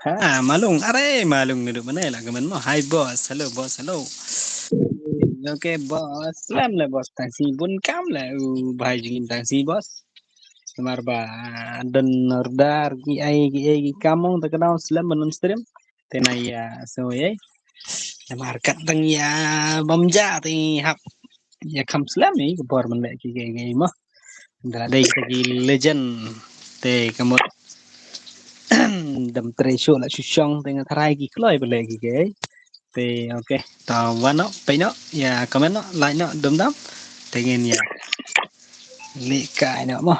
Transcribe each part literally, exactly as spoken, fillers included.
Ha, Malung, are Malung, naduh mynne la comment mo. Hi boss, hello boss, hello. Okay boss, slem le boss, tang sngi bun kam le, u bhai jingim tang sngi boss. Namar ba don order ki ai ki ai ki kam ong ta ka daw slem ban on stream. Te na ïa so ei. Namar kat tang ïa bam ja te hap ïa kam slem ei ka bor ban leh ki ki ki mo. Da dei kita ki legend te ka mut dam tre shu la shu shong te nga tharai ki kloi ba leh ki ki. Te okay. Ta wan no, peit no, ïa comment no, like no, dum dam. Te ngin ïa leh kai no mo.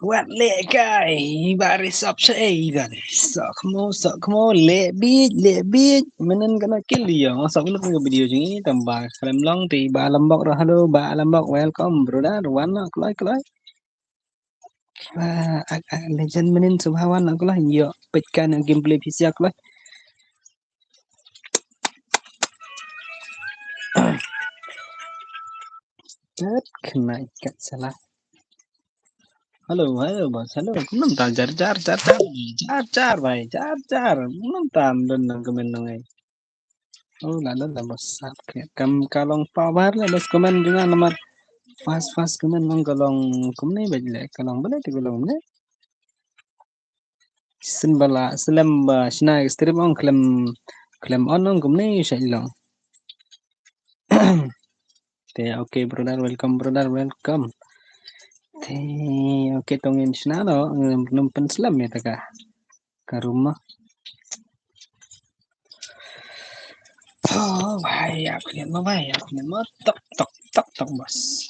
Wat leh kai, ba ri sop sha ei dan. Sok mo, sok mo, leh bit, leh bit. Menen kana kil ïa, sok lut ka video jing i, tam ba khlem long ti, ba Lambok ro, hello, ba Lambok, welcome, brother, wan no, kloi, kloi. Ba, ak, ak, legend menen subha wan no, kloi, ïa, peit kan gameplay phi sia, kloi. Kat kena ikat salah. Hello, hello boss, hello. Kumno tam jar jar jar jar jar jar bhai, jar jar. Kumno tam don nang comment nang ai. Oh la la la boss, sap ke. Kam ka long power la boss comment jong nga namar fast fast comment nang ka long kumne bad le ka long bale te ka long ne. Sin bala slem ba shna stream ong khlem khlem on ong kumne shai long. Te okay brother, welcome brother, welcome. Te okay tong in shna no ngam pen slem ya taka. Ka rumah. Oh bhai, aku ni ma bhai, aku ni ma tok tok tok tok boss.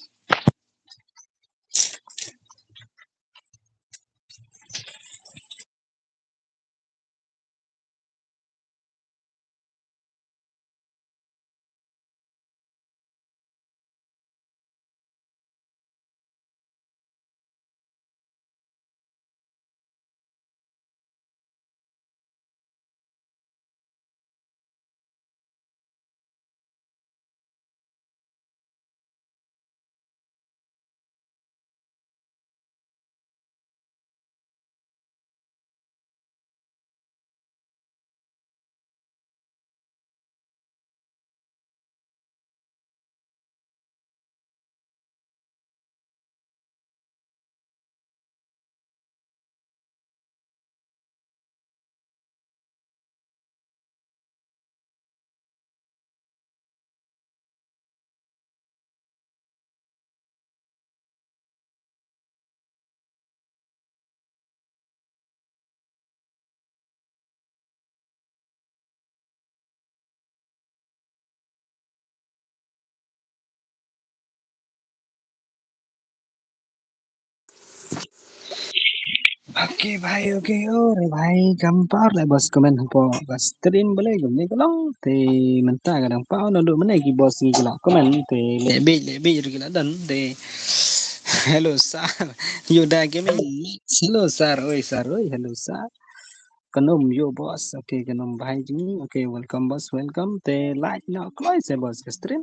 Okay bhai, okay. Oh re bhai, kam par le boss comment hapoh ka stream bale kumne ka long. Te mynta ka dang pau naduh mynne ki boss ngi ki la comment te le bit le bit ri ki la don te. Hello sir. Yuda Gaming. Hello sir. Oi sir, oi hello sir. Kanum yo boss. Okay, kanum bhai jing. Okay, welcome boss, welcome. Te like no kloi se boss ka stream.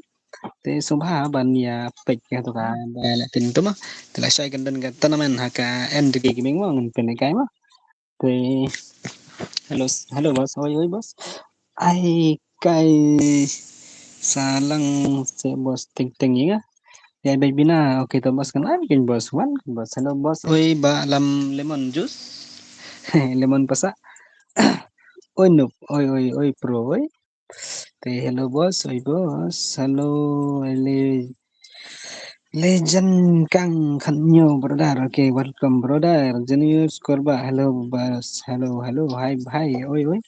Te sngewbha ban ïa peit ka to ka ba la tin to ma. Te la shai kan don ka tournament ha ka N D K Gaming ma ngan pyn kai ma. Te hello, hello boss. Oi oi boss. Ai kai sa lang se boss ting ting ïa. Ya bai bina. Okay to boss kan ai kin boss wan kan boss. Hello boss. Oi ba lam lemon juice. Lemon pasa. Oi noob. Oi oi oi pro oi. Te hello boss, oi boss, hello le legend kang khan nyo brother, okay welcome brother, Junior Skorba, hello boss, hello hello, hi hi, oi oi,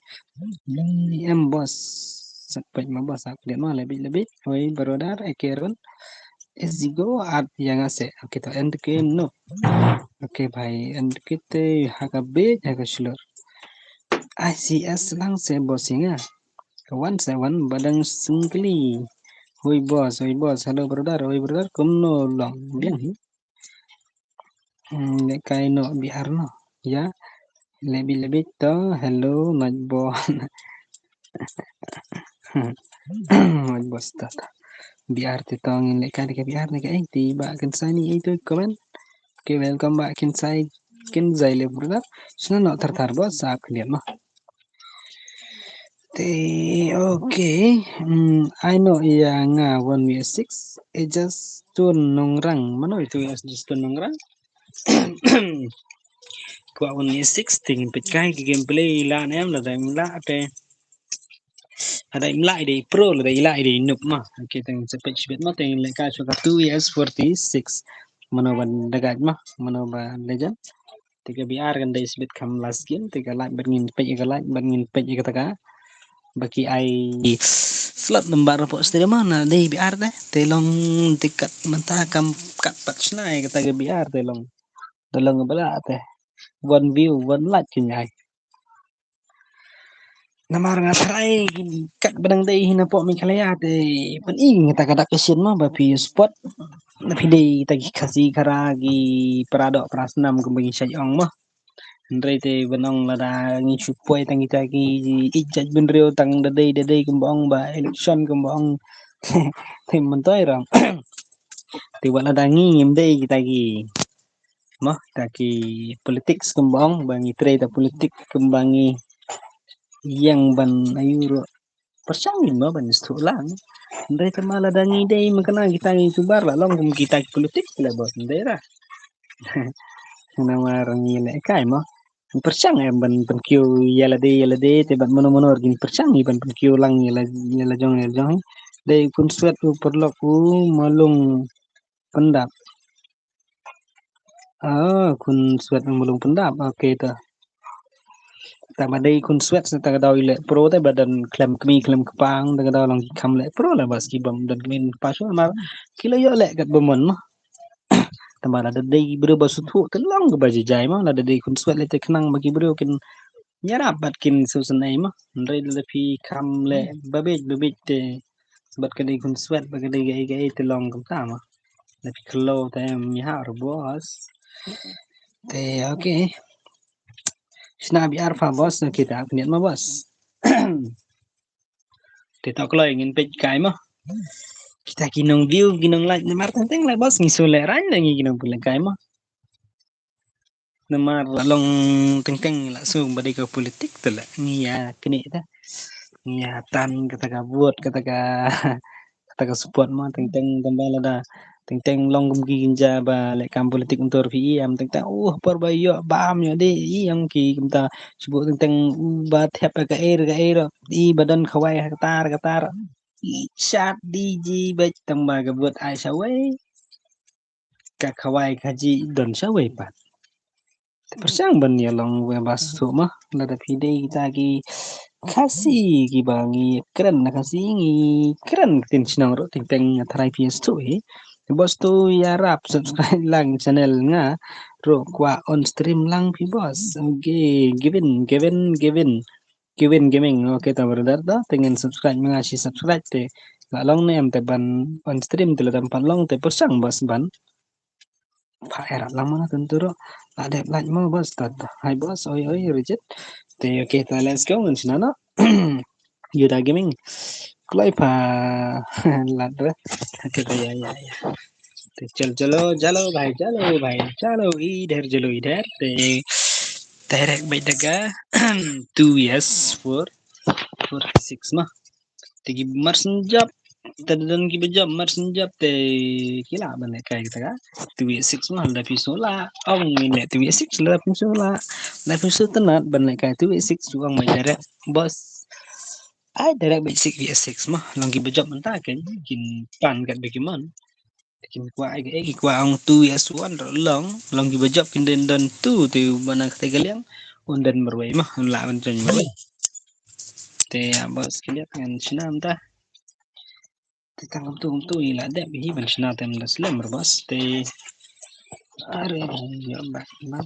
em boss, sepet ma boss, aku dia ma lebih lebih, oi brother, ekeron, is go at yang ase, okay to end ke no, okay bhai, end ke te haka bej haka shlur. I C S lang se boss inga. Ka wan se wan badang singkli. Hoi boss, hoi boss, hello brother, hoi brother, kumno long biang hi. Hmm, le kai no Bihar no. Ya. Lebi lebi to, hello, naj bo. Naj boss to. Bihar te to ngin le kai de ka Bihar ne ka eh, ti ba kan sani itu comment. Okay, welcome back inside. Kin jai le brother. Sna no thar thar boss, ap khyndiat mo. Te, okay. Hmm, ai no ïa nga one V six. Ejastun Nongrang. Mano itu Ejastun Nongrang? Kwah one V six, te ngin peit kai ki gameplay la ne em, lada im lah te. Lada im lah i dei pro, lada i lah i dei noob mo. Okay, te ngin sa peit shibit mo, te ngin leh kai shuwa ka two V S forty-six. Mano ba da guide mo, mano ba legend. Te ka B R kan dei shibit kham last game, te ka light bad ngin peit ka light, bad ngin peit kata ka. Ba ki ai slot number hapoh stream mo, na dei B R te. Te long te kat mynta kam kat pat shna ïa kata ka B R te long. Da long ba lah te. One view, one like kin ai. Namar nga tharai kat ba dang dei hi na pok Meghalaya te ban i nga ta ka dak ka sien mo ba phi spot. Na phi dei ta ki Khasi Khara ki para doh para snam kumba ngi shait ong mo. Hynrei te ban ong lada ngi shu poi tang kita ki ïeit jait bynriew tang da dei da dei kumba ong ba election kumba ong. Te myntoi ram. Te wat lada ngi ngim dei kita ki mo, ta ki politics kumba ong, ba ngi trei ta politik kumba ngi ïeng ban ayu ruh. Pyrshang ngi mo ban sdang lang. Hynrei te ma lada ngi dei ma kane kita ngi tubar la long kum kita ki politik la bos ndei ra. Namar ngi leh kai mo. Pyrshang em ban pynkiew ïa lade ïa lade te ban mano mano ngi pyrshang ngi ban pynkiew lang ïa la ïa la jong ïa la jong. Dei Khunswet u paralok u Malung Pyndap. Ah, Khunswet u Malung Pyndap. Okay ta. Ta ma dei Khunswet sa ta ka daw i leh pro te ba don khlem kmie khlem kpa, ta ka daw long ki kham leh pro la bas ki bym don kmie kpa shuh namar ki la ïoh leh kat ba mon mo. Te ma lada dei briew ba sngewthuh te long kaba jai jai mo, lada dei Khunswet leh te khnang ba ki briew kin ïarap bad kin sngewsynei mo. Hynrei lada phi kham leh ba bieit ba bieit te bad ka dei Khunswet bad ka dei kaei kaei te long kumta mo. Lada phi khlo te em ïa ha bos. Te okay. Shna B R fa bos, na kita khyndiat mo bos. Te to kloi ngin peit kai mo. Kita ki nong view ki nong like namar teng teng la bos ngi shu leh rain la ngi ki nong pynleh kai mo. Namar la long teng teng la shu ba dei ka politik te la ngi ïa kine ta. Ngi ïa tan kata ka vote kata ka kata ka support mo teng teng tang ba lada teng teng long kum ki kynja ba leh kam politik mynta phi i em teng teng uh por ba ïoh bam ïoh dei i em ki kumta shu teng teng u ba thep ka air ka air i ba don khawai ha ktar ktar i chat di ji ba tang ba ka vote ai shawei ka khawai ka ji don shawei pat. Te pyrshang ban ïa long wei ba suk ma lada phi dei kita ki Khasi kiba ngi kren na Khasi ngi kren ktien shnong ruh teng teng nga tharai phi suk hi. Bos to ïarap subscribe lang channel nga ruh kwah on stream lang phi bos. Okay, Gavin, Gavin, Gavin. Kevin Gaming, okay ta brother ta, te ngin subscribe ma nga shi subscribe te. La long ne em te ban on stream te la dam pan long te pyrshang bos ban. Pha erat lang mana tentu ro. La dep like mo bos ta. Hi bos, oi oi, Richard. Te okay ta let's go ngin shna no. Yuda Gaming. Kloi pha lad re. Okay ta ya ya ya. Te chal chalo chalo bhai chalo bhai chalo idhar chalo idhar te direct bhai daga two yes four four six ma te ki marsin jab te don ki bajab marsin jab te ki la ban kai ta ka two yes six ma la phi so la ong ni ne two yes six la phi so la la phi so tanat ban kai two yes six ong mai direct bos ai direct bhai six yes six ma long ki bajab manta ken kin pan kat beki man. Kin kwah ai ki kwah ong two yes one ro long long ki bajab kin den don two te bana kate ka liang un den marwei ma un la un jon marwei. Te ya bos kiliat ngan shnam ta. Te tang kum tu kum tu i la dep hi ban shna tem da slem ro bos te. Are ya ba ma.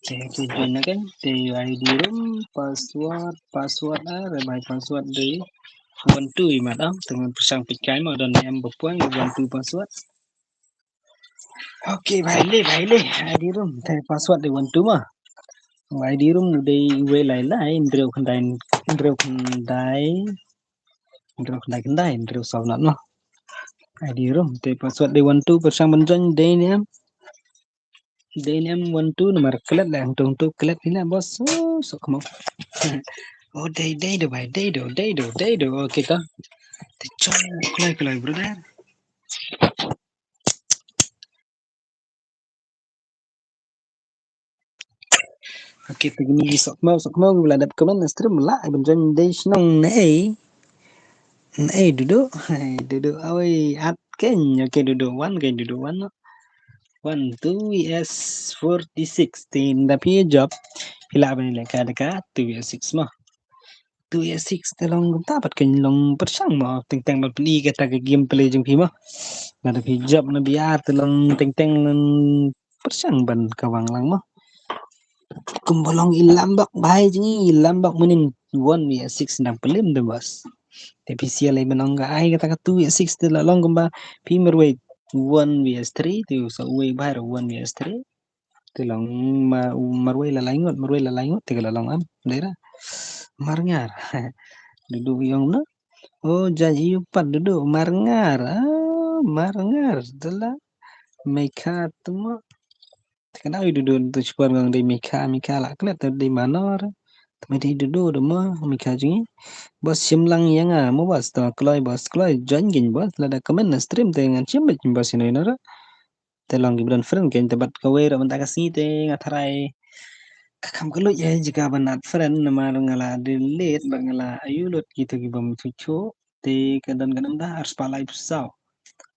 Te te join again te I D room password password are bhai password de one two i mat am te ngan pyrshang peit kai ma don em ba puan one two password. Okay bhai le bhai le I D room te password de one two ma. I D room de we lai lai hynriew khyndai hynriew khyndai hynriew khyndai khyndai hynriew saw nat ma. I D room te password de one two pyrshang ban join de ne am. Dei ne em one two namar klet la hangtu hangtu klet ni la boss. Oh, sok mo. Oh, dei dei do bhai, dei do, dei do, dei do. Okay to. Te chong kloi kloi brother. Okay, te kini sok mo, sok mo, la dep comment na stream la, ban join dei shnong nei. Nei Dudu, hey, Dudu, oi, at ken, okay, Dudu one, ken Dudu one no. One, two, yes, forty-six, tin da phi job, phi la ban le ka da ka, two, yes, six mo. Two, yes, six, te long kumta, pat ken long pyrshang mo, teng teng ban pli kata ka game play jong phi mo. Na da phi job na biar, te long teng teng pyrshang ban ka wang lang mo. Kumba long i lambok bhai jong i, i lambok mynnin one vs six nang plim de boss. Te phi sia lei ban ong ka ai kata ka two vs six te la long kumba phi marwei one vs three te u sa uwei bhai one vs three. Te long ma marwei la lai ngut, marwei la lai ngut te ka la long am dei ra. Marngar. Dudu yong na. Oh, judge ïa u pat Dudu marngar. Ah, marngar. Dela. Mei kha tmo. Te ka dei Dudu tu shipor ngong dei Mika, Mika la klet tu dei manor. Te mei dei Dudu de mo, Mika jong i. Boss shim lang ïa nga mo boss, to kloi boss, kloi join kin boss, lada comment na stream te ngan shim bit boss ino ino ra. Te long ki ba don friend kin te bad kawei ra mynta ka sngi te nga tharai ka kham ka luid ïa jaka ban add friend namar nga la delete bad nga la ayu lut kito ki bym chuh chuh. Te ka don ka nam da ar spah lai saw.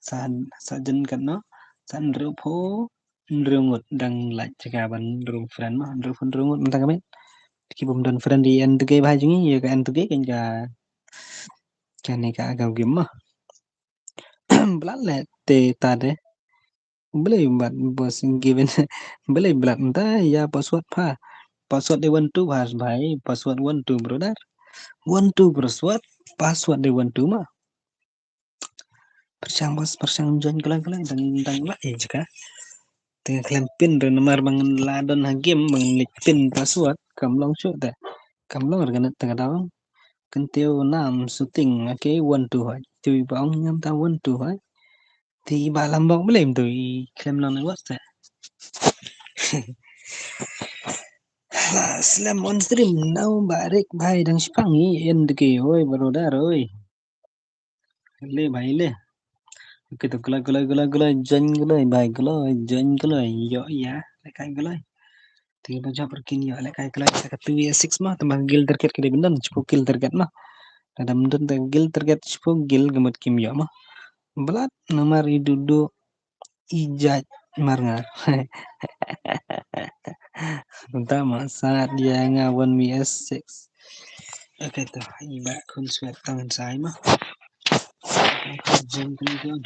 Sa, sa jen kat no. Sa hynriew phew, hynriew ngut dang lait jaka ban hynriew friend ma, hynriew phew hynriew ngut mynta ka met. Ki bym don friend di en tu ke bha jong i, ïa ka en tu ke kan ka, kane ka game ma. Blat le te ta de. Blei bad boss given. Blei blat nta ïa password pha. Password de one two bha bhai. Password one two brother. One two password. Password de one two ma. Pyrshang boss, pyrshang join kloi kloi dang dang la eh jaka. Te nga khlem pin re namar ba ngan la don ha game ba ngan leit pin password kam long shuh te. Kam long re ka net te ka daw. Kyntiew nam shooting, okay, one two hoi. Tui ba ong ngam ta one two hoi. Te i ba lambok blem tu i khlem nang ne wat te. La slem on stream nau ba rek bhai dang shipang i en de ke oi brother oi. Le bhai le. Okay to kloi kloi kloi kloi join kloi bhai kloi join kloi yo ya le kai kloi. Te ba jop re kin yo le kai kloi sa ka two vs six ma te ma guild target ka de bendan shiphew kill target ma. Lada mynta ka guild target shiphew kill ka mut kim ïoh ma. Blat namar i Dudu i jait marngar. Mynta ma sat ïa nga one vs six. Okay to i ba khun swet tang sai ma. Jump ni jump.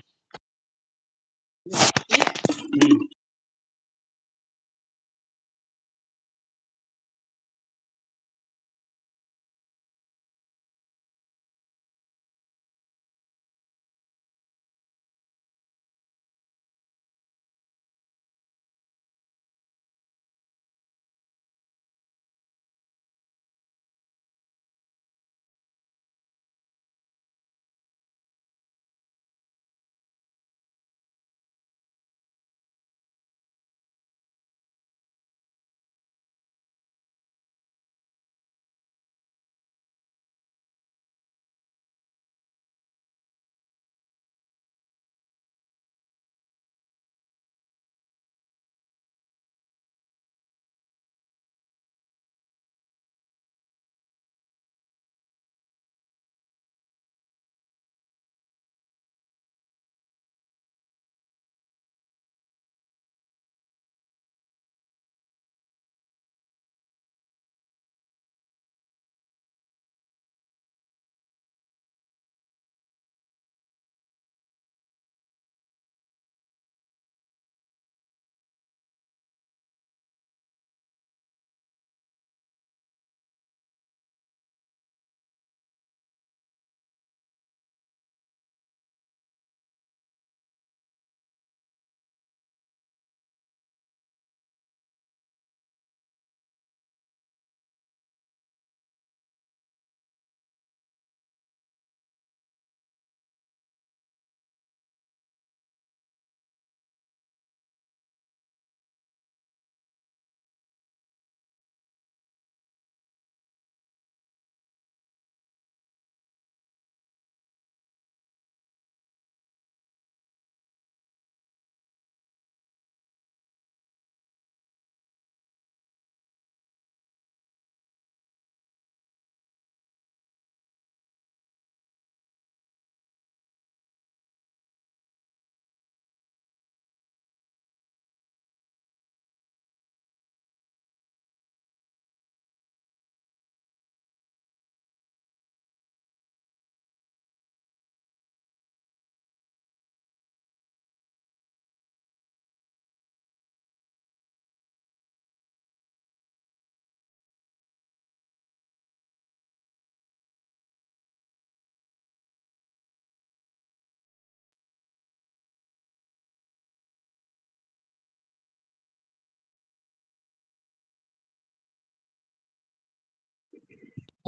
Ïa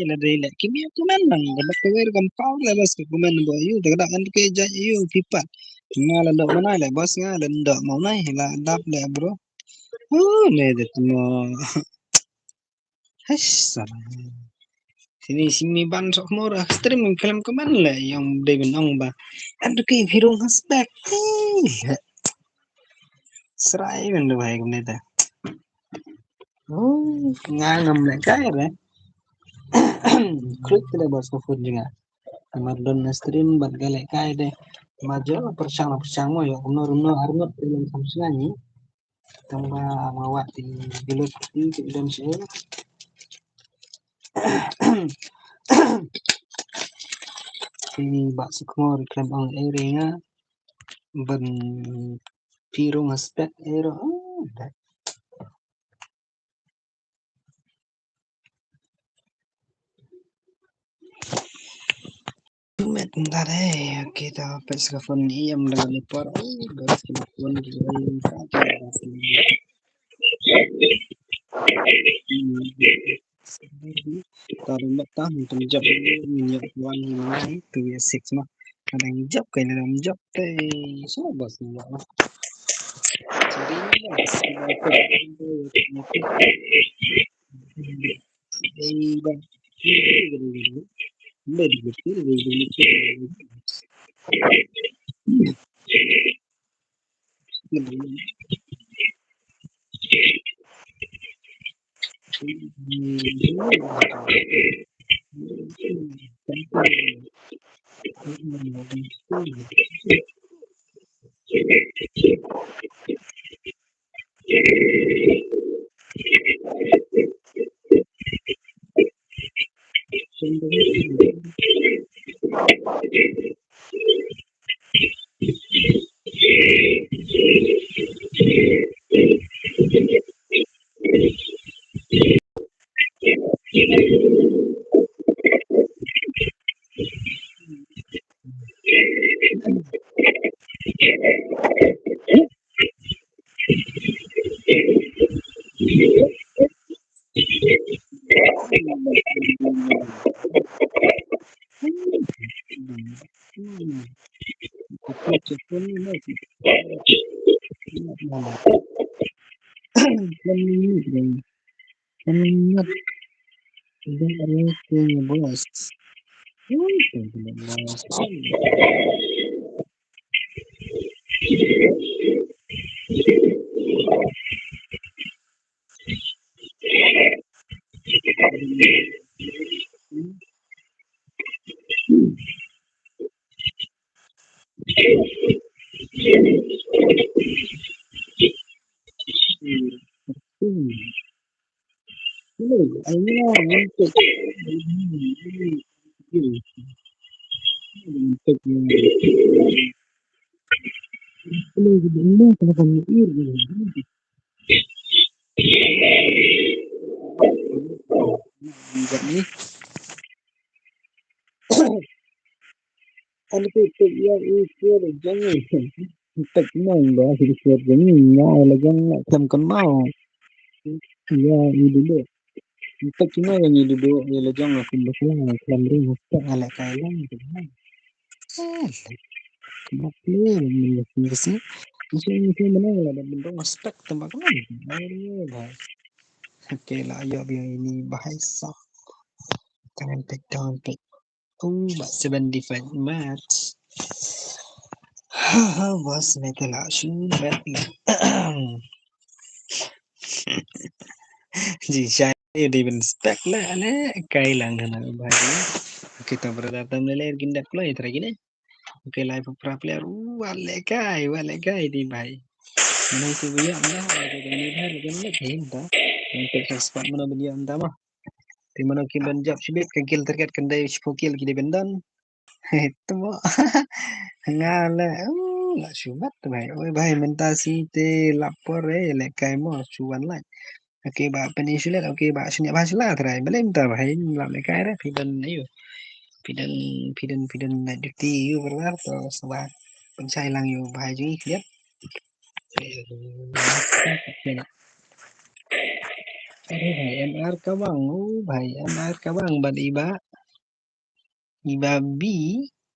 la dei leh kim ïa comment nang, ka bad ka wer kam paw leh, bas ka comment ba yu ta ka dak an ke judge yu phi pat. Nga la dok mana leh, bas nga la dok mana la dap leh, bro. Oh, ne de mo. Hai sala. Sini simi ban sok mor ah stream khlem comment leh, ïong dei ban ong ba. An ke phi rung respect. Srai ban da bai kumne ta. Oh, nga ngam leh kai re. Klik te da bas ka phone jong nga. Namar don na stream bad ka leh kai de. Ma jo pyrshang pyrshang mo ïoh kumno kumno arngut te lam sam snga ni. Tang ba ma wat ti biluk ti ti don shi. Ini ba sukmor khlem ong ei re nga. Ban phi rung respect ei ro. Oh, that. Met ntar eh, okay, ta pet ska phone ni, ïam da ni por. Ai, baru ska phone di, ai, ka ta. Taruh mat tang, tang jap ni, ni wan ni mai, tu ya six mah. Kadang jap kai dalam jap te, so bas ni lah. Jadi ni lah. Ani peit peit ïa i share jong ngi. Peit nang ba i share jong ngi, ïa la jong nga khlem kynmaw. Ïa i dulu. Peit nang ïa i dulu, ïa la jong nga khlem kynmaw, khlem ring, peit ïa la kai lang. Mak le ni ni si. Ni si ni si mana la da bendong respect tembak kan. Ai bhai. Okay, la ïoh biang ini bahai sa. Jangan peit, jangan peit. Oh, ba seventy-five marks. Ha ha, bos, ne te la shu bet la. Ji shai di ben spek la ne kai lang hana bhai. Okay, to brother, tam le kin dep lo itra gine. Okay, live pra player. Wa le kai, wa le kai di bhai. Mana tu biya anda, ada ni bhai, kan le kai anda. Yang tek spot mana biya anda mah. Te mano ki ban jop shibit ka kill target kan dei shiphew kill ki dei ban don. He to. Nga la, uh, la shu bat bhai. Oi bhai, mynta si te lap por eh, le kai mo shu wan lai. Okay ba pynshai leh, okay ba shaniah ba shala trai. Balei mynta bhai, lap le kai re, phi don ayu. Phi don, phi don, phi don night duty ayu brother, to sngewbha pynshai lang ayu bhai jong ngi kliat. Aduh, bhai, M R ka bang, oh, bhai, M R ka bang, bad iba, iba B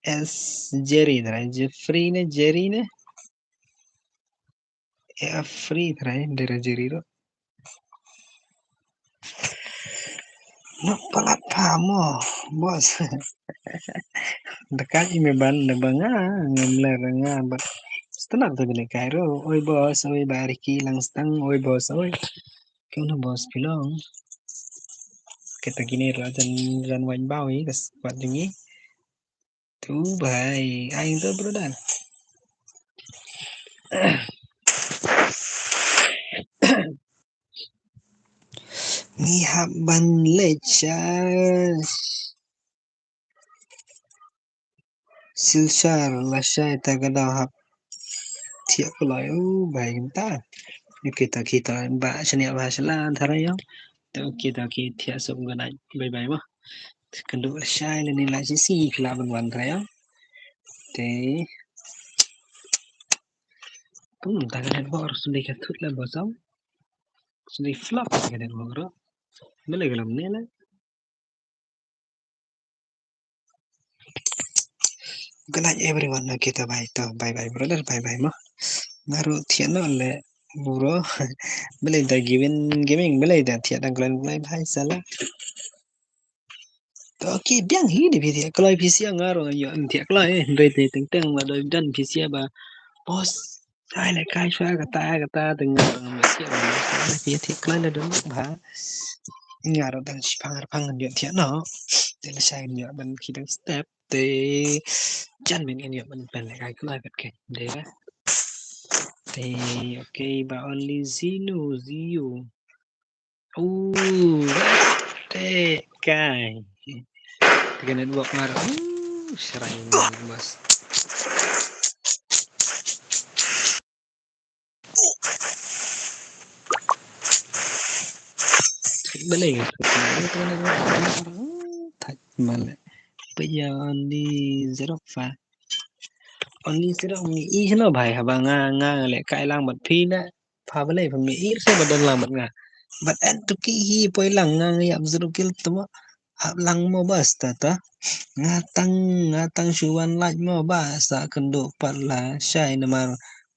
S Jerry, trai, Jeffrey ne, Jerry ne? Ya, free, trai, dera Jerry ruh. Nok palat pha mo, boss. Dekat ime ban, da ba nga, ngam ler nga, but. Setenak tu bini kai ruh. Oi, boss, oi, ba Ricky lang stang, oi, boss, oi. Kau na boss pilong. Kita gini ruh jan, jan wan bau i, kas kuat dingi. Tu bhai, ai tu brother. Ngi hap ban leit sha Silchar lashai ta ka daw hap thiah kloi u bhai kynta. Kita kita ba shania ba shala tharai ïa. Ta kita ki thiah suk ganai bye bye mo. Kynduh lashai lane la shisha ki la ban wan tharai ïa. Te. Pun ta ka network sendiri ka thut la bosong. Sendiri flop ta ka network ro. Bele ka lam ne la. Good night everyone. Okay, to bye, to bye bye brother, bye bye mo. Nga ruh thiah noh le bro. Bele da Givin Gaming, bele da thiah dang klan bye bye sala. To okay, biang hi de phi thiah kloi phi sia, nga ruh nga ïoh thiah kloi, eh, hynrei te teng teng ba doi jan phi sia ba. Boss, ai le kai shwa kata kata te nga ruh nga sia ba. Phi thiah kloi le don ba. Nga ruh dang shipang arpang ngan ïoh thiah noh. Te lashai ngan ïoh ban khie dang step. Te jan men ngan ïoh ban pen le kai kloi kat ke. De ba. Te okay ba only Zinu, Ziu. Ooh, te kai. Te ka network nga ruh. Ooh, serai ni bos. Balei. Thaj male. Paya only zero fa. Only zero ni i hno bhai haba nga nga le kai lang bad phi na. Pha balei pha mi ir se ba don lang bad nga. Bad en tu ki hi poi lang nga nga ïap zero kill tu mo. Hap lang mo bas ta ta. Nga tang nga tang shu wan lait mo bas ta kynduh pat lashai namar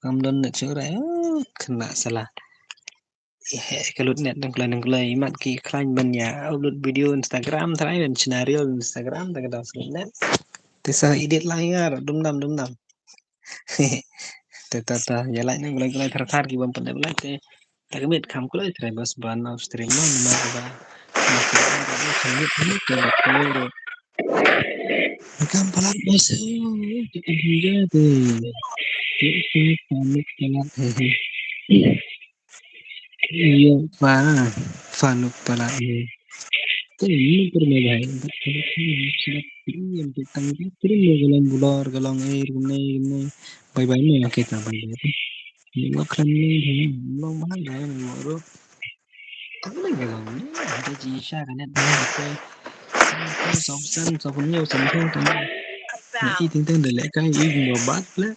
ngam don net shu rai. Oh, kena salah. Ïa he ka lut net dang kloi dang kloi mat ki khlaiñ ban ïa upload video Instagram trai ban shna reel Instagram ta ka dang sngewthuh net. Te sa edit lang ïa nga dum dam dum dam. Te ta ta ïa lait nang kloi kloi thar thar ki bym pyndep lait te. Ta ka miet kham kloi trai bas ban off stream mo namar ba. Kham palat bas. Te kham palat. Ïa pa, Fanuk palat hi. Te ni per me bhai. Ïa te tang te per me ka long bulor ka long air kumne kumne. Bye bye me, okay ta bye bye. Ni ngok khlem ni bhai. Long bhai bhai ni ngok ro. Tang ni ka long ni. Ada ji sha ka net ni. Okay. Sop san sop ni sop ni. Ni ting ting de le kai i mo bat le.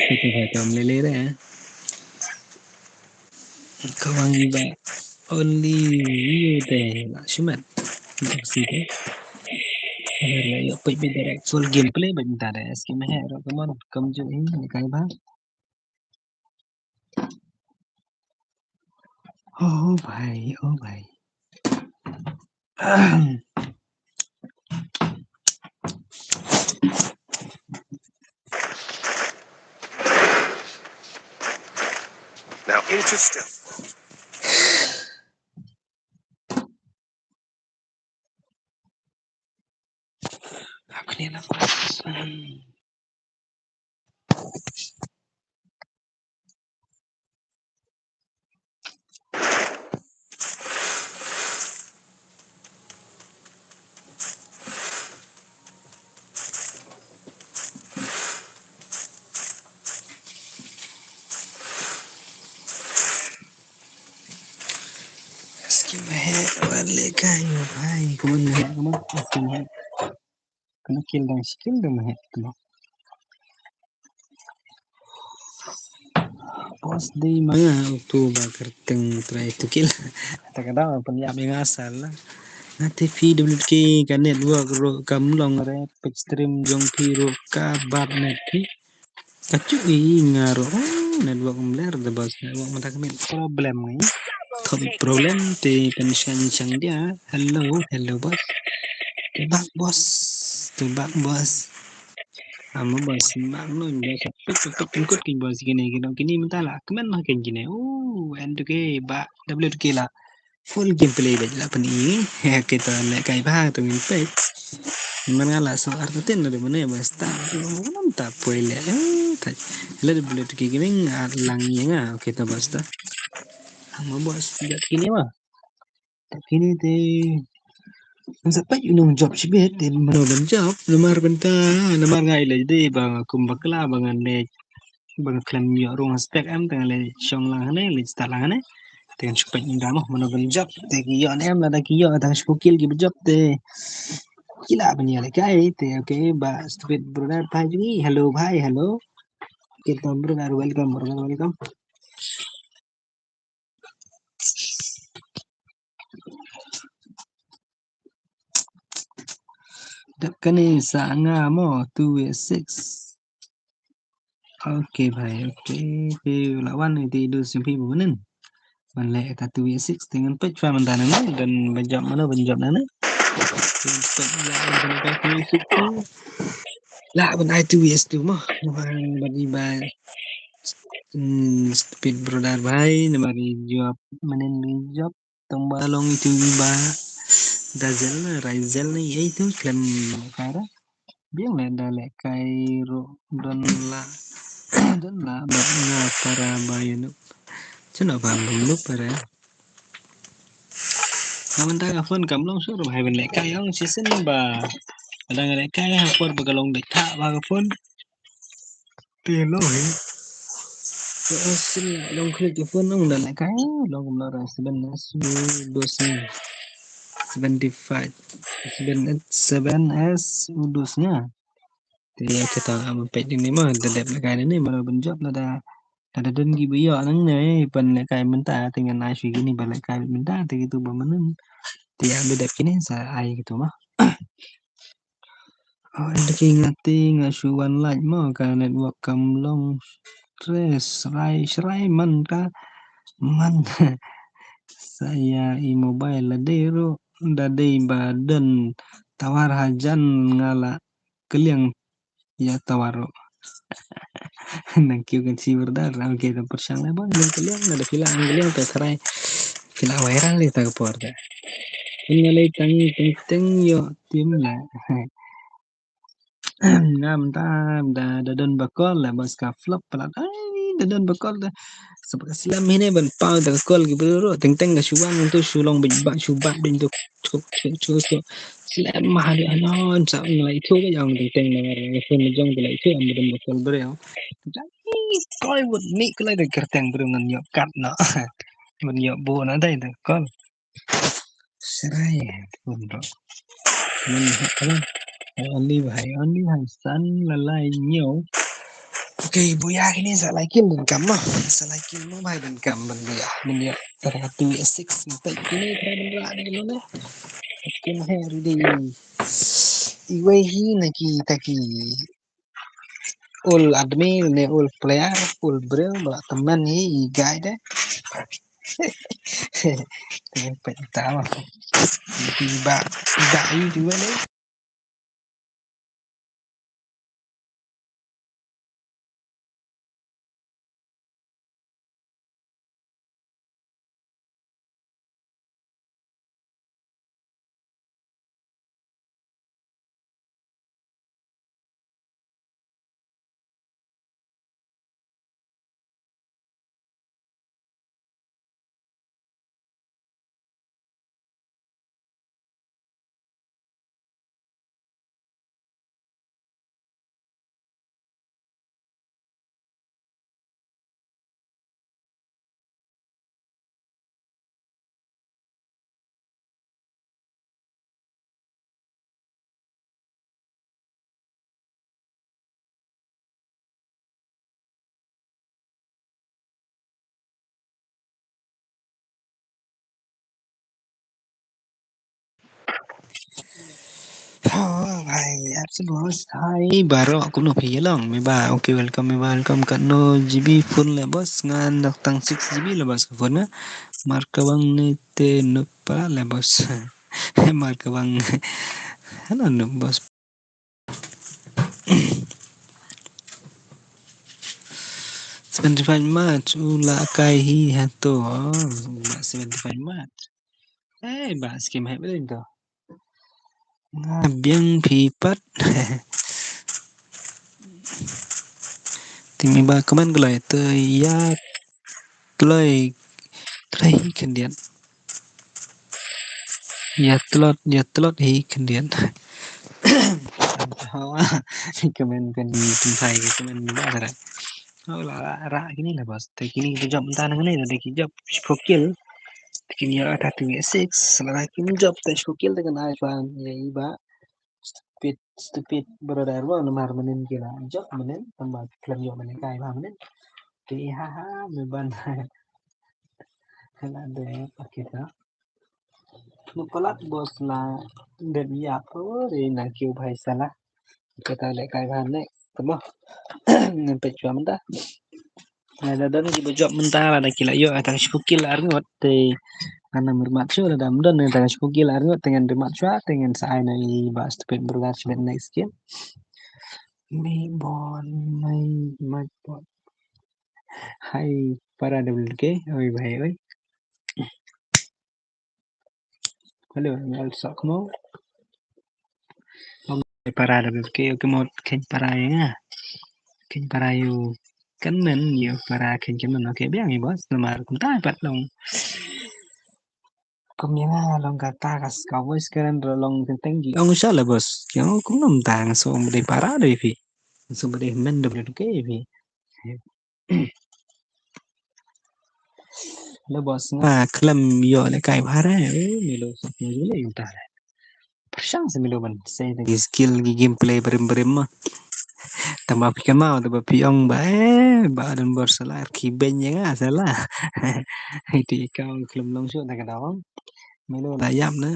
Kita ka kam lele re. Ka wang ba only you de la shumat. Kita si de. Akhir la yo pek bi direct full gameplay ba minta de. Skim he ro come on. Kam ju hi ni kai ba. Oh bhai, oh bhai. Now interesting. How can you not listen? Skim ahead, one leg guy, bhai. Come on, come on, come on. Skim ahead. Kena kill dang skill dang ahead, come on. Boss dei ma nga utu ba kyrteng trai tukil. Ta ka dang pynïap ïa nga sala. Nga te P W K ka network ruh kam long re, page stream jong phi ruh ka bad net phi. Ka chu i nga ruh, oh, network mler de boss, network mynta ka mih problem ngi. Thot problem te pynshang shang dia. Hello, hello boss. Te bak boss, te bak boss. Amo boss, bak no boss. Pik pik pik pik kut ki boss kini kini kini mynta la kmen ma kin kini. Oh, N two K ba W two K la. Full gameplay ba la pyn i. Kita lehkai ba tu ngin pek. Man nga la so artatin na de mane ba sta. Nam ta poi le. Eh, ta. Le de bulu tu ki gaming lang ye nga. Okay, ta basta. Amo boss, jat kini ma. Ta kini te. Sa pek yu nong job shibit te mano ban job. Namar benta, namar nga ile de ba kum bakla ba ngan ne. Ba nga khlem ïoh rung spek em, te nga leit shong lang hangne, leit start lang hangne. Te ngan shu peit ynda mo mano ban jop, te ki ïoh ne em, lada ki ïoh tang shu kil ki ba jop te. Ki lah ban ïalehkai te, okay, ba stupid brother bhai jong ngi, hello bhai, hello. Kita brother, welcome brother, welcome. Dep kane sa nga mo two eight six. Okay bhai, okay. Phi la wan ni ti du sim phi bu nen. Ban leh ta two eight six te ngan peit chwa mynta nang ne, dan ban jop mano ban jop nang ne. Peit la ban jop two eight six. La ban ai two eight two mo. Ban ban i ba. Hmm, stupid brother bhai, namar i jop manen i jop. Tong ba long itu ba. Dazel na, Raizel na, ya itu klem para. Biang le da lehkai ruh don la. Don la ba nga para ba yu nup. Chuna ba bum nup para. Nga mynta ka phone kam long sur ba hai ban lehkai ong sisen ba. Ada nga lehkai ha por ba ka long dei ta ba ka phone. Te long hi. Te sila long klik ka phone ong da lehkai long kumno ra seven S u dos ni. Seventy five. Seven, seven S u dos ni. Te kita am peit ni ma da dep lehkai ni ma ban jop lada. Lada don ki ba ïoh nang ne pan lehkai mynta te ngan ai shu kini ba lehkai mynta te kitu ba manen. Te am da dep kini sa ai kitu ma. Oh, ynda ki nga te nga shu wan lait mo ka network kam long. Stress, shrai, shrai man ka man. Sa ïa i mobile la dei ruh da dei ba don tawar hajan nga la kylliang ïa tawar ruh. Nang kiew kan si brother, nang kiew kan pyrshang le ba nang kylliang, nang da phi la nang kylliang te tharai phi la viral le ta ka por te. Nang lei tang teng teng ïoh tim la. Ngam da da da don ba kol la bas ka flop palat. Ai da don ba kol da. Sep ka slem hine ban pau da ka kol ki bru ro teng teng ka shu wan tu shu long bit ba shu ba bin tu chu chu chu chu. Slem ma ha di anon sa ngai thu ba jong teng teng na ngar ngai thu ma jong da lai thu am don ba kol bru. Jang i koi wut ni kala da kyrteng bru ngan ïoh kat na. Ngan ïoh bo na dai da kol. Serai pun ro. Mun ha kalam. Only bhai, only bhai san lalai ñiew. Okay, buya kini sa lai kil donkam ma. Sa lai kil ma bhai donkam ban buya. Ban ïa tara tu ïa six ntai kini tara ban ra ni kilo ne. Kini he ready. Iwei hi na ki ta ki Ul admin ne ul player, ul bril, ba la tymmen hi i guy de. Te peit ta ma. Ba, ba i di wele. Oh, hai, absolute. Hai, baroh kumno phi ïa long? Me ba, okay, welcome, me ba, welcome. Katno G B phone le boss? Nga nang tang six G B le boss ka phone na. Markabang ne te nupa le boss. Markabang. Hello, nup boss. Seventy-five March, u la kai hi hato. Oh, seventy-five March. Eh, ba skim hai brin to. Nga biang phi pat. Te me ba comment kloi te ïa kloi kloi khyndiat. Ïa tlot, ïa tlot hi khyndiat. Hawa, comment kan tynthai, comment ba tara. Oh, la ra, ra kini la boss. Te kini ki jop mynta nangne, te ki jop shiphew kill. Te kini ïa ta tu six, la ra kini jop te shiphew kill te kan ai ban ïa i ba. Stupid, stupid brother, wa namar mynnin ki la jop mynnin, tamba khlem ïoh mynnin kai ba mynnin. Te ha ha, me ban. Hala de, okay ta. Nupalat boss la dep ïap, oh, re na kiew bhai sala. Kata le kai bhan ne, tamo. Ngam peit shuwa mynta. Lada don kiba jop mynta, lada ki la ïoh tang shiphew kill ar ngut te. Ngan ym mat shuwa, lada ym don tang shiphew kill ar ngut te ngan ym mat shuwa te ngan sa ai na i ba stupid brother shibit next game. Me bon mai mai bon. Hai para W K, oi bhai oi. Hello, ngal sok mo. Ong para da ke ke mo ken para ya nga. Ken para yu kan men yu para ken ken men, okay, biang i boss, namar kumta pat long. Kum ya nga long kata kas ka voice keren ro long teng teng gi. Ong sha la boss. Yang kum nom ta nga so ong dei para da phi. So ong dei men da ke phi. Le boss nga khlem ïoh le kai bha re. Oh, milo sop milo le ïoh ta re. Pyrshang sa milo ban sei da ki skill ki gameplay brim brim ma. Tama phi kama tama phi ong ba eh ba don bor sala ki ben ya nga sala. Iti ka ong khlem long shuh da ka dawang. Milo la yap na.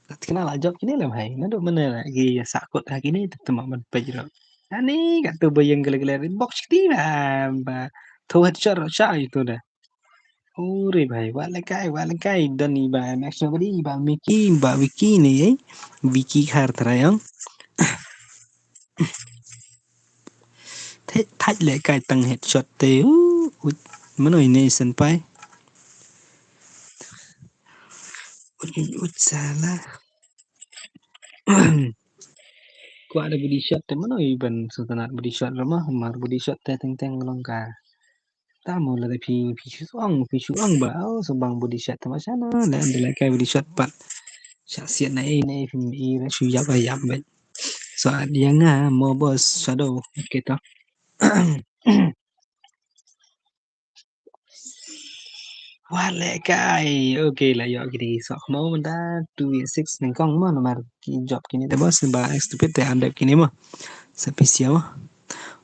Lat kena la jop kini lem hai. Nado mana lagi ya sakut ha kini tu tama ban pejro. Ani kat tu bayang gele gele box kiti ba ba. Tu headshot sha itu dah. Ore bhai, wa le kai, wa le kai, don i ba Max Nobody, i ba Mickey, i ba Vicky ni eh. Vicky khar tara yang. Thait thait le kai tang headshot te. Uh, uh, mano ini senpai. Ut ut ut sala. Kwa da body shot te mano i ban sultanat body shot rama, mar body shot te teng teng long ka. Tamo la da phi phi shu ong phi shu ong ba oh so bang body shot tama shana la da la kai body shot pat. Sha siat na e na e phi i ra shu yap a yap ba. So at yang nga mo boss shadow kita. Wa le kai. Okay la ïoh kini sok mo mynta two eight six nyngkong mo namar ki jop kini te boss ba stupid te andep kini mo. Sa pisia mo.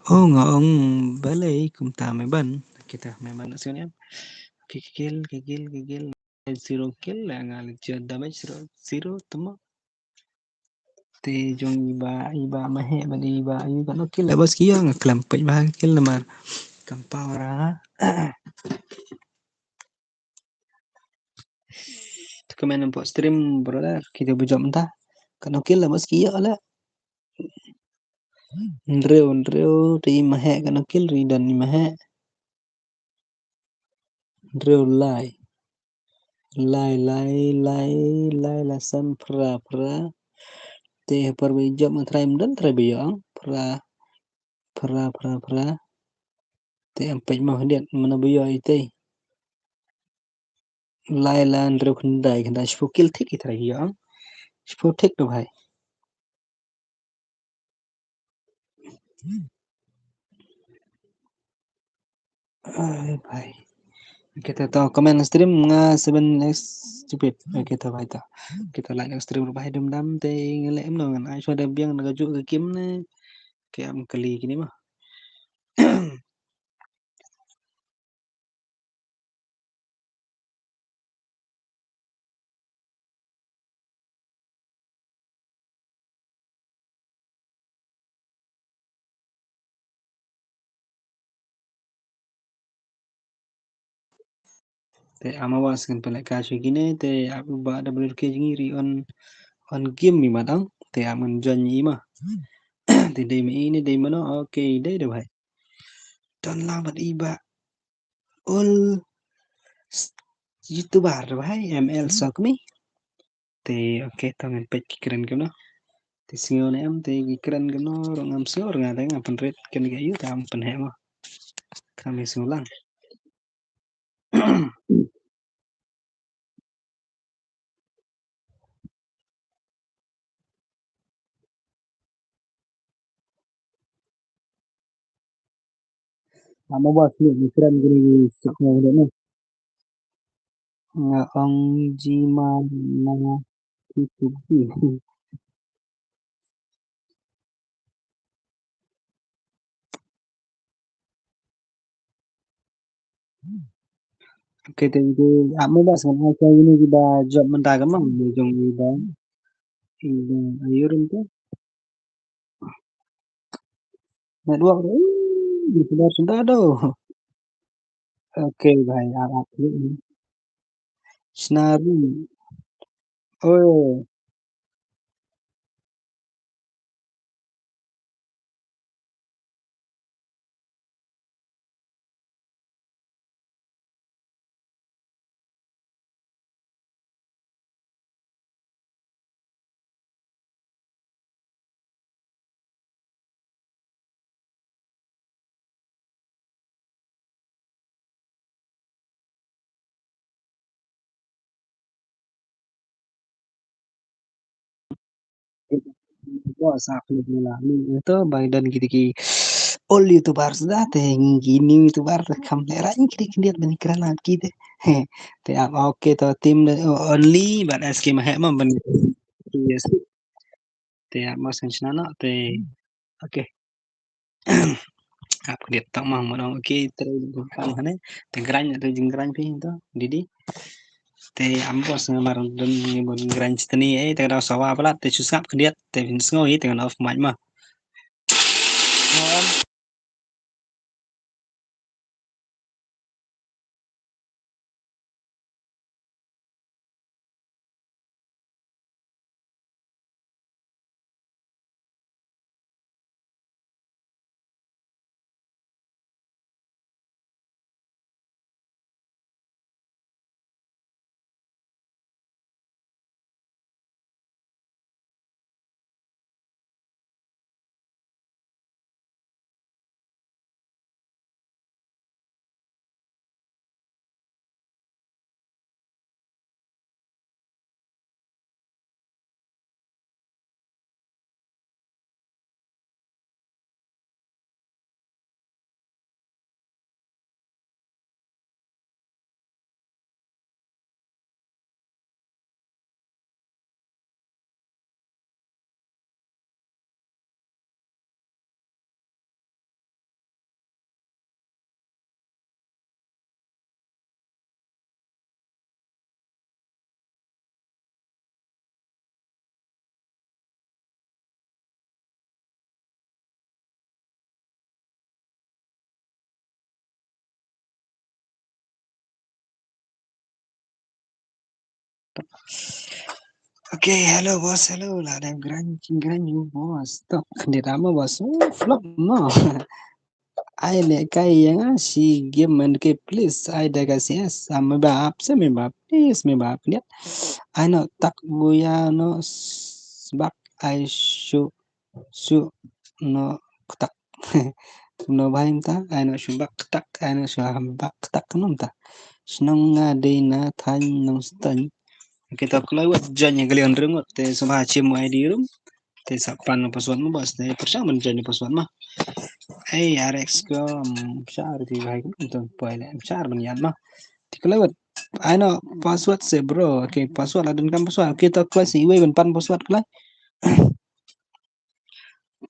Oh nga ong balei kumta me ban. Kita me ban sini. Kikil kikil kikil. Zero kill la nga le damage zero zero temo. Te jong iba iba mahe ban iba iba no kill la bas kiya nga klam pej ba kill namar kam power ha. Te komen nampak stream brother kita bujok mentah. Kano kill la bas kiya la. Ndreu ndreu te i mahe kano kill ri don i mahe. Ndreu lai. Lai lai lai lai la san phra phra. Te par bi jop ma trai mdan trai bi yong phra phra phra phra. Te em pej ma khyndiat mana bi yong ite. Lai la ndreu khyndai khyndai shiphew kill thik i trai bi yong. Shiphew thik tu bhai. Ai bhai. Kita to comment stream nga seven X stupid. Kita bhai to. Kita like stream ruh bhai dum dam te ngale em no ngan ai shuwa da biang na ka juk ka kim ne. Ke am kali kini mah. Te ama wa sngin pele ka shu kine te ap ba da bel ke jingi ri on on game mi madang. Te am ngan join i ma. Te dei me ini dei mano. Okay, dei dei bhai. Don lang bat i ba ol s- YouTuber bhai M L Sokmi. Te okay, to ngan peit ki kren kumno. Te sngew ne em te ki kren kumno, ruh ngam sngew, ruh nga te nga pynrit ken ka yu te am pynheh mo. Kami sngew lang. Ama ba sngewbha kren kren ki suk ngam dei ne. Nga ong ji ma na ki tubi. Okay, thank you. Ap mo ba sngewbha ka ini ki ba jop mynta ka mang ni jong i ba. I ba ayur ym tu. Network. Ih, YouTuber sudah tu. Okay, bhai, ap ap. Snari. Oh. Boss, aku ni la ni itu Biden kita ki old YouTubers da te ngi ki new YouTuber te kam le ra ngi ki ki dia bani kran la ki te. He, te ap okay to team de only but S K ma he ma ban. Yes. Te ap mas kan chna na te. Okay. Ap khyndiat tang ma mo dong. Okay, te kam hane. Te grind te jing grind phi to. Didi. Te am boss nga mar dun ngi bun grind tani eh te da sawa palat te chu sngap khyndiat te phin sngew hi te ngan off mic ma. Okay, hello boss, hello. La dem grind, grind you boss. Tok, dia lama boss. Oh, flop no. Ai le kai yang ah si game man ke please. Ai da ka C S. Am ba ap se me ba please me ba ap liat. Ai no tak buya no sbak ai shu shu no ktak. No bhai mta ai no shu bak ktak ai no shu ham bak ktak no mta. Shnong nga dei na thain nong stang. Kita kloi wat jan yang kalian rengot te sma chim ai di rum. Te sa pan no password mo bas te percang ban jan password ma. Ei, Alex ko, mm, share ti bhai ko, mm, to poi le, share ban yan ma. Ti kloi wat. Ai no password se bro. Okay, password la dun kam password. Okay, to kloi se iwei ban pan password kloi.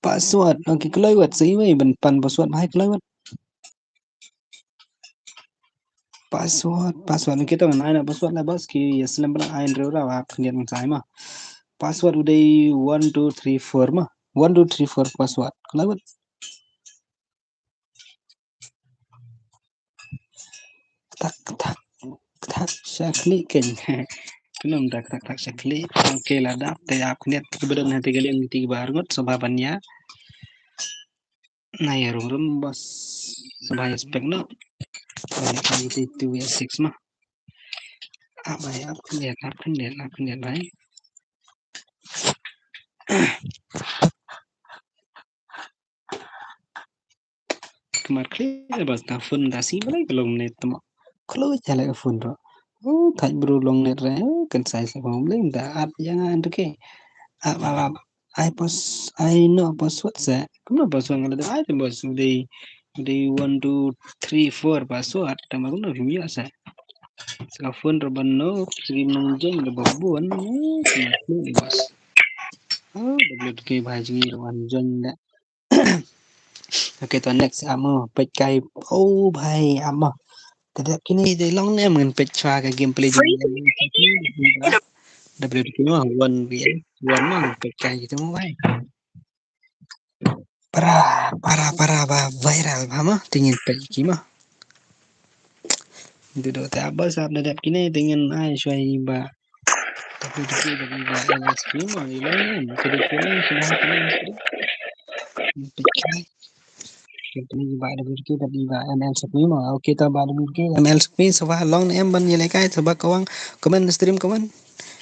Password. Okay, kloi wat se iwei ban pan password bhai kloi wat. Password, password. Kita ngan ai na password la bas ki ya slem bla ai nreu ra wa khyndiat ngan sai ma. Password u dei one two three four ma. One two three four password. Kala wat. Tak tak. thak sha khlieh kein. Kumno mynta ka thak thak sha khlieh. Okay, la dap te ap khyndiat kiba don ha te ka liang kiti kiba arngut sngewbha ban ïa. Na ïa rung rung boss. Sngewbha ïa spek noh. Ba ïa ka kiti two ïa six ma. Ap bai ap khyndiat ap khyndiat ap khyndiat bai. Kamar khlieh ba ta phone da si balei ka long ne tmo. Khluit ïa la ka phone ro. Oh, thait bru long net re. Oh, kan sai sa phone balei da ap ïa nga ente ke. Ap ap ap. Ai pos ai no password se. Kumno password nga la dep ai te boss u dei u dei one two three four password. Tang ba kumno phim ïoh se. Sa ka phone ro ban no stream nong join ro ba bun. Kumno ni boss. Oh, W T K ba jing ro ban join da. Okay, to next amo peit kai. Oh bhai amo. Te dep kine te long ne em ngan peit chwa ka gameplay jong. W T K mo one real one mo peit kai kita mo bhai. Para para para ba viral ba mo te ngin peit ki mo. Dudo te aba sap da dep kine te ngin ai chwa i ba. Tapi dep i ba M L Scream mo i long em. Te dep kine sila kine. Peit kai. Kini ba da birki da ba M L Scream mo. Okay, ta ba da birki M L Scream sngewbha long ne em ban ïalehkai sngewbha kawang comment stream comment.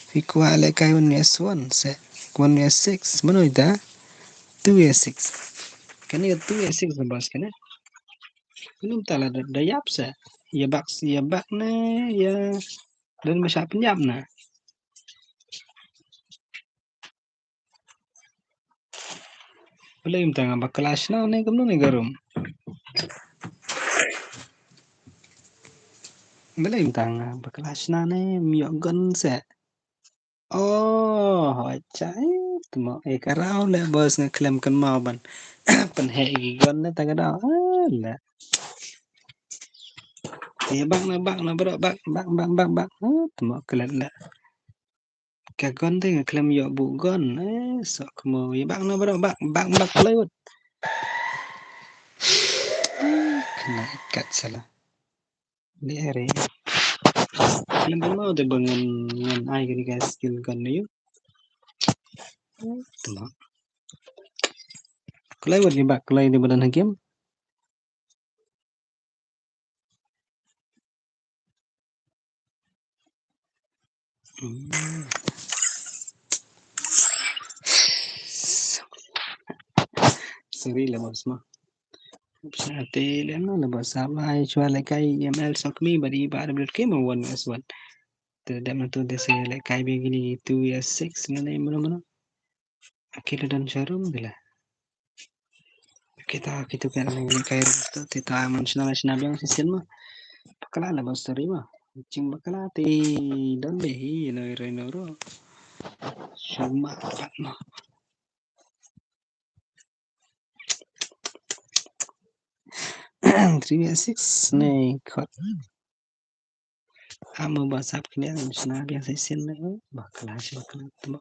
Phi kwah lehkai one S one se one S six mano ita two S six. Kane two S six na bas kane. Kane mynta la da ïap se. Ïa bak ïa bak ne ïa don ba shah pynïap na. Balei mynta nga bakla shna ne kumno ne ka room. Balei mynta nga bakla shna ne ym ïoh gun se. Oh, acha eh tmo eh ka raw le boss nga khlem kynmaw ban pynheh ki gun ne ta ka daw. Ah, le. Eh bak na bak na bro bak bak bak bak bak. Ah, tmo klet le. Ka gun te nga khlem ïoh buh gun. Eh, sok mo. Ïa bak na bro bak bak bak plywood. Kena ikat salah. Di area. Khlem pynmau te ba ngan ngan ai kane ka skill gun ne ïoh. Tuma. Plywood ïa bak plywood di badan hakim. Hmm. Sorry la boss ma. Sa te le no la boss sa ba ai chwa le kai M L sok mi bari ba da blut ke ma one S one. Te dem na tu de se le kai bi gini two ya six na ne mano mano. Aki le don sharum de la. Kita kita kan ni kai tu ti ta man shna la shna biang si sin ma. Bakla la bos tari ma. Ching bakla ti don be hi no ro no ro. Shuma pat ma. Three six ne khot. Amo ba sap kine am shna biang sa sien na ba klas ba klas tmo.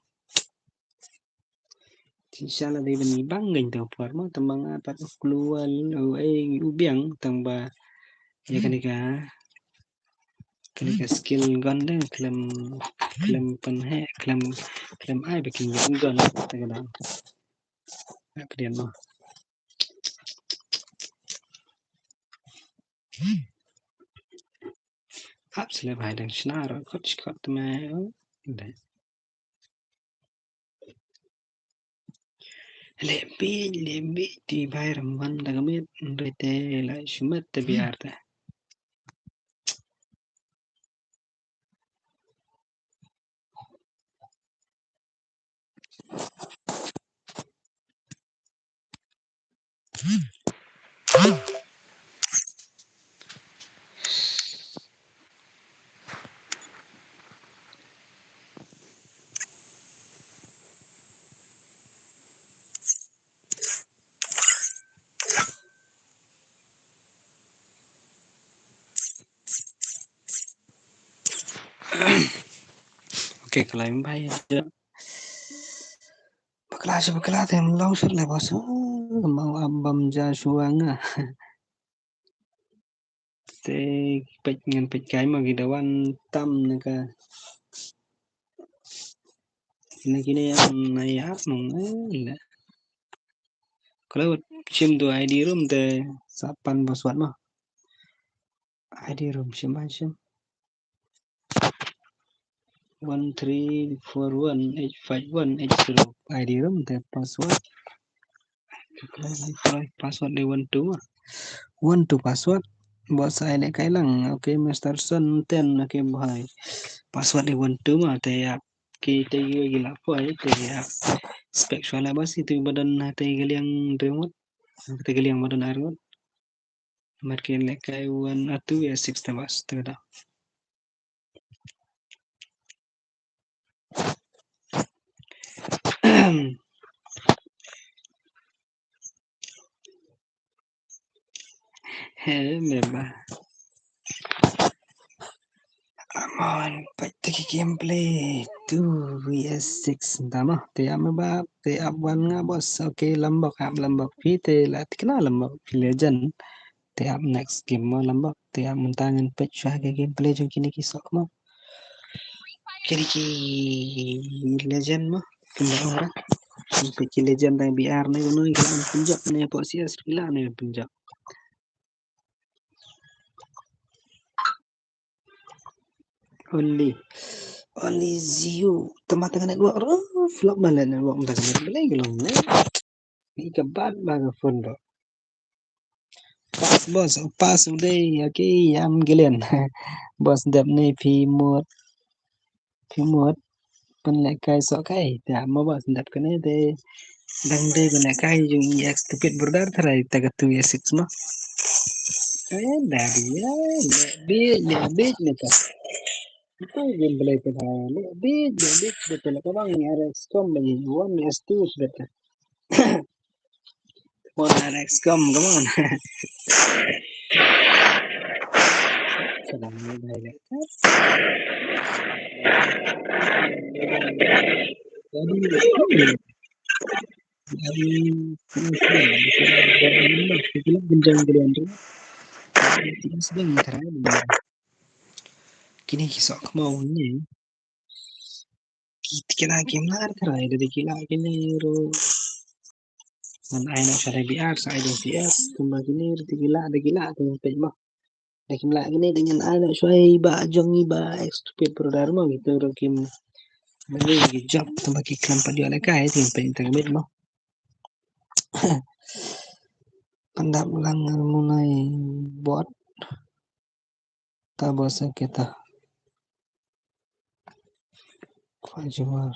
Ti sha la dei bani bang gain tang por mo tang bang apat u klua u ei u biang tang ba ya kane ka kane ka skill gun de klem klem pen he klem klem ai ba kin gun ta ka dang. Ka dian mo. Hap slep hai dang shna ro kot kot me. Lebi lebi ti bai ram wan da gamit rete la shumat te biar te. Okay, kalai mbai aja. Bakla sha bakla te long shot le bos. Mau abam ja shuanga. Te peit ngan peit kai ma ki da wan tam na ka. Na kine yang na ya nong eh la. Kalau shim tu I D room te sa pan password ma. I D room shim ai shim. One three four one eight five one eight zero. I D room te password. Password de one two. One two password. Bos ai le kai lang. Okay, Mister Son ten. Okay, bhai. Password de one two ma te ya. Ki te ki ki la poi te ya. Spek shwa la bas itu badan te ki liang remote. Te ki liang badan remote. Mat ki le kai one atu ya six te bas te da. He, me ba. Amon, peit te ki gameplay two V S six tama. Te ap me ba, te ap wan nga bos. Okay, lambok, ap lambok phi te la tikna lambok phi legend. Te ap next game mo lambok. Te ap mynta ngan peit shwa ki gameplay jong kine ki sok mo. Kine ki legend mo. Kumba ora. Peit ki legend dang B R ne kuno ki la pynjop ne po C S ki la ne pynjop. Only, only Zio. Tama tang network ro. Flop ma le network tang network le gelong ne. Ni ka bat ba ka phone ro. Pass bos, pass u dei ya ki yam gelen. Bos dep ne phi mut. Phi mut. Pynlehkai sohkai. Te mo bos dep kane te. Dang dei pynlehkai jong i ex stupid brother tharai ta ka two ya six mo. Eh, dari ya. Bi, bi, bi, ni ta. Itu game play ta. Bi, bi, bi, bi, bi, bi, one S two sudah ta. Come on, Alex, come, come on. Salam alaikum. Jadi, jadi, jadi, kine ki sok kmau ni. Ki, ki la kim la tharai da ki la kine ruh. Ngan ai na shuwa da B R sa ai da P S kumba kine ruh ki la da ki la te peit mo. Da kim la kine da ngan ai na shuwa i ba jong i ba ex stupid brother mo, kito ruh kim mane ki jop te ba ki khlem pat ïoh lehkai te peit tang beit mo. Pyndap lang ngan munai bot. Ta bos kita. Kwa jumar.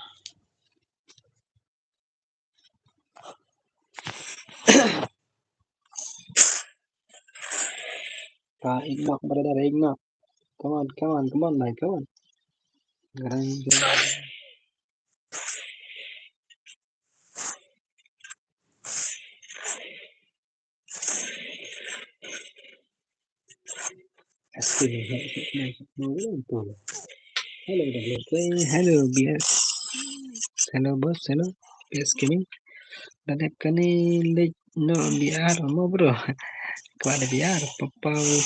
Ta ignore, brother, ignore. Come on, come on, come on, man, come on. Garang, garang. Hello, hello, hello, B S. Hello, boss, hello. B S Gaming. Da dep kane leit noh B R mo, bro. Kwah da B R, papa u,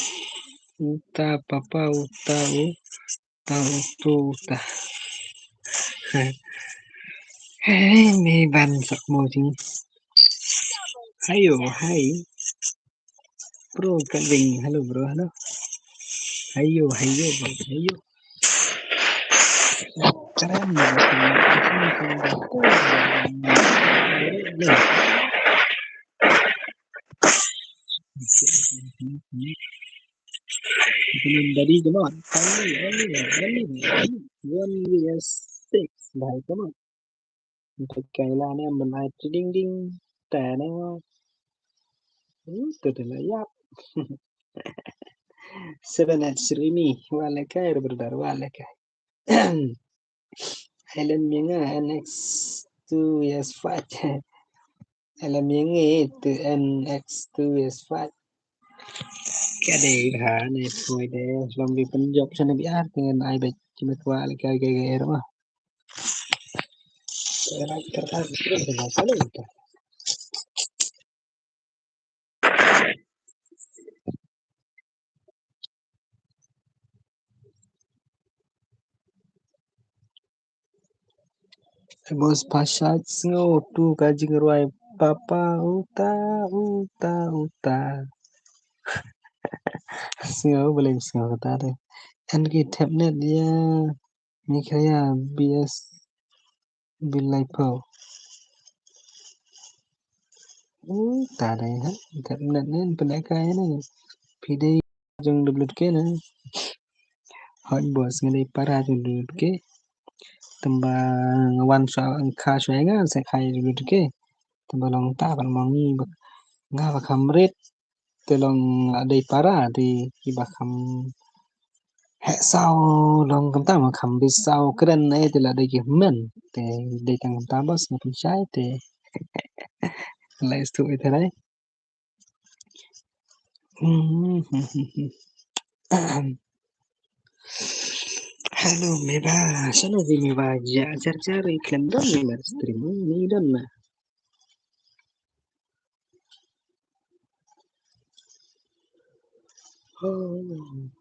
uta, papa uta u. Ta u tu ta. Hey, me ban sak mo jing. Hayo, hai. Bro, Calvin, hello, bro, hello. Hayo, hayo, bro, hayo. Karen, Dari, come on. Only, only, only, only one V S six. Bhai, come on. Bhai, kaila ne, ban ai ding ding. Tana. Hmm, tu tu na yap. Seven at Srimi. Wale kai, brother, wale kai. Helen Mianga, N X two S five. Helen Mianga, N X two S five. Ka dei ha ne poi de, long bi pynjop sha ne B R, te ngan ai beit ki met wa le ka, ka, ka, er ma. Ka, ka, ka, ka, ka, ka, ka, ka, ka. Bos Pashaj sngew tu ka jingrwai papa uta uta uta. Sngew, balei sngew kata de. En ki thep net ïa Mikhaya B S Bilai Pau. Uta de ha. Thep net ne pynlehkai ne. Phi dei jong W K ne. Hooid bos, nga dei para jong W K. Tang ba nga wan sha, nga kha sha nga sa kha W K. Tang ba long ta ban mong ngi ba, nga ba kham rit. Te long la dei para te kiba kham heh saw long kumta, ma kham bit saw kren ne te la dei ki hynmen. Te dei tang kumta bos, nga pynshai te. Lai stu ite rai. Hello, Meba. Shano phi Meba? Ïa jar jar i khlem don Meba stream. Ni don na. Oh.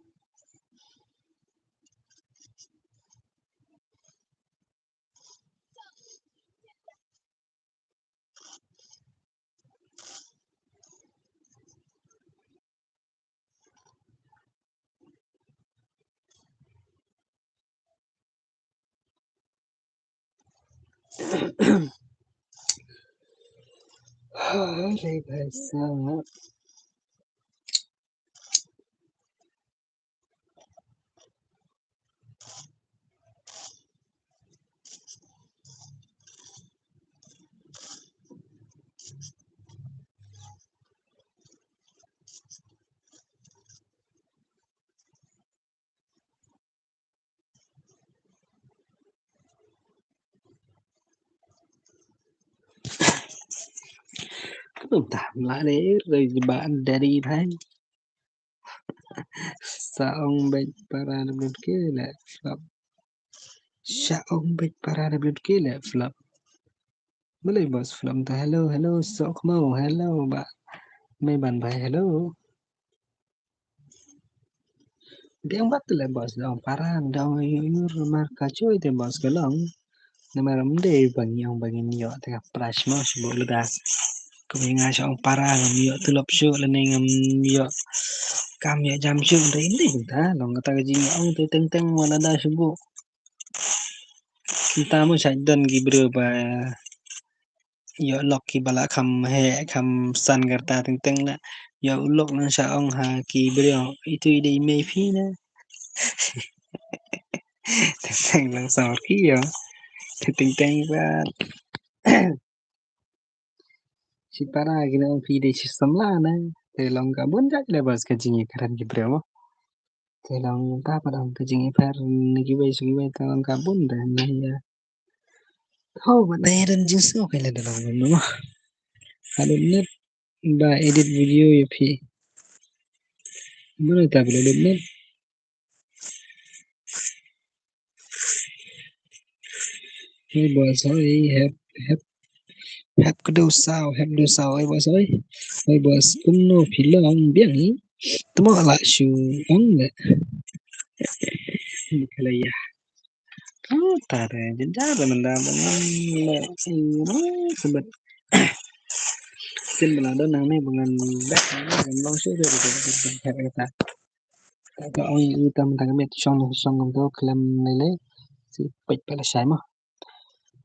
अरे भाई साहब। Ka dum tam la de re ba dari bhai. Sa ong bad para da blut ke le flop. Sa ong bad para da blut ke le flop. Balei bos flop ta? Hello, hello, sok mo, hello ba. Me ban bhai, hello. Biang bad te le bos dang para dang yu yu mar ka chui te bos ka long. Namar ym dei ba ngi ong ba ngin ïoh te ka prize mo shu buh lada. Ka ba nga shu ong para ngam ïoh tulop shu lane ngam ïoh kam ïoh jam shu, ym dei, ym dei kumta. Long kata ka jingong te teng teng ma lada shu buh. Kumta mo sha don ki briew ba ïoh lok kiba la kham heh kham san karta teng teng la ïoh u lok nang sha ong ha ki briew itu i dei mei phi na. Teng teng lang sor ki ïoh. Teng teng ba shi para ki na ong phi dei shi samla na. Te long ka bun jait le bos ka jingïakren ki briew mo. Te long ta pat ong ka jingïapher na kiwei sha kiwei te long ka bun de na ïa. Ho ba na ïa don jingsngew ka la da long mo. Ka don net ba edit video ïa phi. Mano ta ba don net. Hoi bos hoi, hep hep hep kdew saw, hep kdew saw, hoi bos hoi. Hoi bos, kumno phi long biang hi? Tmo la shu ong le. Kala ïa. Ka ta re jynjar re mynta ba ngan le ïa sabet. Sien ba la don nangne ba ngan beh nangne ba ngan long shuh shuh shuh shuh shuh shuh. Ka ong ïa u tam tang ka miet shong shong kumto khlem lei lei. Si peit peit la shai mo.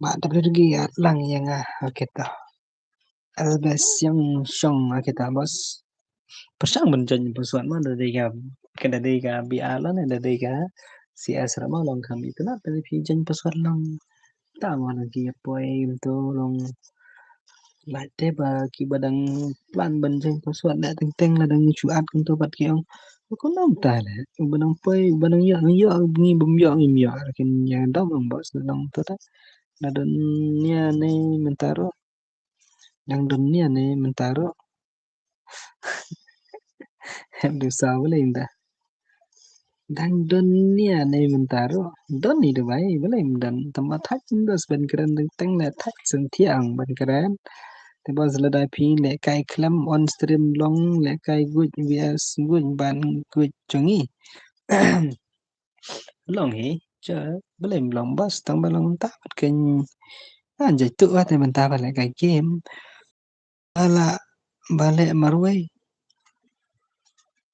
Ba da peit ki at lang ïa nga. Okay to. Albasiang shong, okay to bos. Pyrshang ban join password mo, da dei ka, ka da dei ka B R la ne da dei ka C S ra mo, long kham itynnad da dei phi join password long. Ta mo, long ki ïa poi kumto long. Lait te ba kiba dang plan ban join password na teng teng la dang shu at kumto bad ki ong. Ko nam ta le, uba dang poi, uba dang ïoh, ïoh, ngi bym ïoh, ngim ïoh. Lakin ïa dang ong bos dang to ta. Na dunia ne mynta ruh. Dang dunia ne mynta ruh. Hep du saw le inda. Dang don nia ne mynta ruh. Don ni Dubai, balei ym don? Tang ba thait ym don ban kren, teng teng le thait sentiang ban kren. Te bos lada phi lehkai khlem on stream long lehkai guid V S guid ban guid jong ngi. Long hi, cha, balei ym long bos, tang ba long ta pat keiñ. Ah, jai tu ah te mynta ba leh kai game. Ala ba leh marwei.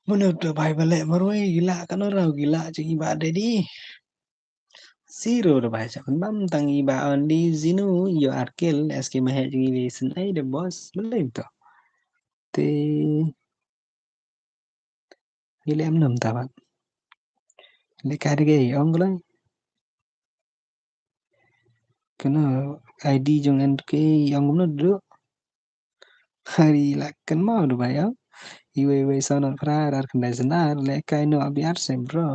Mano tu bai ba leh marwei, gila kan orang gila jing iba de di. Zero de bai sa kun bam tang iba only Zinu yo Arkil, S K Mahek jing iba sen ai de boss, belum tu. Te Ngi leh em nam ta ban. Leh kai de gei ong glai. Kena I D jong en ke ong kumno duduk. Hari lah kan mau du bai ong. Iwei wei saw not pra rar kendai senar leh kai no abi ar sem bro.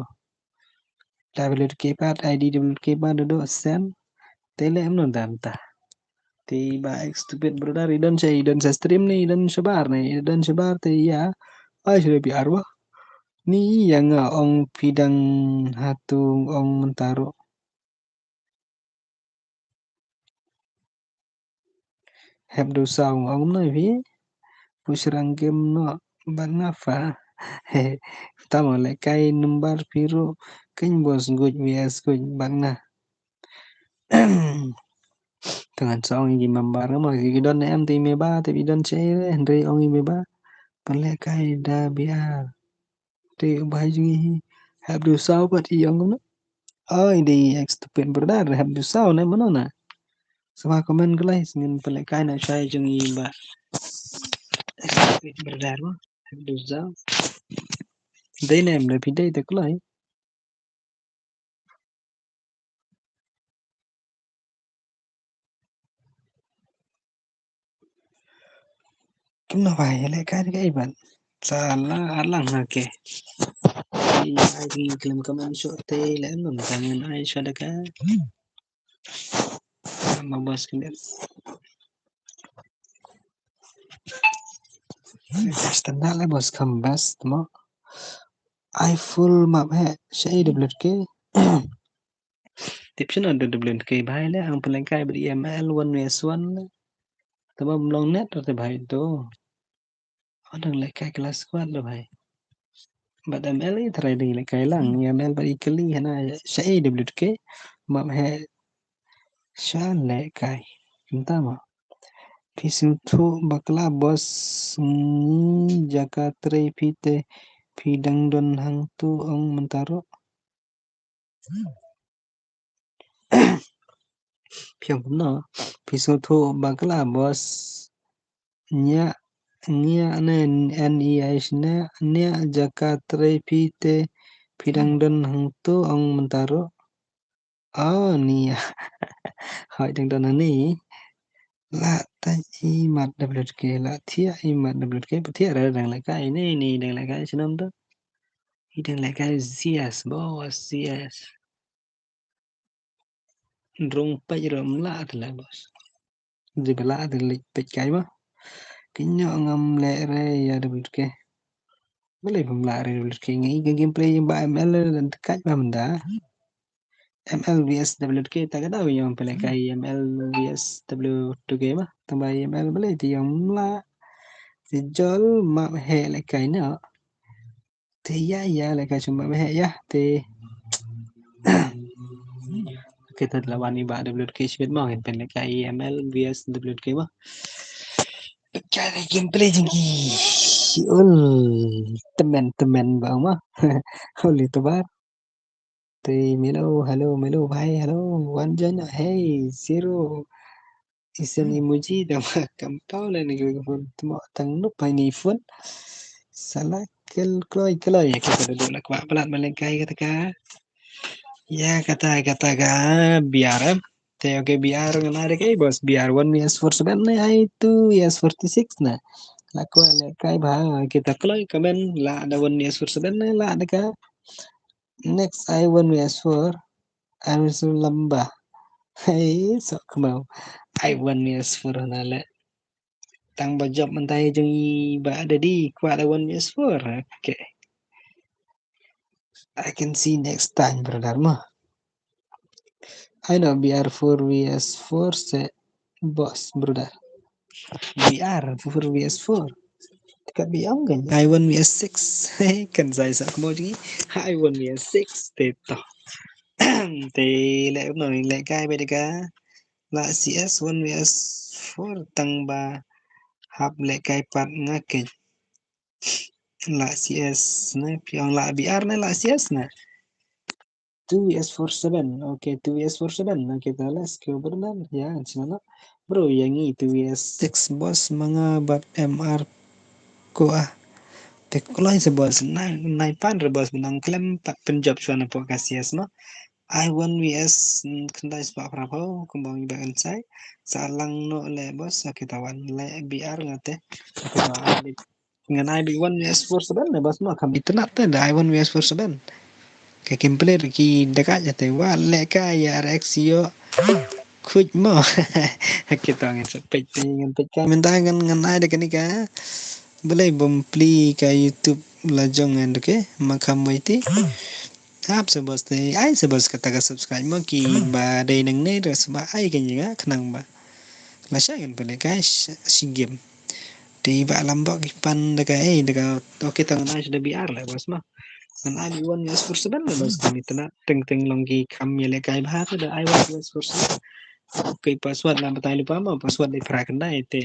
W K pat, I D W K pat duduk sen. Te leh em nam ta. Te ba ek stupid brother, i don sha, i don sha stream ne, i don sha bar ne, i don sha bar te ïa. Ai sha bi arwah. Ni ïa nga ong phi dang hatu ong mynta ruh. Hep du saw ong na phi. Pu shrang game no bad nga pha. He, tamo leh kai number phi ruh. Keng bos guj V S guj bad nga. Te ngan sa ong ïa ki member nga ma ki don ne em te i me ba te i don sha i re hynrei ong i me ba. Pynleh kai da biar. Te u bai jong i hep du saw pat i ong kumno. Ai dei ek stupid brother hep du saw ne mano na. Sngewbha comment kloi ngin pynleh kai na shai jong i ba. Ek stupid brother ma hep du saw. Dei ne em da phi dei te kloi. Kumno bai leh kai de kai ban. Sala alang ha ke. Ai ai klim comment shuh te leh em nam tang ai shuh de ka. Ma bos klim. Standard leh bos kam best mo. Ai full map he sha I W K. Tip sha na W K bai leh ang pynleh kai bad M L one V S one leh. Te ba mlong net te bai to. Adang leh kai class squad leh bai. Bad M L i trai ding leh kai lang M L bad i kali hana sha I W K. Map he sha leh kai. Mynta ma. Phi sngewthuh bakla bos ngi jaka trei phi te phi dang don hangtu ong mynta ruh. Phi ong kumno phi sngewthuh bakla bos. Nia nia ne N E I nia nia jaka trei phi te phi dang don hangtu ong mynta ruh. Oh nia. Hoi dang don ani. La ta i mat W K la thia i mat W K pa thia ra dang la kai ne ni dang la kai shnam tu. I dang leh kai zias bos zias. Rung peit ruh mlah te leh bos. Ji ba lah te leh peit kai ba. Kynnoh ngam leh re ïa W K. Balei bym lah re W K ngi ka gameplay ba M L dan te kai ba mynta. M L V S W K ta ka daw ïa pynleh kai M L V S W K ba. Tang ba M L balei te ïa mlah. Te jol map he leh kai na. Te ïa ïa leh kai shu map he ïa te. Kita la wan i ba W K shibit ma ngin pynleh kai M L V S W K ba. Kai gameplay jingki. Ul temen temen ba ma. Ul itu bar. Te melo hello melo bhai hello wan join hey zero. Isen emoji da ma kam tau la ni ko phone tmo tang nup hai ni phone. Sala kel kloi kloi ya kita duduk la kwah pelat maleng kai kata ka. Ya kata kata ka B R M. Te okay B R ngan ada kai bos B R one V S four seven ne ai two V S forty six na. La kwah le kai ba kita kloi comment la ada one V S four seven ne la ada ka. Next I one V S four. Arun Lamba. Hei sok kemau. I one V S four na le. Tang ba jop mynta jong i ba ada di kwah I one V S four. Okay. I can see next time brother ma. I know B R four V S four se boss brother. B R four V S four. Ka bi ong kan I one V S six. Kan sai sa kmo ji I one V S six te to. Te le no le kai be de ka. La C S one V S four tang ba hap lehkai pat nga kit. La C S ne, phi ong la B R ne la C S ne. Two V S four seven. Okay, two V S four seven. Okay, ta la skill berdan. Ya, sima na. Bro, yang i two V S six boss manga bat M R ko ah. Te kloi se boss. Nai, nai pan re boss benang klem pat penjop suan apo ka C S ma. I one V S, mm, khyndai spah phra phew, kumbang i ba kan sai. Sa lang no le boss, sa kita wan le B R ngate. Kita wan le. Ngan ai bi one V S four seven le boss ma, kam internet te da i one V S four seven. Ka kim play ki dekat ya te wa le ka ya R X yo. Khuid mo. Kita ngan sepet te ngan pet ka. Minta ngan, ngan ai de kani ka. Boleh bom pli ka YouTube la jong ngan de ke. Makam waiti. Hap sa boss te, ai sa boss kata ka subscribe mo ki ba dei nang ne, da sa ba ai ka jinga khnang ba. La sha kan pele ka shi game. Te ba lambok ki pan da ka, eh, da ka, okay, tang na shi da B R la boss ma. Ngan ai bi one V S four seven la boss, ni tana teng teng long ki kam ya le kai ba te da ai one V S four seven. Okay, password la batai lupa ma, password de phra khyndai te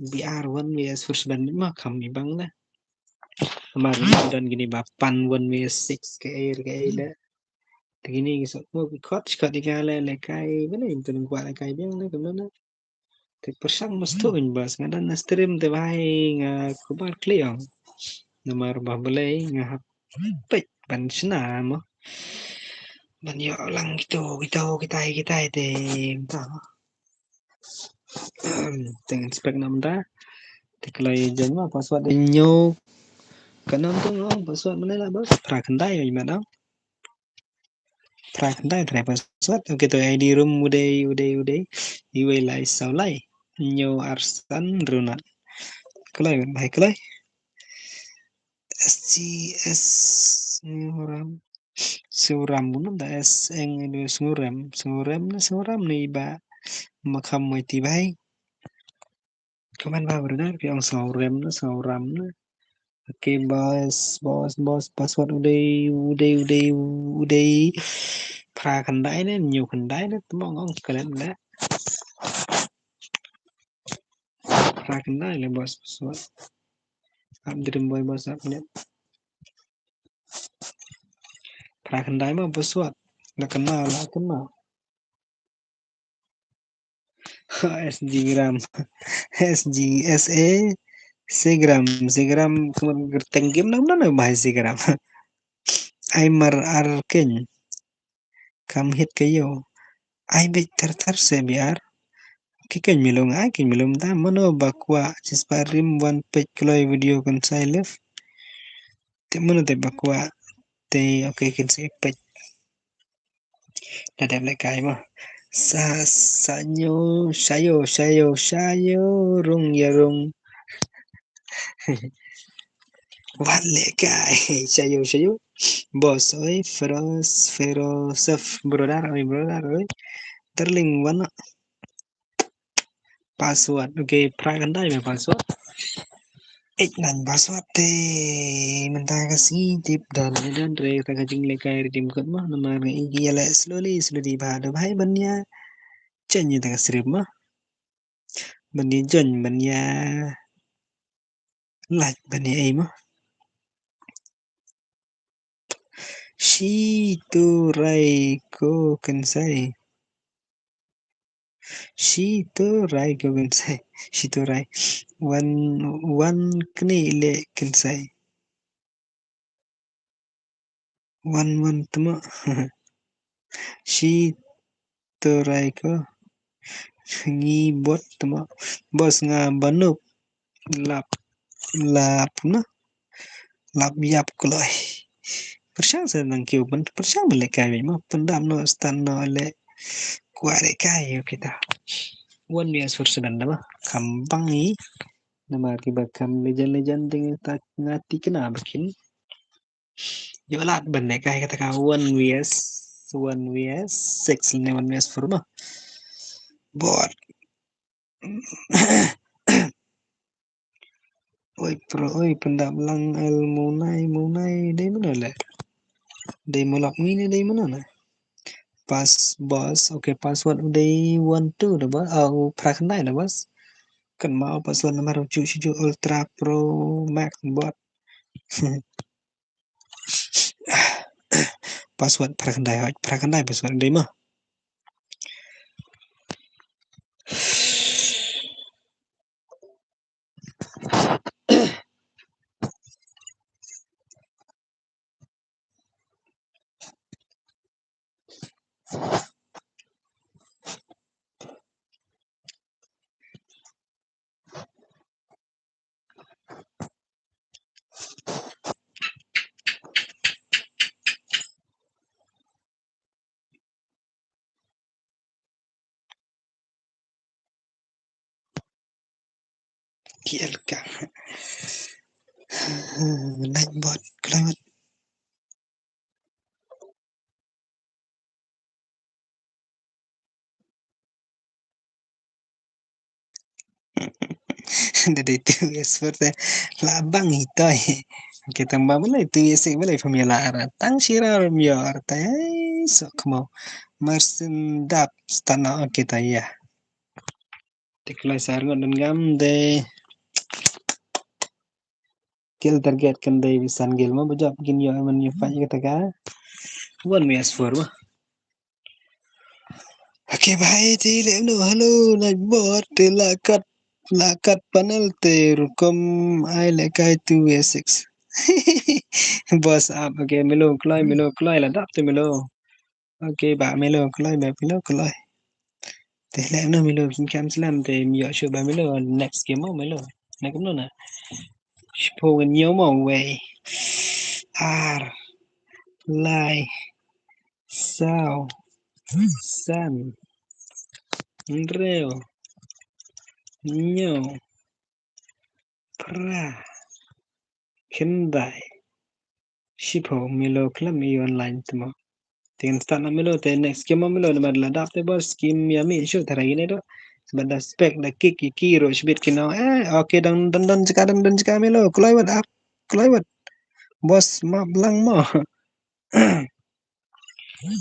B R one V S four seven ma kam ni bang da. Mar ni don gini ba pan one V S six ke air ke air da. Te gini ki sok mo ki kot kot di ka le le kai bele intu ning kwa le kai biang le kemana. Te persang mas tu in bas nga dan na stream te bai nga kubar kliang. Namar ba bele nga hap pek ban sna mo. Ban yo lang gitu gitu kitai kitai te entah. Teng inspect nam da. Te kloi jan ma password de nyo. Kanam tu ngong password mana la bas. Phra khyndai oi madam. Phra khyndai trai password. Okay, to I D room udei udei udei. Iwei lai saw lai. Nyo arsan runat. Kloi bai kloi. S G S Snguram. Snguram bunom da S N G S Snguram. Snguram na Snguram ni ba makam mai ti bai. Kaman ba brother pi ong Snguram na Snguram na. Okay, boss, boss, boss, password udei, udei, udei, udei. Phra khyndai ne, nyo khyndai ne, tmong ong kalen da. Phra khyndai le boss password. Ap dream boy boss ap ne. Phra khyndai ma password. La kena, la kena. S G gram. S G S A. Segram, Segram, kemar gerteng game nang nang bahai Segram. Ai mar ar ken. Kam hit ka yo. Ai bit tar tar se biar. Ki ken milung ai ken milung da mano bakwa cispa rim wan pet kloi video kan sai live. Te mano te bakwa te okay ken sai pet. Da dep le kai mo. Sa sa nyo shayo shayo shayo rung ya rung. Wat le kai shayo shayo. Boss oi, feros ferosef brother oi brother oi. Darling wana. Password. Okay, phra khyndai me password. Eight nine password te mynta ka sngi tip dan dan re ta ka jingle kai redim kut mo namar ngi ya le slowly slowly ba da bai ban ya. Chen ya ta ka srip mo. Ban ya jon ban ya laj ban ya ei mo. Shi tu rai ko kensai. Shi tu rai ko kensai. Shi tu rai. Wan wan kni le kensai. Wan wan tma. Shi tu rai ko. Ngi bot tma. Bos nga banuk. Lap lap na. Lap yap kloi. Pershang sa nang kiu pen pershang bele kai ma pendam no stan no le. Kuare kai yo kita. Wan mi asur sedan da ma. Kambang i. Namar ki ba kam lejan lejan ding ta ngati kena bikin. Yo lat bende kai kata ka one V S one V S six ne one V S four ma. Bot. Oi pro oi pendap lang el munai munai dei mana le. Dei mulak mini dei mana na. Pass boss. Okay, password u dei one two da boss. Ah, u phra khyndai da boss. Kynmaw password namar u ju shi ju Ultra Pro Max bot. Password phra khyndai, hooid, phra khyndai password dei mo. Ki el ka. Nine bot, kloi bot. Da dei tu ya sport te la bang hitoi. Kita ba balei tu ya sik balei pemia la ara tang shira rum yo arta ai sok mo. Marsin dap stana kita ya. Te kloi sar ngon dun gam de. Kill target kan dei bisan gel ma bajap gin yo man yo fight kata ka. One me as four ma. Okay bhai, te le no hello night bot te la kat la kat panel te rukom ai le kai two way six. Boss up, okay Melo kloi, Melo kloi la dap te Melo. Okay ba Melo kloi, ba Melo kloi. Te le no Melo kin kam slam te mi yo shu ba Melo next game mo Melo. Na kum no na. Shiphew ngan ñiew mo wei. Ar. Lai. Saw. San. Hynriew. Hynñiew. Phra. Khyndai. Shiphew Melo khlem i online te mo. Te ngan start na Melo te next game mo Melo namar la dap te bor skim ya mi shu tara ine do. Ba da spek da kick ki ki ro shibit ki no. Eh, okay dang dang dang jaka dang dang jaka Melo. Kloi wat ap. Kloi wat. Boss map lang mo.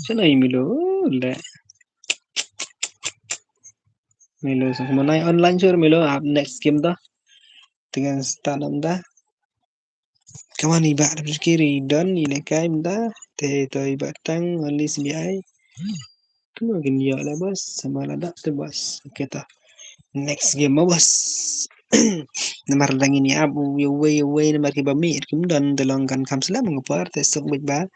Sana i Melo le. Melo sa mo nai online sure Melo ap next game da. Te ngan start nam da. Kawan i ba da kiri don i le kai mda te to i ba tang only S B I. Tu gin yo la bos sama la da te bos. Okay to. Next game ma bos. Namar dang ini ab uwe uwe uwe namar ki ba mi kim don de long kan kam slam ngapar te sok bit ba.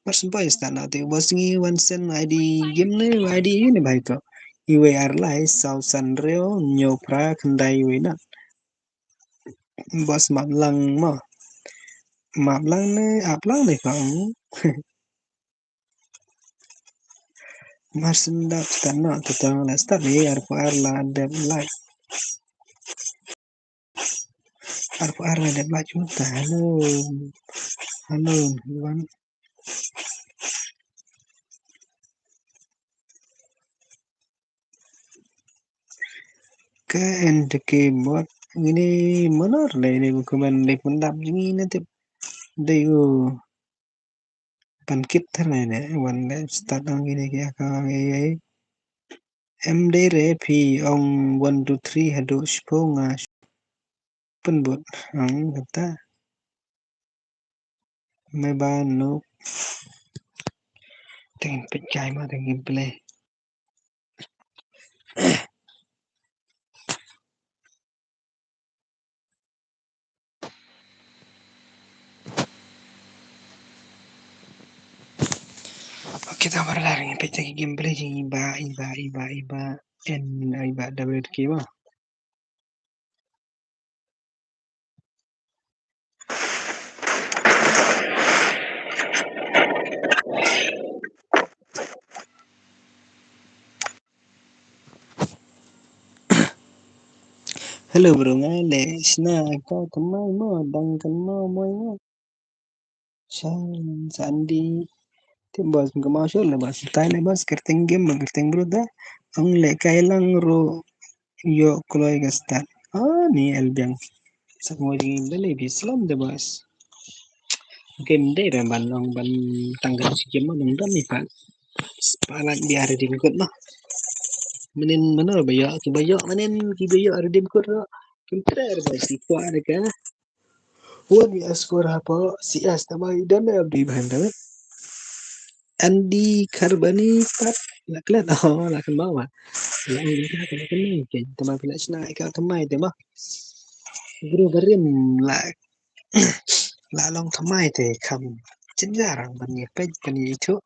Mar sempoi start na te bos ngi one cent I D game ne I D ini ba ito. Iwe ar lai saw san reo nyo pra kendai iwe na. Bos map lang mo. Map lang ne ap lang ne kong. Mar sendap start na tutang la start ni arphew ar la dep like. Arphew ar la dep like chuta. Hello. Hello everyone. Ka en te keyboard ngini monor le ini buku ban dei pun dap jingi ne tip dei u pan kit thar ne ne wan le start ang ngini ki aka ngai em dei re phi ong one two three hadu shiphew nga pun but ang kata. Me ba nuk. Tengin peit kai ma tengin play. Okay, ta bar lar ngin peit ki gameplay jing iba iba iba iba en iba W K ba. Hello bro, nga le sna ka kemai mo dang kemai mo mo. Shan sandi. Te bos kemai sure le bos tai le bos kerteng game bos kerteng bro da. Ang le kai lang ro yo kloi ka start. Ah ni el biang. Sak mo jing bele bi slam de bos. Game de re ban long ban tanggal si game mo dong dam ni pa. Spah lak bia redeem code ma. Mynnin mano ba ïoh, kiba ïoh mynnin kiba ïoh redeem code ruh. Kim treh ba si kwah da ka. Wan ïa score hapoh C S tama i dam em di bhan da. Andy Carbani pat la klet. Oh, la kynmaw ba. La ong ka ka la kynmaw ke. Tama phi la shna ka tama te ma. Bro barim la la long tama te kham. Chin jarang ban ïa peit ban ïa ithuh.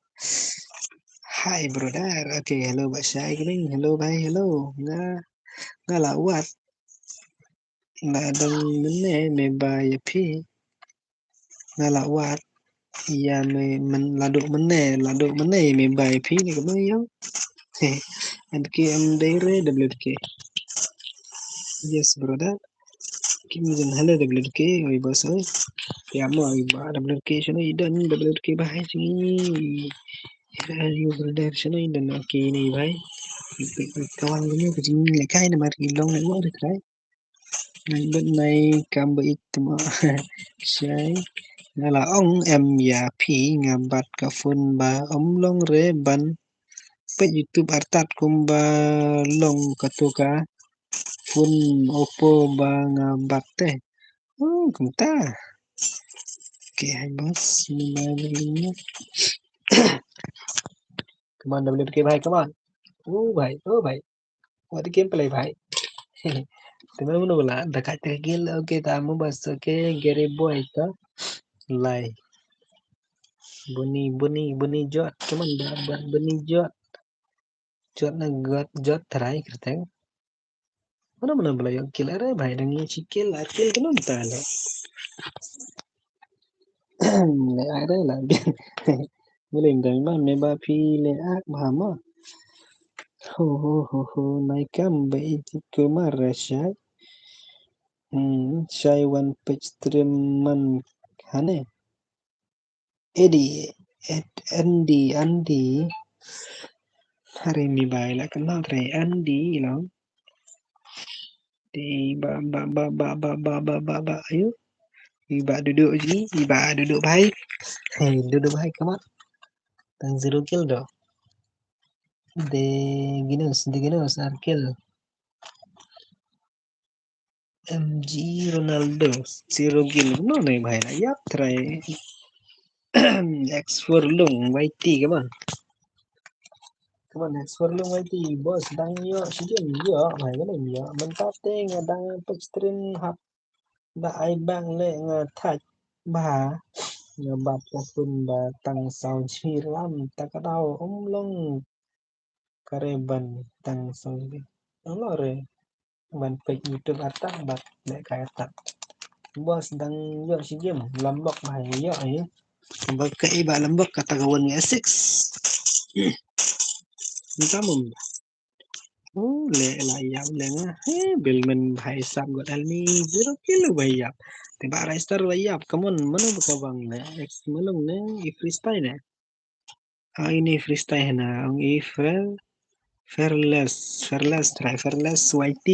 Hi brother. Okay, hello ba shai kring. Hello bhai, hello. Nga nga la wat. La dang mynne me ba ïa phi. Nga la wat ïa me men la duk mynne, la duk mynne me ba ïa phi ni ka ma ïa. And K M dei re W K. Yes brother. Kim jin hello W K, oi boss oi. Ya mo oi ba W K shano i don W K ba hai sini. Ya you brother shano i don okay ni bhai. Kawang ni ka jing le kai na mar ki long na mo de trai. Nai bet nai kam ba ik tama. Shai. Nga la ong em ïa phi nga bat ka phone ba ym long re ban peit YouTube artat kumba long katu ka phone Oppo ba nga bat te. Oh, kumta. Okay, hai boss, ni mai ni. Come on, W K bhai, come on. Oh bhai, oh bhai. What a gameplay bhai. Te mano mano la da ka te gil okay ta mo bas okay Gary Boy ta. Lai. Buni buni buni jot. Come on ba ba buni jot. Jot na got jot try kyrteng. Mano mano bala ïoh kill are bhai dang ïoh kill ar kill kano ta le. Le are la biang. Mele dang ba me ba phi le ak ba ma. Ho ho ho ho nai kam ba i ti kumar ra shai. Hmm, shai wan page stream man hane. Edi, Ed, Andy, Andy. Hari mi bai la kenal re Andy long. Di ba ba ba ba ba ba ba ba ba ayo. Iba duduk ji, iba duduk bhai. Hey, duduk bhai come on. Tang zero kill do. De ginus, de ginus ar kill. M G Ronaldo, zero kill. No ne bhai la ïap try. X four Lung Y T come on. Come on X four Lung Y T boss dang ïoh shi game ïoh bhai ka leng ïoh mynta te nga dang pek stream hap da ai bang le nga thach ba nga bat ka phone ba tang sound shi ram ta ka dau um long. Kare ban tang song bi. Alo re ban pek YouTube atak bat le kai atak. Boss dang ïoh shi game lambok bhai ïoh ai. Ba ka iba lambok kata ka one six. Entah mum. Oh le la ïap le nga. He bilmen bhai sap got almi zero kill bhai ïap. Te ba Raistar bhai ïap. Come on mano ba ka bang le. Ex malung ne i freestyle ne. Ah, ini freestyle hena ong i Fer Fearless, Fearless, try Fearless Y T.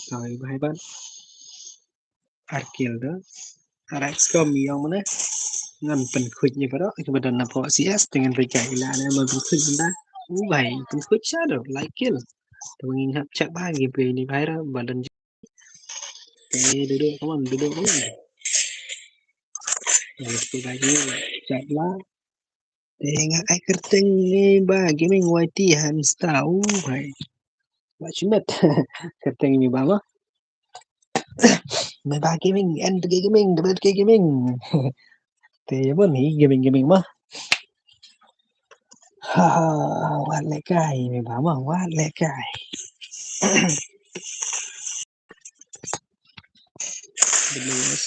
Try bhai ban. Ar kill da. Ar X com yong mana. Ngan pen khuj ni paro, ki badan na po C S dengan bejai ila na ma pen khuj benda. U bhai, pen khuj shadow, like kill. Tawang ing hap check bhai, gameplay ni bhai ra, badan Te duduk kawan, duduk kawan. Te duduk lagi, chat lah. Te nga ai kyrteng ni ba gaming Y T hamster u bhai. Ba chimet kyrteng ni ba ma. Me ba gaming, en tege gaming, debet ke gaming. Te ya bon ni gaming gaming ma. Ha ha, wat le kai me ba ma, wat le kai. W S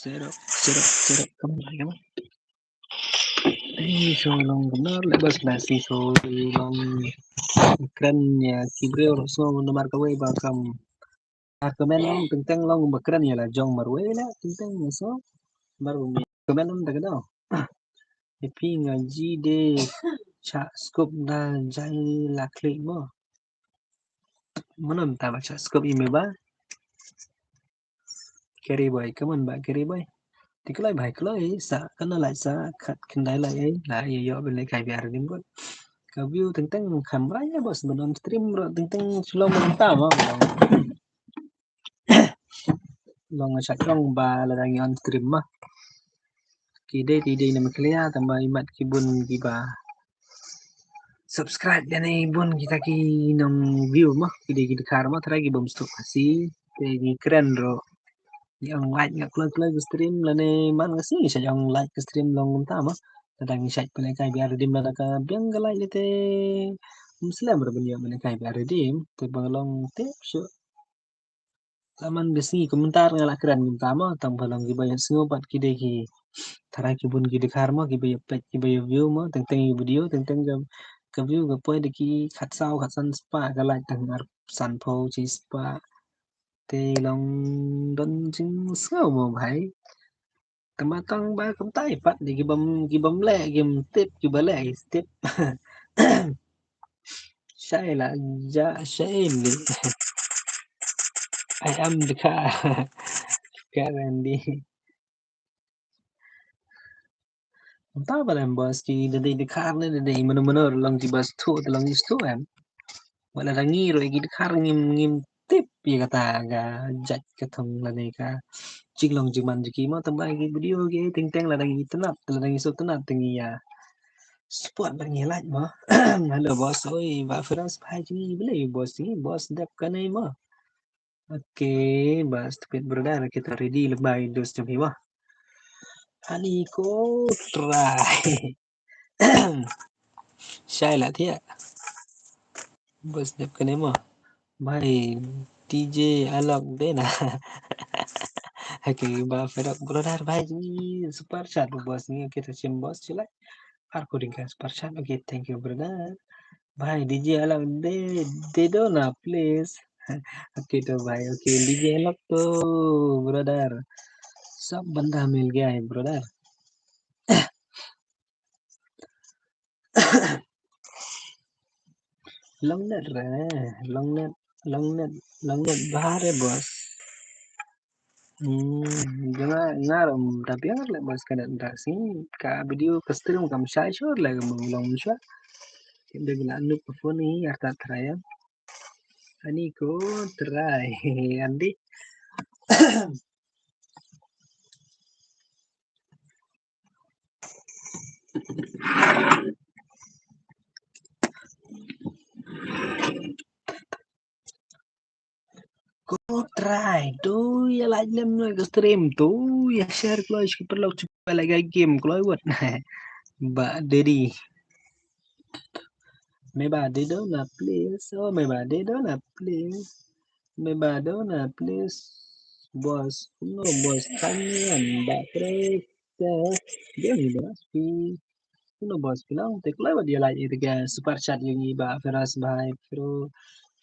zero zero zero, come on, come on. Ei, so long kumno le bas nasi so long kren ya ki briew so namar kawei ba kam. Ar kmen long tengteng long ba kren ya la jong marwei la tengteng so. Mar kmen long da kado. Ipi nga ji de cha scope da jai la klik mo. Mano mynta ba shah scope ïa me ba. Carry boy, come on ba carry boy. Te kloi bha kloi sa, kane lait sa khatkhyndai lait ei, la ïa ïoh ban lehkai biang redeem bad ka view teng teng kham rai ïa bos ban on stream ruh teng teng shu long mynta ma. Long sha jong ba la dang on stream ma. Ki dei, ki dei na Meghalaya tang ba imat ki bun kiba subscribe, dei na i bun kita ki nong view ma, ki dei ki dkhar ma, trai ki bym sdang Khasi, te ki kren ruh. Ngi ong like nga kloi kloi ki stream lane man ka sngi sha ong like ki stream long kumta ma. Lada ngi shait pynlehkai biang redeem lada ka biang ka like leh te ym slem ruh ban ïoh pynlehkai biang redeem, te ba long tip shuh. La man ka sngi kumta nga la kren kumta ma, tang ba long kiba ïohsngew bad ki dei ki, trai ki bun ki dkhar ma, kiba ïoh peit kiba ïoh view ma, teng teng ïa video, teng teng ka, ka view ka poi da ki khatsaw khatsan spah, ka like tang arphew sanphew shispah. Te long don jingsngew mo bhai. Tang ba tang ba kumta pat de ki bym, ki bym leh kim tip, kiba leh ki tip. Shai la ja shai li. I am the car. Car Andy. Kumta ba lem bos, ki da dei dkhar ne da dei mano mano, long ki bos tu, long ki tu em. Wat la ngi ruh ki dkhar ngim, ngim tip ïa kata ka jait ka thong lane ka jinglong jingman jong ki mo, tang ba ki video ki teng teng lada ngi tnat, lada ngi shu tnat te ngi ïa support bad ngi like mo. Hello bos, oi Bah Firas, bha jong ngi, balei bos, ngi bos dep kane mo. Okay, Bah Stupid Brother, kita ready leh bai dos jong phi mo. Ani ko try. Shai la thiah. Bos dep kane mo. Bhai D J Alok de na. Okay, Bah Ferok Brother, bhai ji super chat bos ngi, okay, ta shim bos chilai. Ar ko ding ka super chat. Okay, thank you brother. Bhai D J Alok de, de do na please. Okay to bhai, okay D J Alok to brother. Sab banda mil gaya hai brother. Long net re, long net, long net, long net bha re bos. Hmm, jong nga, nga ruh da biang leh bos ka net da sngi ka video ka stream kam shai shor leh ka mong long shwa. Kim da gila nuk ka phone ni artat try ya. Ani ko try Andy. Ko try to ïa like lem noh ka stream, to ïa share kloi sha ki paralok sha ki ba lehkai game kloi wat. Bah Daddy. Me Bah Daddy na please. Oh me Bah Daddy na please. Me Bah Daddy na please. Bos, no bos, kan yan ba pre. Game ni bos pi. Uno bos phi long te kloi wat ïa like ïa te ka super chat ïa ngi Bah Feroz bhai, Fero,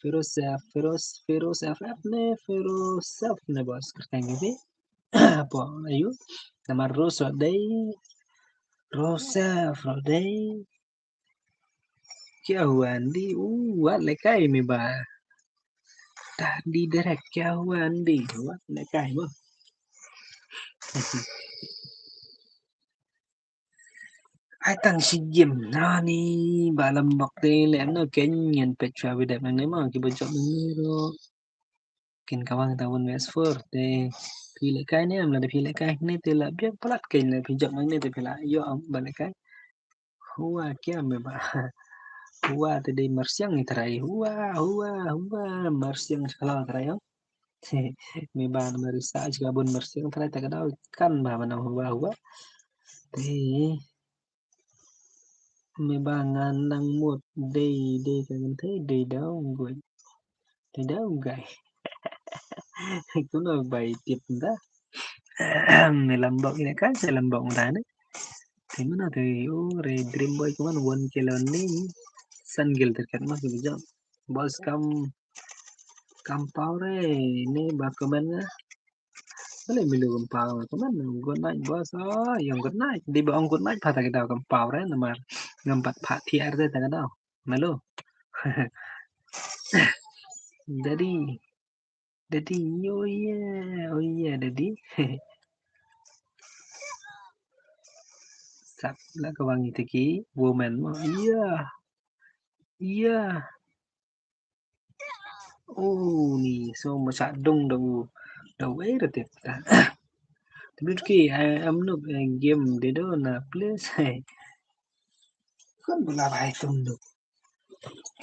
Feroz F, Feroz, Feroz F F ne Feroz F ne bos kyrteng ïa phi. Hapoh ayu namar Rose F dei, Rose F dei. Kia hua Andy, u wat lehkai me Bah. Tah di direct kia hua Andy, wat lehkai mo. Ai tang shi game na ni ba lam bok te leh no ken ngen pet chwa bidep na ne ma ki ba jop ni ro. Ken ka wang ta one versus four te phi lehkai ne am lada phi lehkai ne te la biang palat ken ne phi jop ne te phi la ïoh am ba lehkai. Hua kia me Bah. Hua te dei marsiang i trai. Hua, hua, hua marsiang skala trai. Me Bah na marisa jika bun marsiang trai ta ka dau kan ba mana hua hua. Te me Bah ngan nang mut dei dei ka ngan te dei dau ngut. Te dau gai. Kuno bai tip nda. Me lambok ine kan se lambok nda ne. Te mano te o re Dream Boy kuman one kilo ni. San gil terkat ma ke bijak. Bos kam kam pau re ne ba komen nga. Bale milu kam pau komen good night bos. Oh, yang good night. Di ba ong good night pha ta kita kam pau re namar ngam pat pha thiar te ta kita. Malu. Daddy. Daddy, oh yeah, oh yeah, Daddy. tap la ka wang ita ki woman mo. Iya. Iya. Oh, ni so ma sa dong dong dong eh ratip ta. Tapi ki, eh, am nuk, eh, game de do na please. Kon bula bai tum nuk.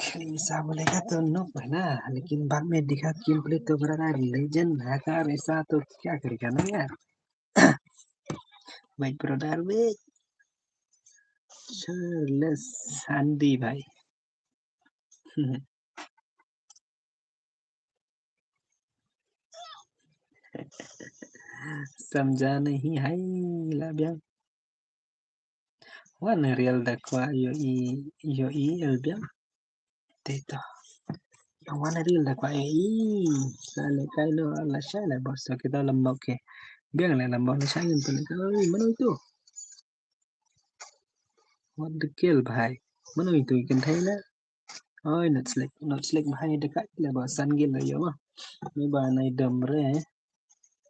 Kali sa bula ka tum nuk na. Lekin bad me dikha game play to brother legend ha ka resa to kya karega na yaar. Wait brother wait. Charles Andy bhai. समझा नहीं है ला biang. Wan Real da kwah ïohi, ïohi el biang. Te to. Wan Real da kwah ïohi. Sa lehkai noh lashai leh boss. Kita lambok ke. Biang leh lambok lashai ngin pynlehkai. Oi, mano itu? What the kill bhai? Mano itu i kynthei leh? Oi, not select, not select bhai, da ka leh ba san gil la ïoh ma. Ni ba nai dam re.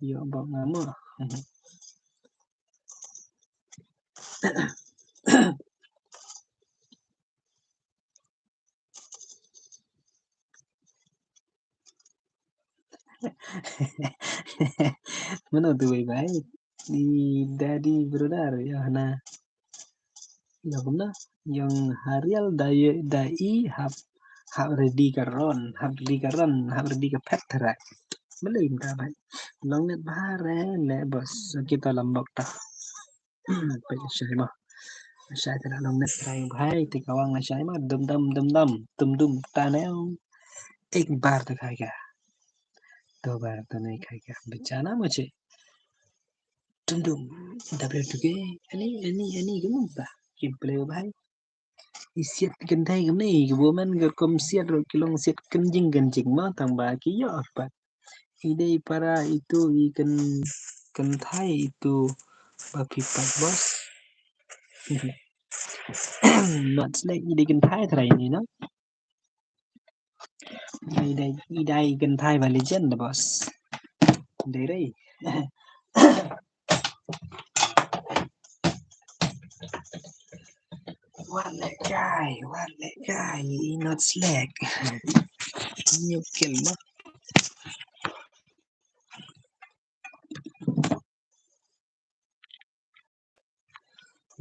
Ïoh ba nga ma. Mano tu wei bai? I daddy brother ïa hana. Ïa kumna ïong Harial da i hap hap ready ka ron, hap ready ka ron, hap ready ka phet trai. Mele im ka bai. Long net bahar eh le bos kita lambok ta. Peit lashai ma. Lashai te la long net trai bhai te ka wang lashai ma dum dum dum dum dum dum ta neo. Ek bar to khai kya? Do bar to nahi khai kya? Bichana mujhe. Dum dum. W two K. Ani ani ani kumta. Ki play bhai. I siat kynthei kumne ki woman ka kum siat ro ki long siat kynjing kynjing ma tang ba ki ïoh pat. I dei para itu i kyn kynthei itu ba phi pat boss. Not like i dei kynthei trai ni no. I dei i dei kynthei ba legend da boss. Dei rei. What that guy? What that guy? He not slack. New kill ma.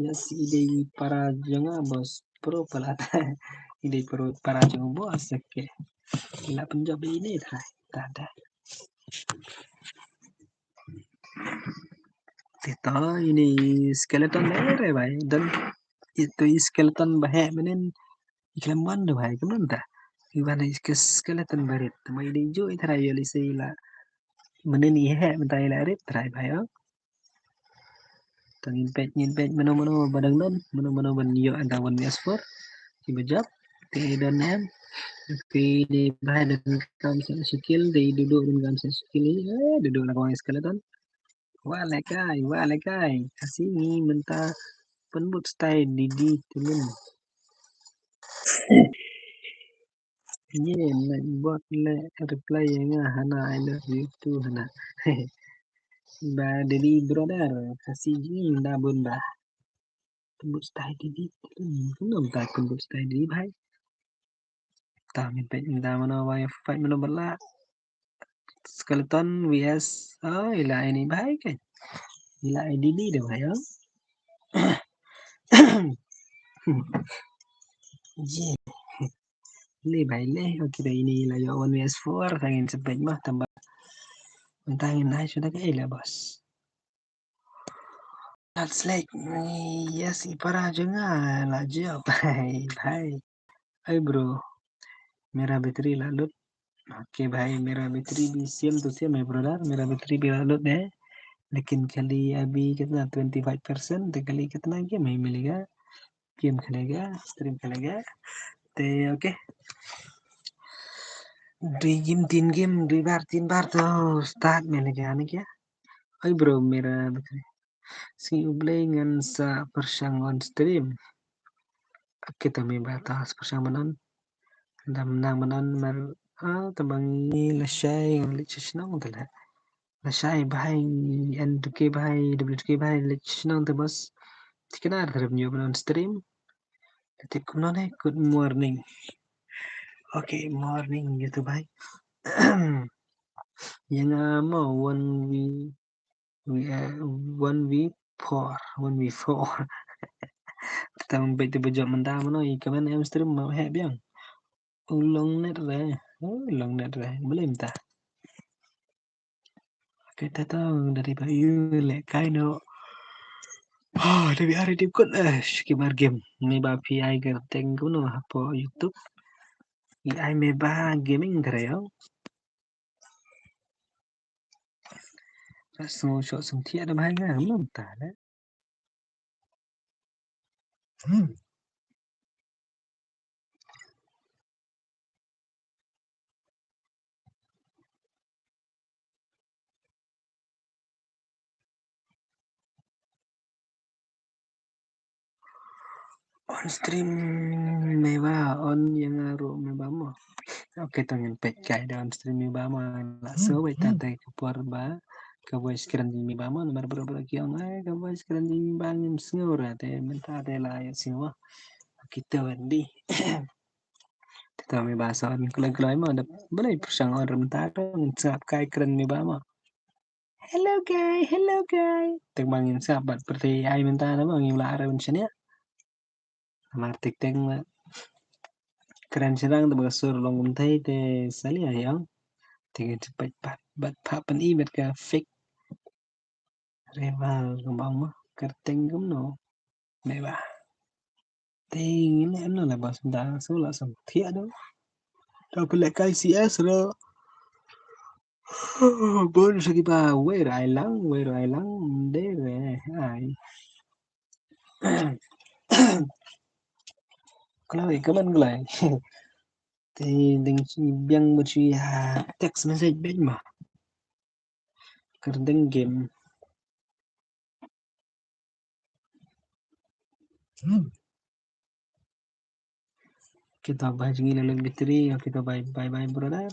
Yes, i dei para jong nga boss. Pro pala. I dei pro para jong boss. Okay. Ila penjop ini trai. Tada. Te to ini skeleton le re bai don itu skeleton ba heh menen i khlem wan do bai kumno ta i wan i skeleton barit ma i dei ju i trai yo li sei la menen i heh menta i la rit trai bai o. Tang ngin peit ngin peit mano mano ba dang don mano mano ban ïoh anta one vs four. Ki ba jop te i don em. Te i dei bai don kam sa skill te i dudu don kam sa skill i eh dudu la kawang skeleton. Wa lekai wa lekai. Khasi ngi mynta pynbut style didi timin. Ye na bot le reply ïa nga hana I love you too hana. Ba didi brother khasi ngi da bun ba. Pynbut style didi timin. Kumno mynta pynbut style didi bhai. Ta ngin peit mynta mano ba ïa fight mano ba lah. Skeleton vs oh ila ini bhai kan. Ila ini ni deh bhai oh. Ye. Le bhai le. Okay dah ini ila ïa one vs four tang ngin sa peit mah tang ba. Tang ngin ai sudah ke ila boss. That's like yes i para jong nga la jop bhai bhai. Ai bro. Mera battery la lut. Okay bhai mera battery bhi same to same hai brother mera battery bhi la lut hai. Lekin khali abhi kitna twenty five percent to khali kitna game hai milega. Game khalega stream khalega. Te okay. Dui game tin game dui bar tin bar to start milega ne kya. Ai bro mera battery. Sngi u Blei ngan sa pyrshang on stream. Kita mi ba ta pyrshang manan. Dam nang manan mar ah tabang ni lashai ngan leh shnong tala. Lashai bhai N two K bhai W two K bhai leh shnong te boss. Thikna rem ïoh ban on stream. Tip kumno ne? Good morning. Okay, morning YouTube hai. Ïa nga mo one V, V, eh, one V four, one V four. Tang bad te ba jop mynta mano i comment em stream mo heh biang. U long net re, u long net re, balei mynta. Kita tong dari ba ïu lehkai noh. Ah, dari hari dip kot eh, skip ar game. Ni ba phi ai kyrteng kumno hapoh YouTube. I ai me ba gaming kare yo. Rasu shok sum thiah da ba hai nga mynta le. On stream me ba, on ïa nga ruh me ba mo. Okay, tang ngin peit kai da on stream me ba mo. La so wei ta te ka por ba ka voice kren jong me ba mo, namar bro bro ki ong ai ka voice kren jong me ba ngim sngew ra te mynta te la ïa sngew. Kita wan di. Te ta me ba son kloi kloi mo da balei pyrshang on rem ta to ngin sngap kai kren me ba mo. Hello guy, hello guy. Te ba ngin sngap bad pyrthei ai mynta na ba ngim lah re ban shaniah. Namar tik teng ba kren syrang te ba ka sur long kumtai te salia ïa. Te ngin sngap bad bad pap pen i bad ka fake. Rival ka bang ma kyrteng kumno. Me ba. Te ngin em na le bas da su la sam thiah do. Ta pele kai C S ro. Bon sa ki ba wer ai lang, wer ai lang de re ai. Kloi ka ban kloi. Te ding chi biang ba chi ha text message bej ma. Kyrteng game. Kita bye jingi lalu bitri, kita bye bye bye brother.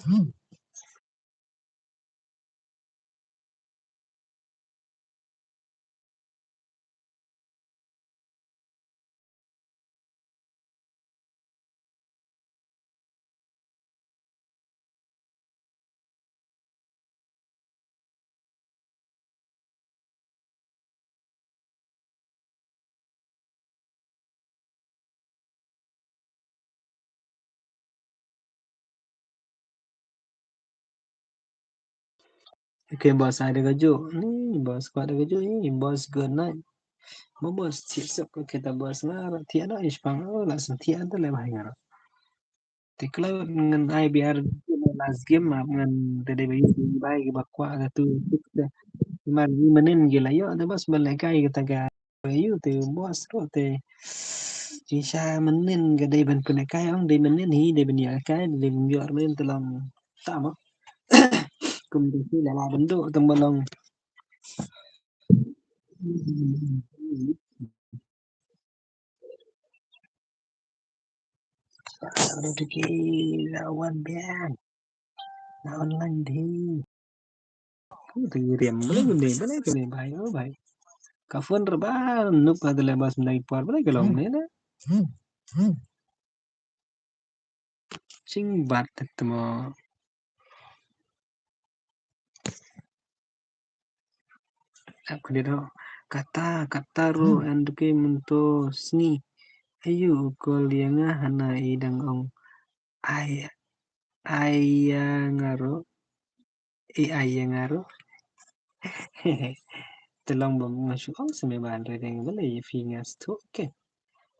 Okay boss, ai da kajuh. Ni boss, kwah da kajuh ni boss, good night. Mo boss, thiah suk ka kita boss nga ra thiah da ish pang, oh la sum thiah da le bhai nga ra. Te kloi ngan ai biar last game ma ngan te dei ba ïu bai ba kwah ka tu tuk da. Mar ni manin gi la ïoh da boss ba le kai kita ga ïu te boss ro te. Shisha manin ga dei ban pynlehkai ong dei manin hi dei ban ïalehkai dei ban ïoh manin te long tama. Kum dei hi la la bentuk tang ba long. Aduh, deki la wan biang. La online dei. Pu dei riam balei kane, balei kane bhai, oh bhai. Ka phone ra ba nuk ka dei le bas mendai por balei ka long ne na. Ching bat te mo. Ap kdit ho. Kata, kata ru en duke mynto sngi. Ayu u kol ïa nga hana i dang ong. Ai, ai ïa nga ru. I ai ïa nga ru. Te long ba nga shu ong sa me ban re deng balei ïa phi nga stuk ke.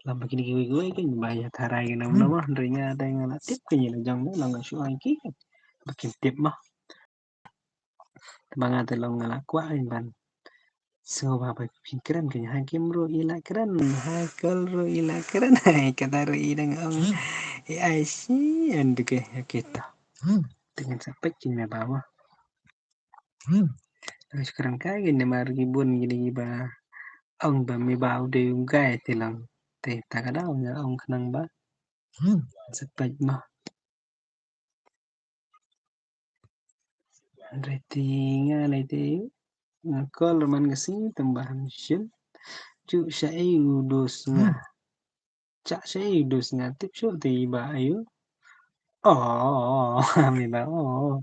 Lamba kine kiwei kiwei kine ba ïa tharai kine mno ma hynrei nga dei nga la tip kine la jong ne long nga shu ai ki ba kin tip ma. Te ba nga te long nga la kwah ban sngew ba ba phin kren kine ha kim ruh i la kren ha kol ruh i la kren hai kata ruh i dang ong i ai shi an duke ha kita. Te ngan sa pek kine ba ma. Ngan shu kren kai kine mar ki bun kine ki ba ong ba me ba u dei u guy te long te ta ka dau nga ong khnang ba. Sa pek ma. Hynrei te nga lei te nga kol man ka sngi tang ba han shin. Ju sha ei u dos nga. Cha sha ei u dos nga tip shu te ba ayu. Oh, me ba oh.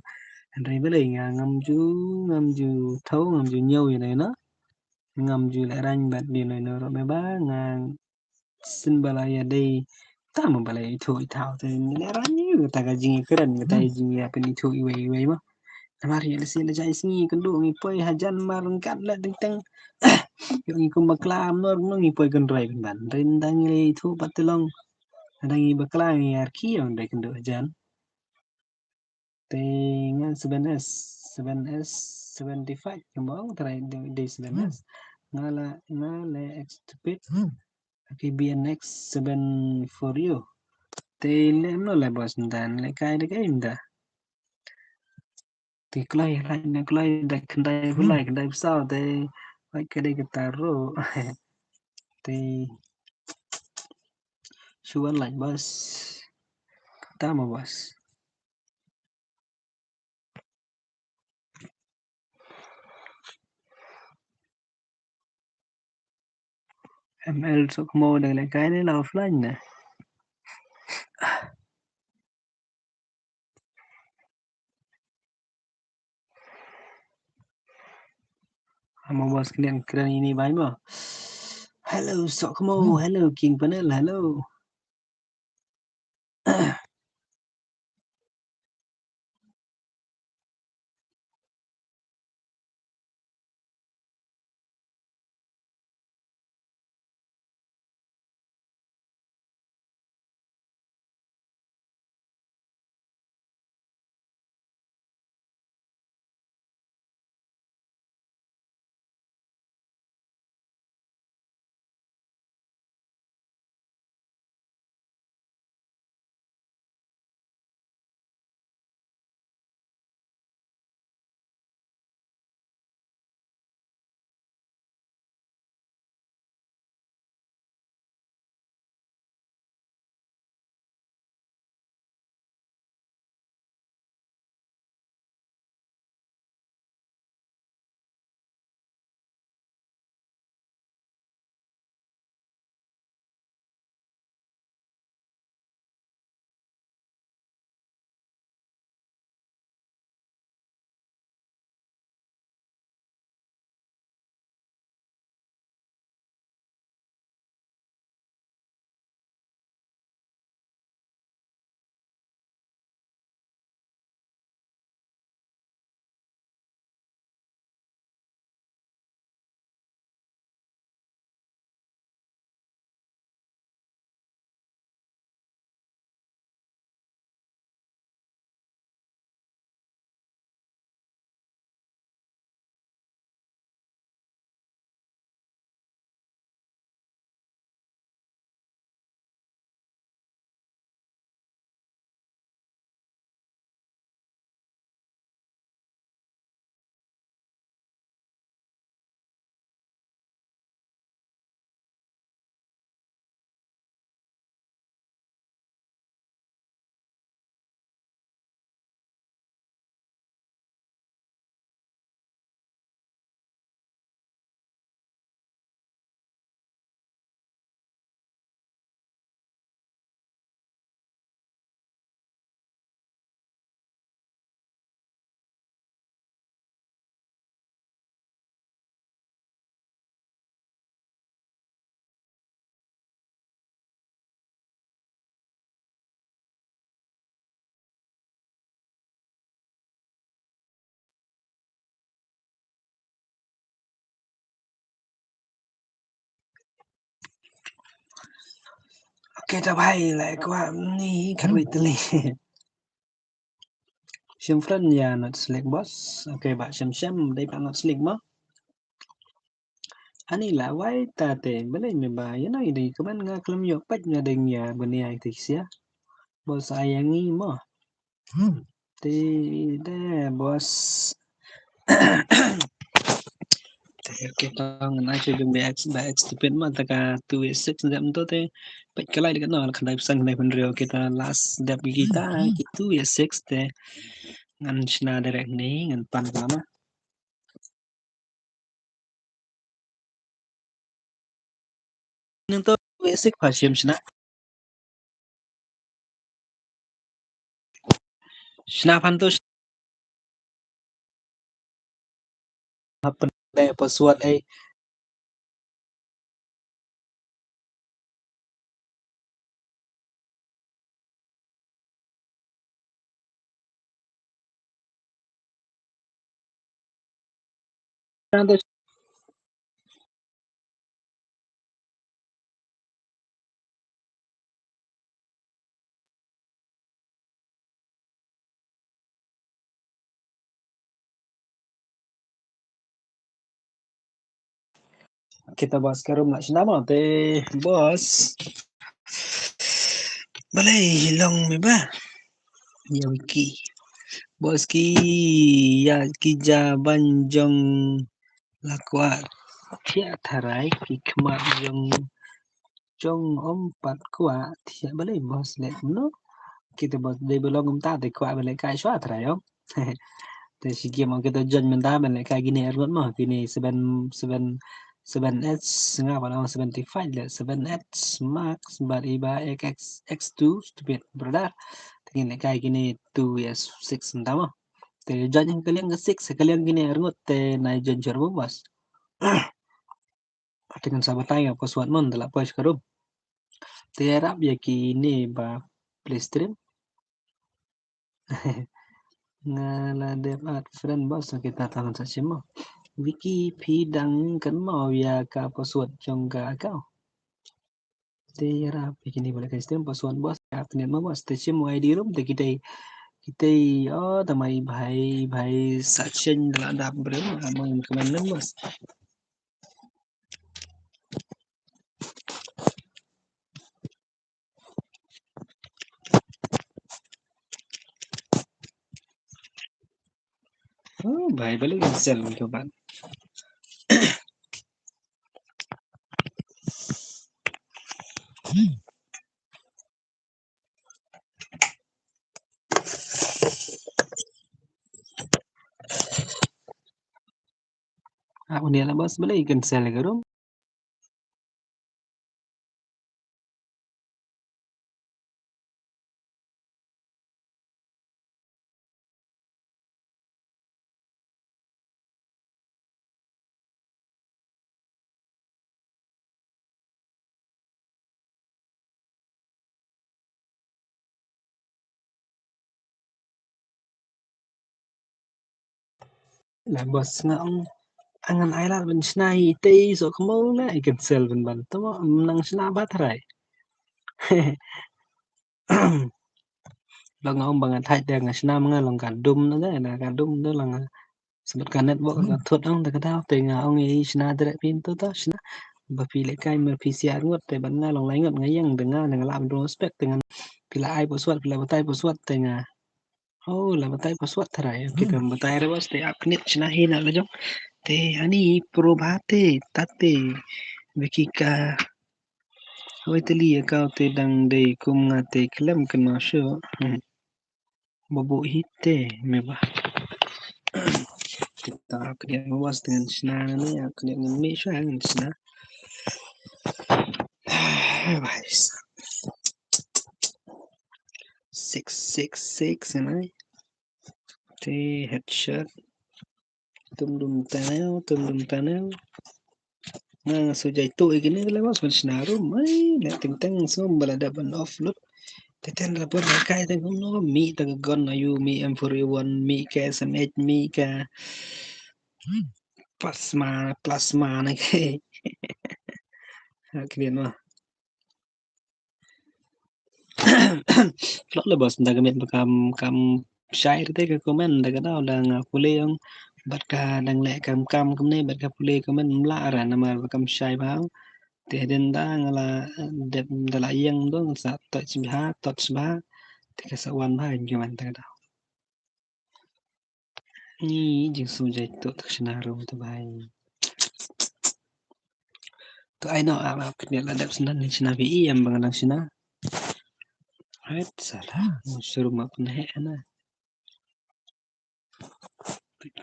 Hynrei balei nga ngam ju, ngam ju thaw, ngam ju ñiew ïa no. Ngam ju leh rang bad ïa no ro me ba nga syn ba la ïa dei. Tang ba la ïa ithuh ithaw te ngi leh rang ïa ta ka jingïakren, ta ka jingïapynithuh iwei iwei ma. Namar ïa lehse la jai sngi kynduh ngi poi hajan mar ryngkat la ding teng. Ïoh ngi kum bakla mnor mnor ngi poi kynroi pynban. Rin dang ngi leh ithuh pat te long. Dang ngi bakla ngi arki ïoh dei kynduh hajan. Te nga seven S, seven S, seventy-five kembang try dei seven S. Nga la, nga la X stupid. Okay, B N X seven for you. Te le mno le boss ndan le kai de kai nda. Te kloi lai na kloi da khyndai phew lai khyndai phew saw te lai ka dei ka taro. Te shu wan lai boss. Tama boss. M L Sohkhmaw dang leh kai ne la offline ne. Amo boss kren kren ini bai mo. Hello Sohkhmaw, hello King Panel, hello. Okay, ta bai la kwa ni kharwi tali. Shem friend ya not select boss. Okay, ba shem shem dei ba not select mo. Ani la wai ta te bele me ba ya no idei kaman nga klem yok pat nga deng ya benia ite sia. Boss ayangi mo. Te de boss. Te kita ngan ai jong ba X ba X stupid ma ta ka two eight six dep to te. Pet kalai dekat no khandai phew san khandai phew hynriew kita last dep kita ki two eight six te. Ngan shna direct ni ngan pan ka ma. Nangta basic pha shim shna. Shna phan to. Hap pynlong password ei. Kita boss ka room la shna mo te boss. Balei long me ba. Ya wiki. Boss ki ya ki ja ban jong la kwah thiah tharai ki khmat jong jong ym pat kwah thiah balei boss leh kumno. Kita boss dei ba long kumta te kwah balei kai shwa tharai ym. Te shi game kita join mynta ban leh kai kine arngut mo kine seven seven seven H nga ban ong seventy five leh seven H max bad iba X X X two stupid brother. Te ngin leh kai kine two S six mynta mo. Te join ka liang ka six ka liang kine arngut te nai join shwa mo boss. Te ngan sa batai nga password mon da la poi ka room. Te ïarap ïa kine ba play stream. Nga la dep add friend boss kita ta ngan sa shim mo. Wiki phi dang kynmaw ïa ka password jong ka account. Te ïarap ïa kine ba la play stream password boss ka kane mo boss te shim I D room te kita kita oh ta mai bhai bhai sa chen da la dap brim amang kmen boss. Oh, bhai, balik cancel ko ban. Ah, unia la boss balik cancel ka room. La boss nga ong angan ai lad ban shna hi tei so kmo la i cancel ban ban to nang shna ba trai. Long nga ong ba nga thait da nga shna ma nga long ka dum na da na ka dum da long nga. Sebab ka network ka thut ong da ka dau te nga ong i shna direct pin to to shna. Ba phi leh kai mer phi sia ngut te ban nga long lai ngut nga yang da nga da nga la ban respect te nga phi la ai password phi la batai password te nga. Oh, la batai password tharai. Okay, kam batai re bas te ap knit shna hi na la jong. Te ani pro ba te tate. Biki ka Hoi te li ya kau te dang dei kum nga te klem kena shu. Hmm. Babu hi te me ba. Kita kena bas dengan shna ni ya kena ngan me shu ngan shna. Bhai sab. Six six six ni. Te headshot. Tum dum taneu, tum dum taneu. Nga sujai tu ikini le bas ban shna room. Ai, le ting teng sum bala da ban offload. Te ten ra ban kai teng kum no mi ta ka gun ayu mi M four A one mi ka S M H mi ka plasma plasma na ke. Hakrian ma. Flot le bos da ka met ba kam kam shai te ka comment da ka dau da nga pule ong bat ka dang le kam kam kumne bat ka pule comment mla ra namar ba kam shai ba te den da nga la dep da la yang do sa touch ba touch ba te ka sa wan ba comment da ka dau. Ni jingsngewjai to tak shna rum tu bai. To ai no am ap kne la dep shna ni shna vi em bang nang shna. Hai sala shuru ma kne he na.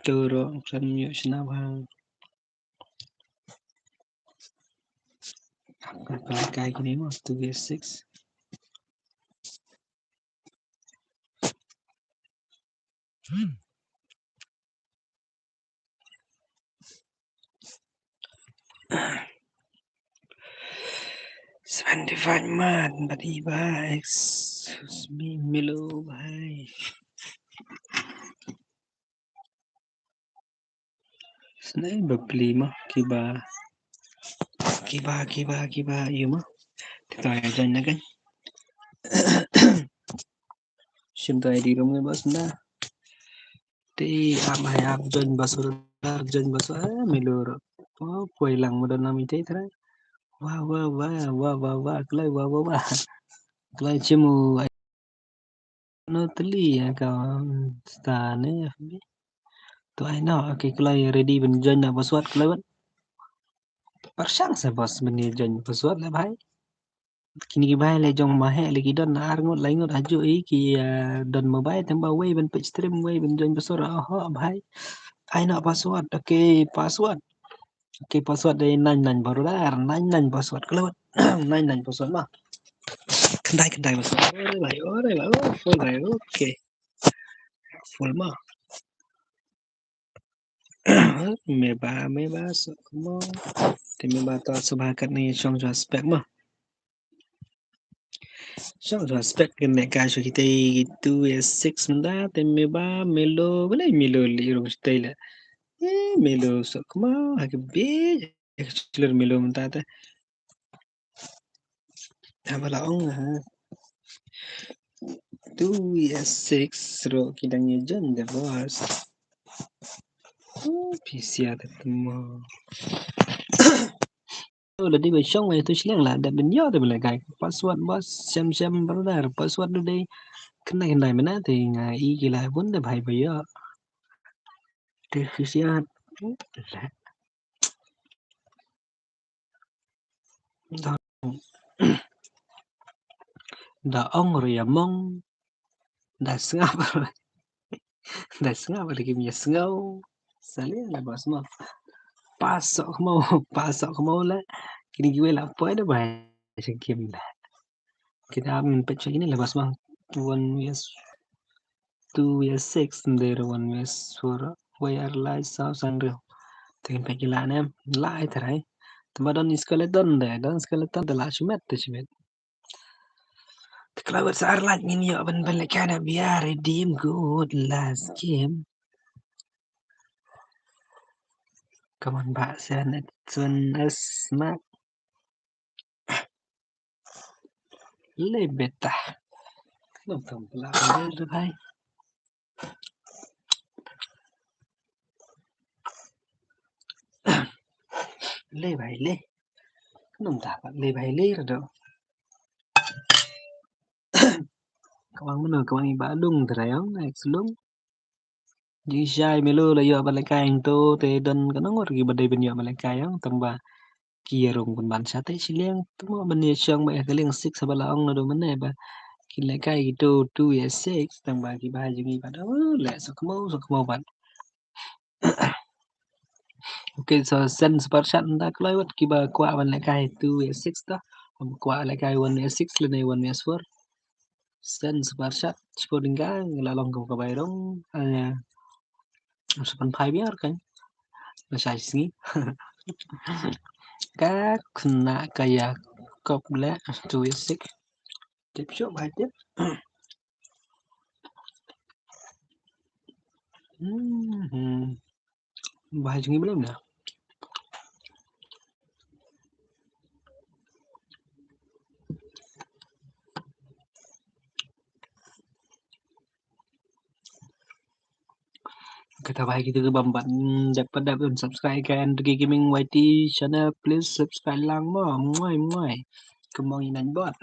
To ro kan yu shna bang. Ka kai kini mo two vs six. Seventy five mat bad i ba excuse me Milo bhai. Snai ba pli ma kiba kiba kiba kiba yu ma. Kita ya jan na kan. Shim ta di rum ba sna. Te ap hai ap join ba sur dar join ba sur ah Milo ro. Oh poi lang ma don nam ite tra. Wa wa wa wa wa wa klai wa wa wa. Klai chimu. No teli ya ka sta ne F B. Tu ai no okay klai ready ben join na password klai ben. Parsang sa bos ben join password le bhai. Kini ki bhai le jong ma he le ki don ar ngut lai ngut haju i ki don mobile tang ba wei ben page stream wei ben join password oh bhai. Ai no password okay password. Okay password dei nine nine baru dar nine nine password keluar nine nine password ma. Kendai kendai password. Alright bhai alright bhai oh full bhai okay. Full ma. Me ba me ba so mo. Te me ba to so ba kat ni shong shong spek ma. Shong shong spek kene ka shu kita gitu ya six menda te me ba Milo bele Milo li rong stay la. Eh Milo so kma ha ke be. Explore Milo menta te. Haba la ong ha. Two ya six ro kidang ya jon de boss. Pisia te temo. Lada ba shong wei tu shleng la da ben ïoh da bela kai password bos sem sem brother password du dei kena kena mena te nga i ki la bun da bhai ba ïoh. Te shisha la da ong ria mong da sngap da sngap da kim ya sngau sale la bos mo. Pasok mo pasok mo la kini ki wei la poi da bai sengkim la. Kita min pet ini la bos mo. One yes two yes six there one yes four wei ar lai sau san reu. Tin pet kila ne lai tarai. Tama don skeleton de don skeleton de la shimet de shimet. Te klawet sa ar lait ngin ïoh ban ban leh kana bia redeem good last game. Come on ba sen sun as mak. Le beta. Nong tam pula bel tu bhai. Le bhai le. Nong ta le bhai le ro. Kawang mano kawang iba lung terayang next lung. Jingshai Milo la ïoh ba lehkai hangto te don ka nongor ki ba dei ban ïoh ba lehkai ïa tang ba ki ïa rung ban ban sha te shiliang tang ba ban ïa shong ba ïa ka liang six ba la ong na do mane ba ki lehkai ki to two ïa six tang ba ki ba jong ngi ba da leh sa kmo sa kmo ban. Okay, so sen super chat nda kloi wat ki ba kwah ban lehkai two ïa six ta. Kwah lehkai one ïa six lane one ïa four. Sen super chat, shipor dingka, la long kum ka bai rong, aya, sepan phai biar kan. Na shai sngi. Ka kena kaya kop le, tu wisik. Tip shop bai tip. Hmm. Ba jngi blem da. Kata ba kita ke bambat dep dep subscribe kan Ricky Gaming Y T channel please subscribe lang mo muai muai. Kemong inan bot.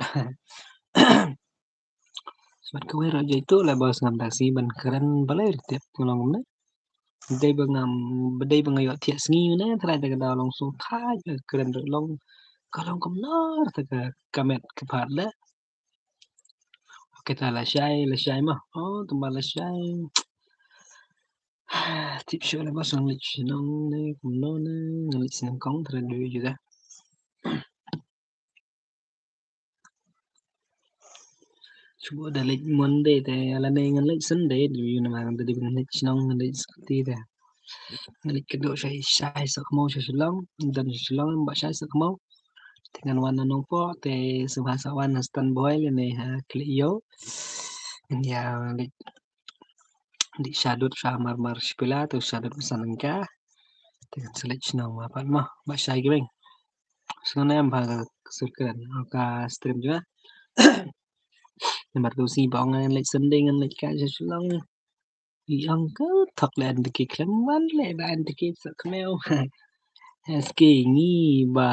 Smat kawei ro jai tu la bos ngam taksi ban keren balai retiap tulong kumne. Bedei ba ngam bedei ba ngayo tiak sngi ne trai da kada long so thai keren ro long ka long kumno ta ka kamet ka phat le. Kita la shai la shai ma oh tumba la shai. Tip shu la bos ngam lich nong ne kumno ne ngam lich nong kong trai du ju da. Te ba da leit Monday te lane ngan leit Sunday, dei namar da dei ngan leit shnong, ngan leit skuti te. Ngan leit kynduh shai, shai Sohkhmaw sha Shillong, don sha Shillong ba shai Sohkhmaw. Te ngan wan na Nongpoh te sngewbha sa wan ha Stan Boy lane ha Khlieh Ïew. Ngan ïa leit, leit sha dud sha mar mar shipila te sha dud ba san nangka. Te ngan sa leit shnong ma pat mo ba shai ki beng. Sngewbha em ba ka sur kren ka stream jong nga. Namar tu si ba ong ngan leit Sunday ngan leit ka sha Shillong. Ïa ka thok le an deki khlem wan le ba an deki sa kmew. S K ngi ba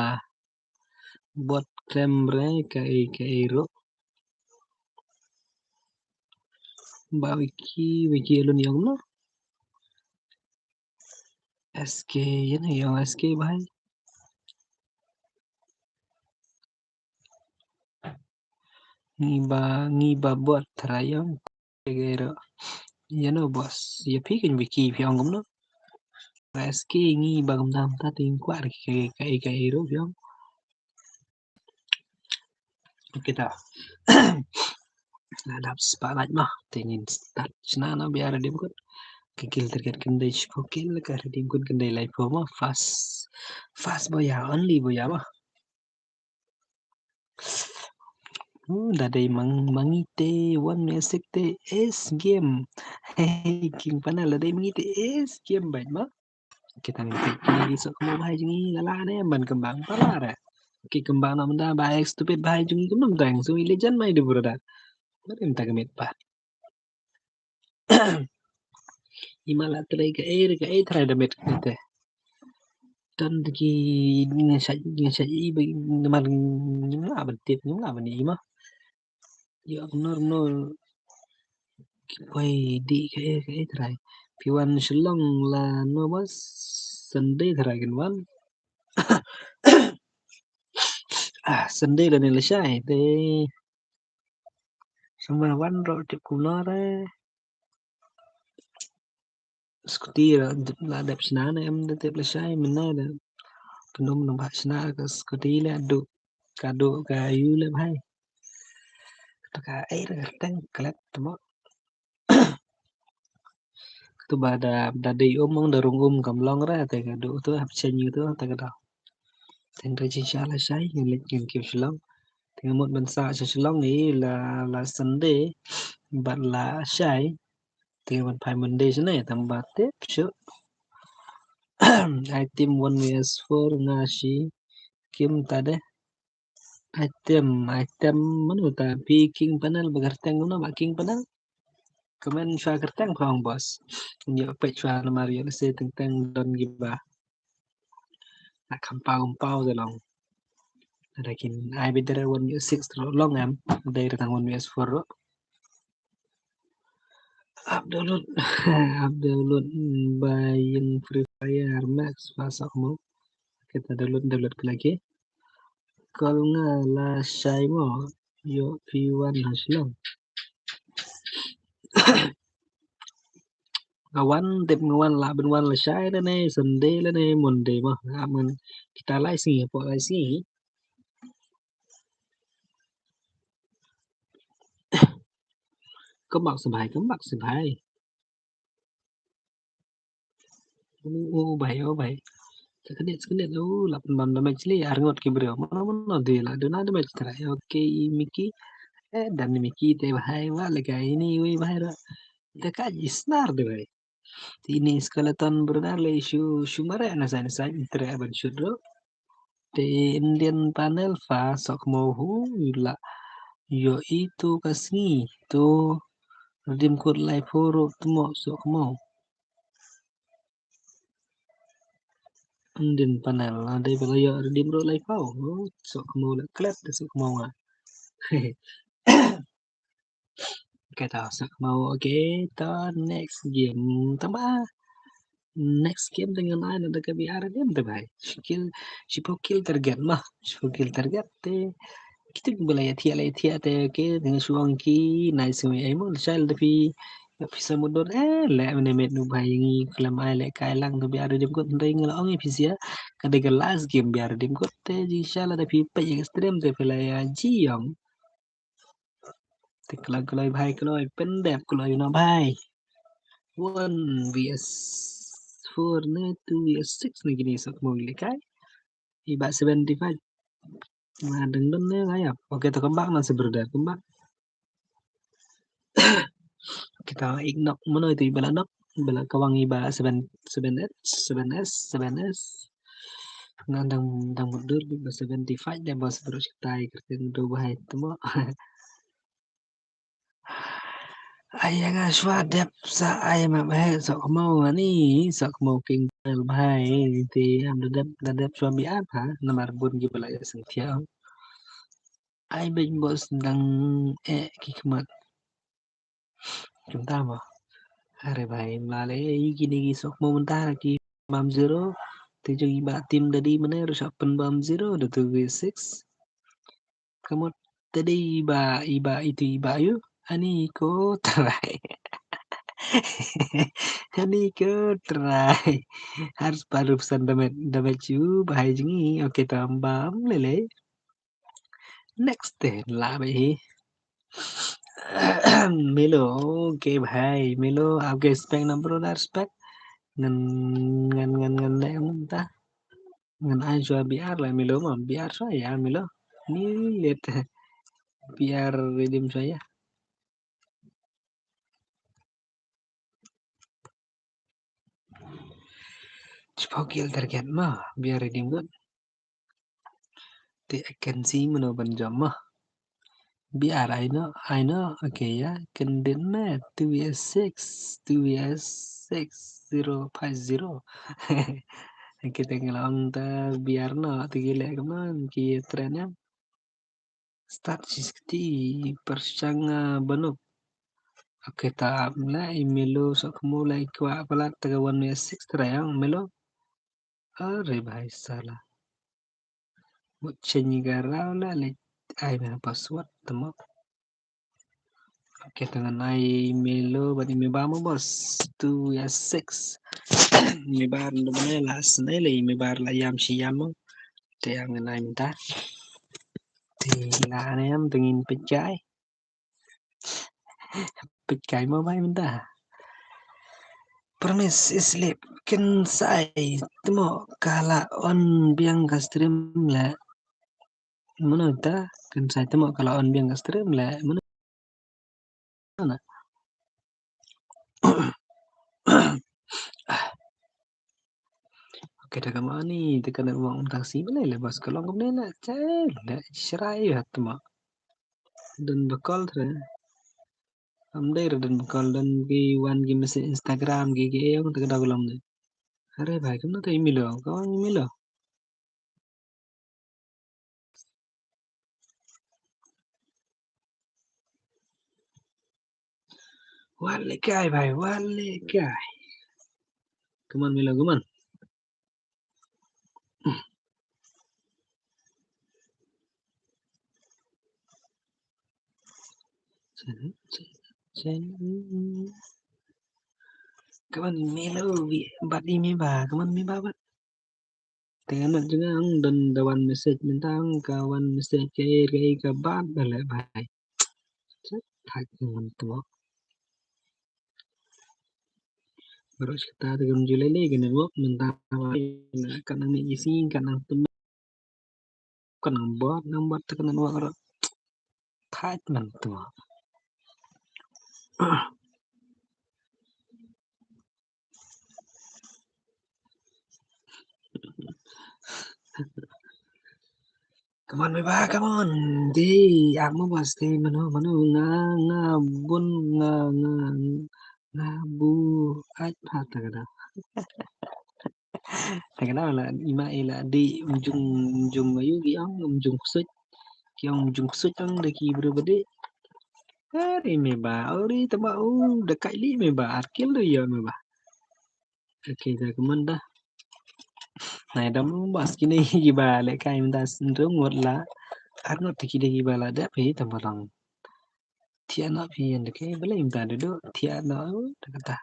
bot khlem re kaei kaei ruh. Ba wiki wiki lun ïong no. S K ïa no ïong S K bhai. Ngi ba, ngi ba bot trai ïong. Kaei ruh. Ïa no boss, ïa phi kan wiki phi ong kumno. S K ngi ba kumta kumta te ngi kwah kaei kaei ruh phi ong. Okay ta. La dap spotlight mo. Te ngin start shna na biar redeem code. Ka kill target kan dei shiphew kill, ka redeem code kan dei laiphew mo. Fast, fast boya, only boya mo. Uh, da dei mang mangi te one music te ace game. Hey, King Panel, da dei mangi te ace game bad mo. Kita ngi peit kine ki Sohkhmaw bhai jong ngi la lah ne ban kembang pala re. Ki kembang na mynta ba ek stupid bhai jong ngi kumno mynta ngi sngewthuh legend mai de brother. Bad mynta ka miet pat. Ima la trei kaei re kaei trai da miet kine te. Don ki ngi shait ngi shait i ba namar ngim lah ban tip ngim lah ban i ma. Ïa nor nor ki poi dih kaei kaei trai. Phi wan Shillong la no ba Sunday trai kin wan. Ah, Sunday lane lashai te. Sumar wan ruh tip kumno re. Skuti la dep shna ne em da tip lashai mynne da. Pynum nang ba shna ka skuti le duk ka duk ka yu le bhai. Ka ai re teng klet tmo. Katu ba da da dei um ong da rung um kam long re te ka duk tu hap chen yu tu te ka da. Teng da jingshisha lashai ngan leit ngan kiew Shillong. Te nga mut ban sah sha Shillong i la la Sunday bad lashai. Te ban phai Monday shane tang ba tip shuh. Item one vs four nga shi kim ta de. Item, item mano ta phi King Panel ba kyrteng mano ba King Panel. Comment shwa kyrteng phong boss. Ngi peit shwa namar ïa lehse teng teng don gi ba. Nak khampau khampau te long. Ada kin ai bidder one vs six ruh long em. Dei tang one vs four ruh. Ap download, ap download ba ïing Free Fire Max ba Sohkhmaw. Kita download download ke lagi. Call nga lashai mo. Ïoh phi wan ha Shillong. Nga wan dep nga wan lah ban wan lashai lane Sunday lane Monday mo. Nga man kita lai sngi hapoh lai sngi. Kembang sngewbha, kembang sngewbha. Oh, oh, bhai, oh, bhai. Saknit, saknit, oh, lap ban damage li, ar ngut ki briew. Mano, mano, dei la, duna damage try. Okay, i Mickey. Eh, dan Mickey te bhai, wa le ka ini, wi bhai ra. Te ka ji snar de bhai. Te ini skeleton brother le shu, shu mare na sa, na sa, tre ban shoot ro. Te Indian panel fa Sohkhmaw hu la. Ïoh itu ka sngi tu. Redeem code lai phew ruh tmo Sohkhmaw. Indian panel la dei ba la ïoh redeem ruh lai phew. Sohkhmaw la klet de Sohkhmaw nga. Okay, ta Sohkhmaw, okay, ta next game. Tama next game te ngan ai na da ka B R game te bhai. Shi kill, shiphew kill target ma. Shiphew kill target te. Kitu ki ba la ïathiah, la ïathiah te, okay, te nga shu ong ki, nice me ai mo, shai la da phi, phi sa mut don, eh, le mene met nu bhai ngi, khlem ai le kai lang te B R game kot, hynrei nga la ong ïa phi sia, ka dei ka last game B R game kot, te jingshisha la da phi peit ïa ka stream te phi la ïa ji ong. Te Kloi kloi bhai kloi pyndep kloi no bhai. One V S four ne two V S six ne kine sa kmo ile kai. Iba seventy five. Na dang dang ne gaya. Okay, to kembang na sebreda kembang. Kita ignore mano itu iba la nok. Iba la kawang iba seven seven S seven S seven S. Nga dang dang mudur iba seventy five deh bos bro kita kertin do bahai temo. Ai nga shwa dep sa ai ma bhai sok mo ngani sok mo king bhai ti am da dep da dep shwa bi ap ha namar bun ki bala ya sing thiang. Ai bej bos dang eh ki khmat. Kumta mo. Are bhai mlale i kini ki sok mo mynta ki bam zero. Te jong iba tim dadi mane rusak pen bam zero da tu V six. Kamot tadi iba iba itu iba yu. Ani ko try. Ani ko try. Harus baru pesan damage damage yu bahai jengi. Okay tambah lele. Next te la bhai hi. Milo, okay bhai, Milo, okay spek number one spek. Ngan ngan ngan ngan ne ta. Ngan ai jua B R la Milo ma, B R so ya Milo. Ni let B R redim so ya. Chipau kiel target ma, B R redim good. Te I can see mano ban jump ma. B R I know, I know. Okay, yeah. Can did me. Two V S six, two V S six, zero five zero. Okay, tengok lang ta B R no. Te gila kaman ki trend ya. Start sixty pershang banuk. Okay, ta ap la i Milo sok kemu la i kwah palat ta ka one V S six try ang Milo. Are bhai sala. Mut change ka raw la le ai me password tamo. Okay, ta ngan ai Milo bad i Meba mo bos. Two ya six. Meba ndo bane la snai le Meba la yam shi yam mo. Te ang ngan ai mynta. Te la ne am tengin pejai. Pit kai mo bai mynta. Promise is sleep kin sai temo ka la on biang ka stream le. Mano ta kin sai temo ka la on biang ka stream le. Mano na. Okay, ta kama ni ta ka network mynta si bale le bas ka long kumne na chai le shrai hat temo. Don ba call tre. Am dei ra don ba call don ki wan ki message Instagram ki ki eyong ta ka dau long ne. Are bhai kumno ta email lo ka wan email lo. Wat le kai bhai wat le kai. Come on Milo, come on. Come on Milo, bad i Meba, come on Meba bad. Te nga jong nga ang don da wan message mynta ang ka wan message ka er ka er ka bad da leh bhai. Thak ngan tuak. Baroh shi katta te kam ju lei lei ka network mynta bhai. Ka nang mih isi ka nang tem ka nang bot nang bot te ka network baroh. Thak ngan tuak. Come on Meba, come on. Di, amo bas di mano mano nga nga bun nga nga nga bu ai pha ta ka da. Ta ka da la ima ila di mjung mjung ayu ki ang mjung ksut. Ki ang mjung ksut ang da ki bru bade. Ari Meba, ori tama u da kai li Meba, arkil do ya Meba. Okay, da kumon da. Nai dam bas kine ki ba le kai mynta sindung ngot la. Ar ngot ki de ki ba la da phi tam ba long. Thia na phi yan de ke bale mynta de do thia na da kata.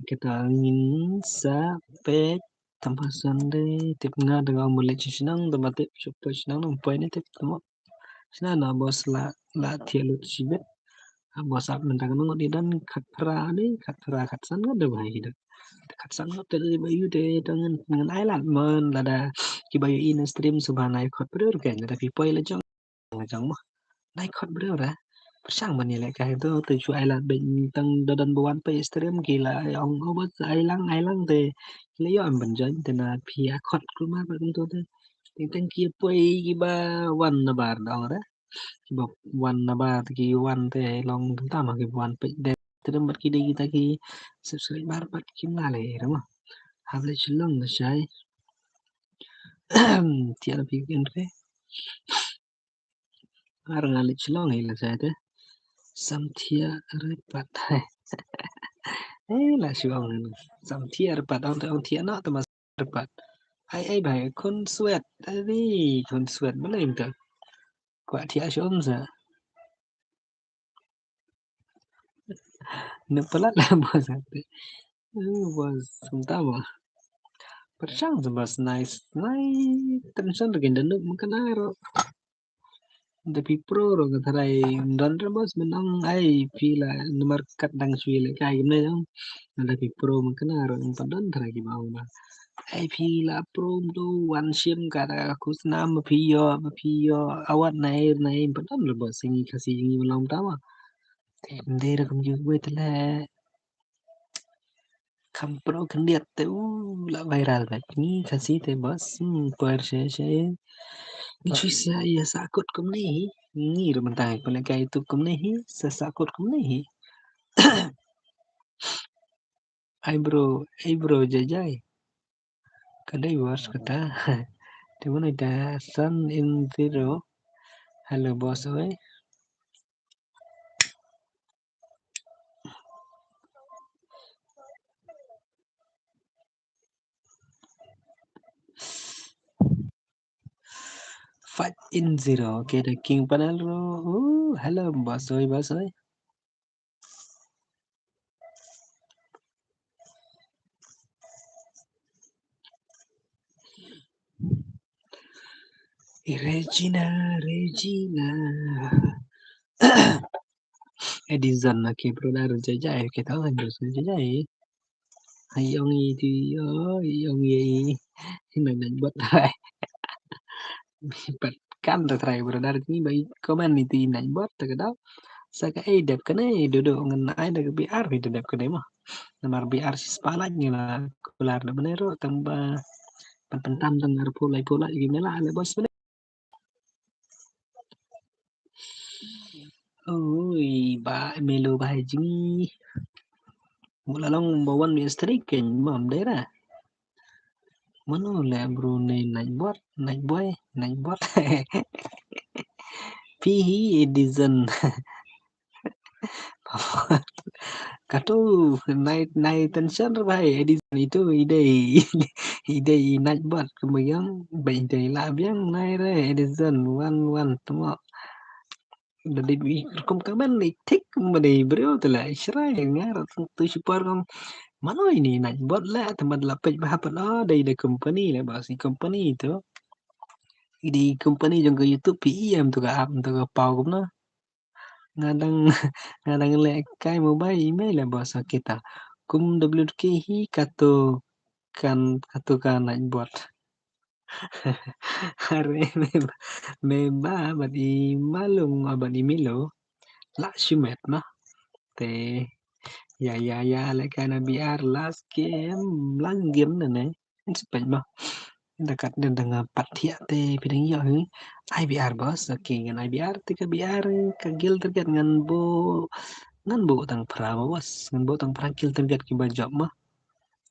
Kita ngin sa pe tam ba Sunday tip nga da ngam le chi shnang da ma tip chup pe shnang nang poi ne tip tamo. Sna na boss la la thiah lut shibit. Ha boss ap mynta ka ngut i don khatphra ne khatphra khatsan ngut da ba hi da. Khatsan ngut te da ba yu te te ngan ngan ai lad mon lada ki ba yu in stream suba nai khot briew ke lada phi poi la jong. Jong mo. Nai khot briew ra. Pyrshang ban ïalehkai to te shu ai lad bad tang da don ba wan peit stream ki la ai ong o ba ai lang ai lang te ki la ïoh em ban join te na phi a khot kumar ba kumto te. Teng teng ki poi ki ba wan na bar da ong ra. Ki ba wan na bar ki wan te long tam ki wan peit de te dam bad ki de kita ki subscriber bad kim la le ra mo. Hap le shu long da shai. Tiada phi kan re. Ar nga leit shlong hi la sa te. Samthia repat. Eh la shlong ni. Samthia repat ong te ong thia no te mas repat. Ai ai bai khun swet. Ai khun swet mana im te. Kwa thia shom sa. Ne palat la bos ate. Eh, bos, sumta ba. Pyrshang sa bos, nice, nice. Tension kin da nuk mengkena ro. Da pi pro ro ka tharai don re bos menang ai pi la nomor kat dang swi le kai gimne jong. Da pi pro mengkena ro em padon tharai ki ba ong ba. Ai phi la pro mtu wan shim ka da ka khusnam ba phi ïoh ba phi ïoh awat nai nai padon le bos ngi Khasi ngi long ta ba. Te mdei ra kum ju wei te le. Kham pro khyndiat te u la viral ba ngi Khasi te bos. Hmm, por she she. Ngi shu sa ïa sa kut kumne hi. Ngi ru mentang ko le kai tu kumne hi. Sa sa kut kumne hi. Ai bro, ai bro jai jai. Ka dei worse kata. Te mano ita san in zero. Hello boss oi. Five in zero. Okay, the king panel ro. Ooh, hello boss oi, boss oi. Regina, Regina. Edison, okay, bro, dah jajai, okay, tahu kan, bro, jajai. Ayong itu, yo, ayong ye, ini nak buat apa? Pat kan ta trai bro dar ni bai comment ni ti nai bot ta ka dau. Sa ka ei dep kane dudu ngan ai da ka B R ri dep kane mo. Namar B R si spala ni la kular da bane ro tang ba pan pan tam tang ar pulai pulai gi mela le bos bane. Oi ba melo ba jing. Mula long ba wan mi strik ken mam dera. Mano le bro ne night bot, night boy, night bot. Pi hi Edison. Katu night night tension re bhai Edison itu idei idei night bot kemudian ba idei la biang nai re Edison wan wan temo. Da dei bi rukom ka man ni tik ma dei briew te la shrai nga ra tu shipor kong mano ini night bot la te mad la pej ba hapan o dei da company la ba si company tu. Dei company jong ka YouTube P E M tu ka app tu ka pau kumno. Nga dang nga dang le kai mobile email la ba sa kita. Kum W K hi katu kan katu ka night bot. Are me ba, me ba bad i malung bad i milo la shimet ma. Te ya ya ya le kana B R last game, last game na ne. Inspect ma. Dekat dan dengan pat thiah te pidang yo hi. I B R bos, okay ngan I B R te ka B R ka gil tergat ngan bo ngan bo tang pra bos, ngan bo tang pra gil tergat ki ba job ma.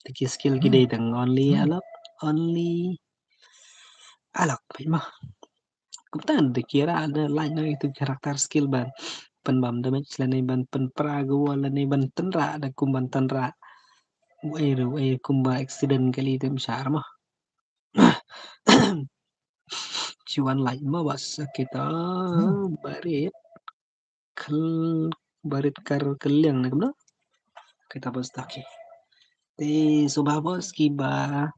Te ki skill ki dei tang only alok, only alok peit mo. Kumta da ki ra da lain na itu character skill ban pynbam damage lane ban pynpra ga wall lane ban tynra da kum ban tynra. Wei re wei kum ba accident kali te mshar mo. Chuan lain mo bas kita barit. Khal barit kar kaliang na kumno. Kita bos taki. Te so ba bos ki ba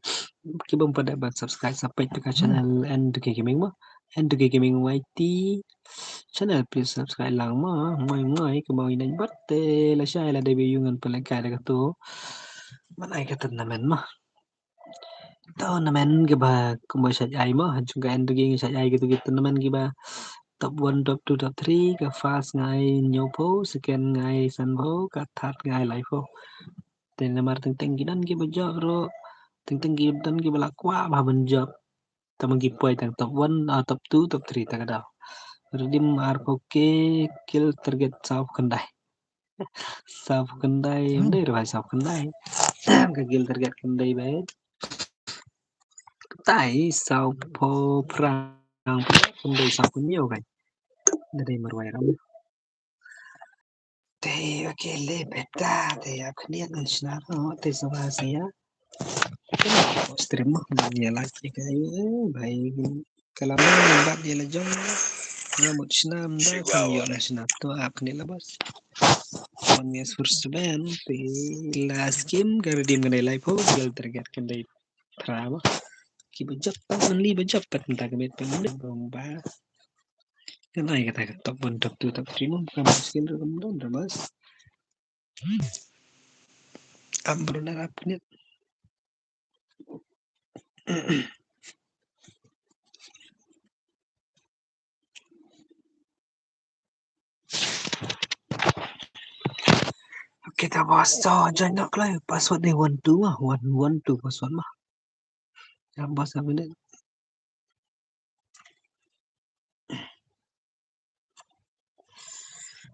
ki bam pada ban subscribe sa page ka channel and ki gaming mo. N two K Gaming Y T channel, please subscribe lang ma. Ngoi ngoi ka ba ina bat te la shai la dei ba yu ngan pynleh kai da kato. Man ai ka tournament ma. Tournament ki ba kumba shai ai ma. Jong ka N two K ngi shai ai kitu ki tournament ki ba top one, top two, top three, ka first ngai hynñiew phew, second ngai san phew, ka third ngai lai phew. Te namar teng teng ki don ki ba jop ruh, teng teng ki don ki ba la kwah ba ban jop. Tang ki poi tang top one, ah, top two, top three ta ka daw. Redeem arphew K, kill target saw khyndai. Saw khyndai, ym dei ruh ba saw khyndai. Ka kill target khyndai ba. Tai saw phew phra, khyndai saw hynñiew kai. Dei marwei ram. Te, okay, le beta, te ap khniat ngan shna ko, te sa ba sia. Stream mo ban ïa like ïa ka, eh, bai ka la mo ban ïa la jong. Nga mut shna mda kan ïoh na shna to ap khniat la bos. Ban ïa sur seben, te la skim ka redeem ka dei lai phew, kill target ka dei phra ba. Ki ba jop pat, only ba jop pat mynta ka met pat mynta ba. Kan ai kata ka top one, top two, top three mo, bukan muskil ruh kam don ruh bas. Am bro na rap knit. Okay, ta bas, so join na klai password ni one two ah, one one two password ma. Am bas a minute.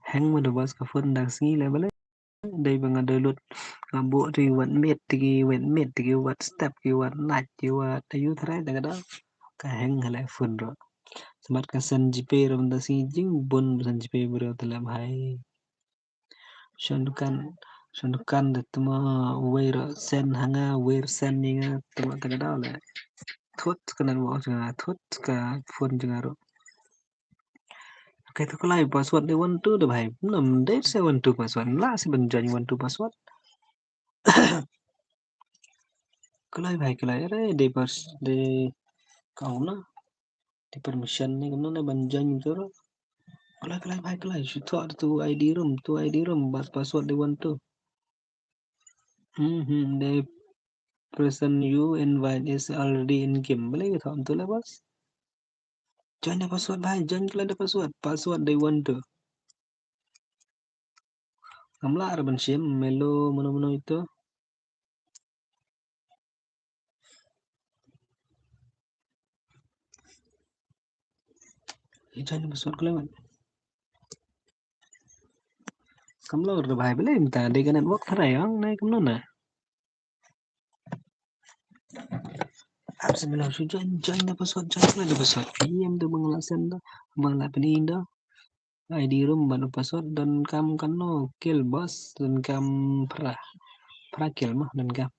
Hang ma da bas ka phone dang sngi le bale. Dei ba nga download nga buh ti wat miet ti ki wat miet ti ki wat step ki wat night ki wat ayu tharai da ka da. Ka hang hale phone ro. Smat ka sen GPay ro da sngi jing bun sen GPay bro te lem hai. Shon dukan, shon dukan da tuma uwei ro sen hanga uwei sen ni nga tuma ta ka da le. Thut ka nan wa jnga thut ka phone jnga ro. Okay, to kloi password dei one two da bhai. Nam dei se one two password. La se ban join one two password. Kloi bhai kloi. Are dei pas dei kau na. Dei permission ni kau na ban join tu ro. Kloi kloi bhai kloi. Shu thok tu ID room, tu ID room bas password dei one two. Hmm, hmm, the person you invite is already in game. Balei ka thok tu le bas. Join da password bhai, join kala da password. Password dei one two. Ngam lah re ban shim, melo mano mano itu. Join da password kala man. Kam lah re bhai bele minta dei ka network tharai ang nai kam na. Ap se melo shu join, join da password, join da password. P M da bang la sen da, bang la pini da. ID room ban password don kam kano kill boss don kam pra. Pra kill mah don kam.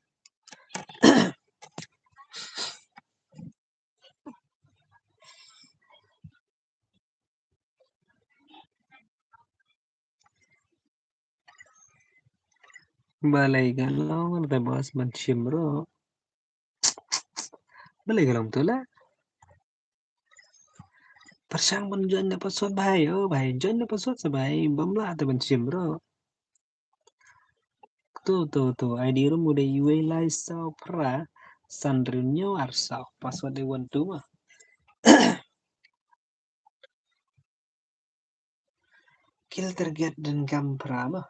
Balei ka long te bos ban shim ro. Balei ka long tu la. Pyrshang ban join da password bhai, oh bhai, join da password sa bhai, bam lah te ban shim ro. Tu, tu, tu, ID room u dei uwei lai saw phra, san hynñiew ar saw, password dei one two ma. Kill target don kam phra ma.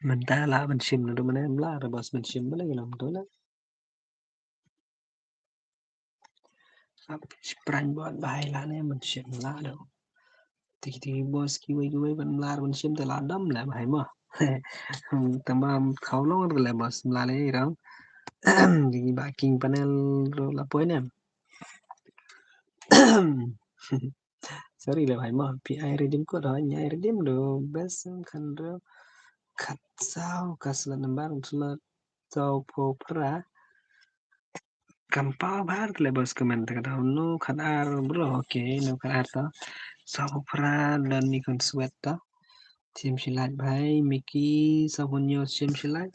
Mynta lah ban shim na du mane em lah re bos ban shim bale lam tu la. Ap shipran bot bahai lah ne ban shim lah du. Tiki tiki bos kiwei kiwei ban mlar ban shim te lah dam le bahai mo. Tamam kau long le bos mlar le rong. Tiki ba king panel ro la poi ne. Sorry le bhai mo, P I redeem code ho, nyai redeem do best kan do. khatsaw ka slot number, slot sawphew phra. Kam paw bha te leh bos comment te ka dei no khatar bro, okay, no khatar to. Sawphew phra don ni kon swet to. Shim shi like bhai, Mickey, sawphew hynñiew shim shi like.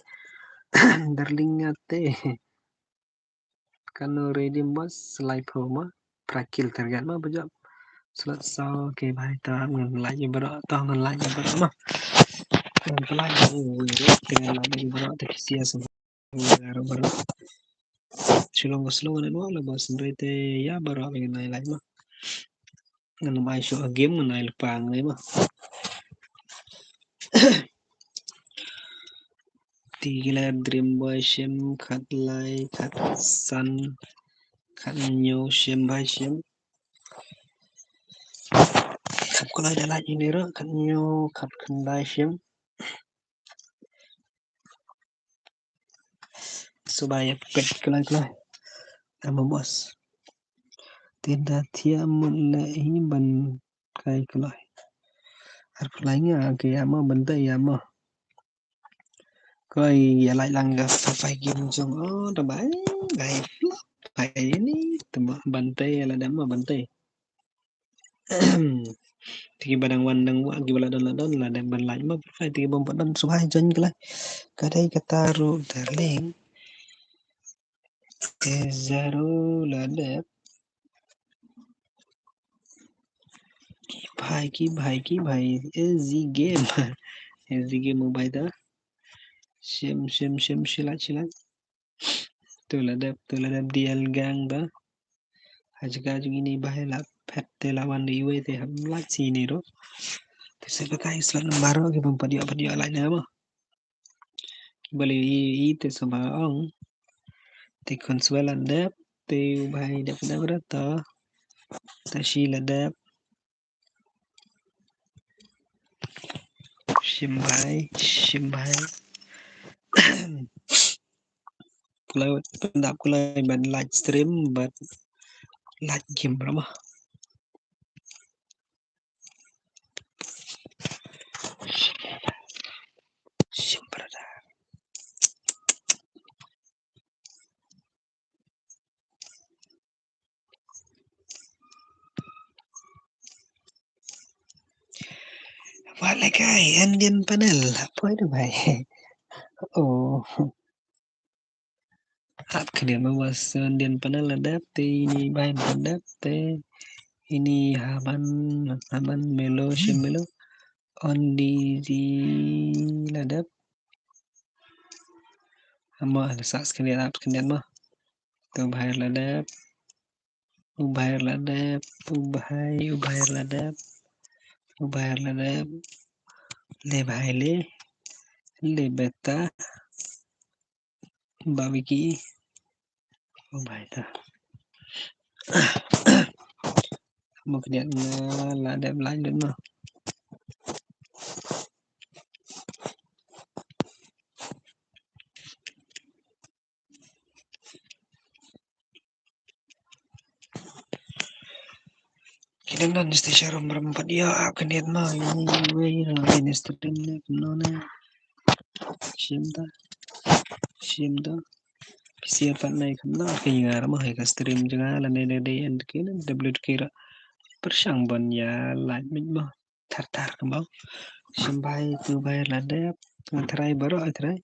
Darling ate. Kano redeem bos, laiphew ma. Phra kill target ma bajop. Slot saw, okay bhai, to ngan like ïa baroh, to ngan like ïa baroh ma. Ngan like ïa baroh, te ngan like ïa baroh, te ki sia sa. Baroh, baroh. Shilong ko slow ne no la bos, hynrei te ïa baroh ngan like ma. Ngan ai shuh game ngan ai lypa ngai ma. Te ki la Dream Boy shim, khatlai, khatsan, khathynñiew shim bhai shim. Khatkhyndai da lait ine ruh, khathynñiew, khatkhyndai shim. Suba ïa pet kloi kloi. Ama bos. Te da thiah mut leh hi ban kai kloi. Arphew lai nga ke ïa mo ban tei ïa mo. Ko ïa lait lang ka five game jong o da bai bai flop bai ni te mo ban tei la da mo ban tei. Te kiba dang wan dang wah kiba la don la don la dang ban lait mo. Te kiba pat don subai join ka lai. Ka dei kata ruh darling. Te zero la dep. Ki bhai, ki bhai, ki bhai. Easy game. Easy game mo bhai ta. Shim, shim, shim, shi lait, shi lait. Tu la dep, tu la dep D L gang ta. Ha jaka jong ini bhai la phet te la wan da iwei te ham lait shi ini ruh. Te sa ba kai slot number ruh ki bym pat ïoh, pat ïoh lait na mo. Ba lei i, i te sngewbha ong. Te khun swe la dep, te u bhai dep dep ra to. Te shi la dep. Shim bhai, shim bhai. Kulai pendap kulai ban live stream, ban live game ra mo. Shim brother. Wat la kai Indian panel. Poi da bhai. Oh. Ap khyndiat ma bos Indian panel la dep te ini bhai la dep te ini Haban Haban Melo shim Melo on di di la dep. Ama la sa khyndiat ap khyndiat ma. Tu bhai la dep. U bhai la dep, u bhai, u bhai la dep, u bhai la dep. Le bhai le, le beta, ba wiki, u bhai ta. Mo khyndiat nga la dep la dep no. Ki dang don station room ram pat ïa ap khyndiat ma ini wei ro ini stream ne kumno ne. Shim ta. Shim ta. Pisa pat nai kumno ke ïa ra ma hai ka stream jong nga la ne de de en ke ne W K ra. Pyrshang ban ïa live mit ma. Thar thar ka bau. Shim bhai tu bhai la dep. Nga try baroh try.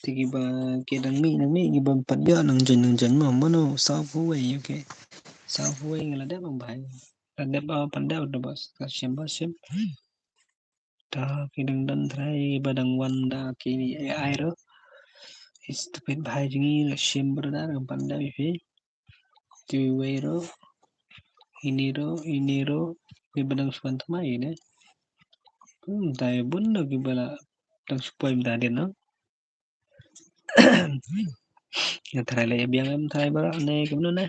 Te kiba ki dang mih dang mih kiba pat ïoh nang join nang join mo mano saw phew wei okay. Saw phew wei nga la dep bhai. La dep ba pan dep da bos ka shim ba shim. Ta ki dang don try kiba dang wan da ki A I ro. Stupid bhai jong ngi la shim brother ka pan dep phi. Kiwei ro, ini ro, ini ro, kiba dang shu wan thymmai ne. Hmm, tai bun no kiba la dang shu poi mynta hadien no. Nga try leh biang em try baroh ne kumno ne.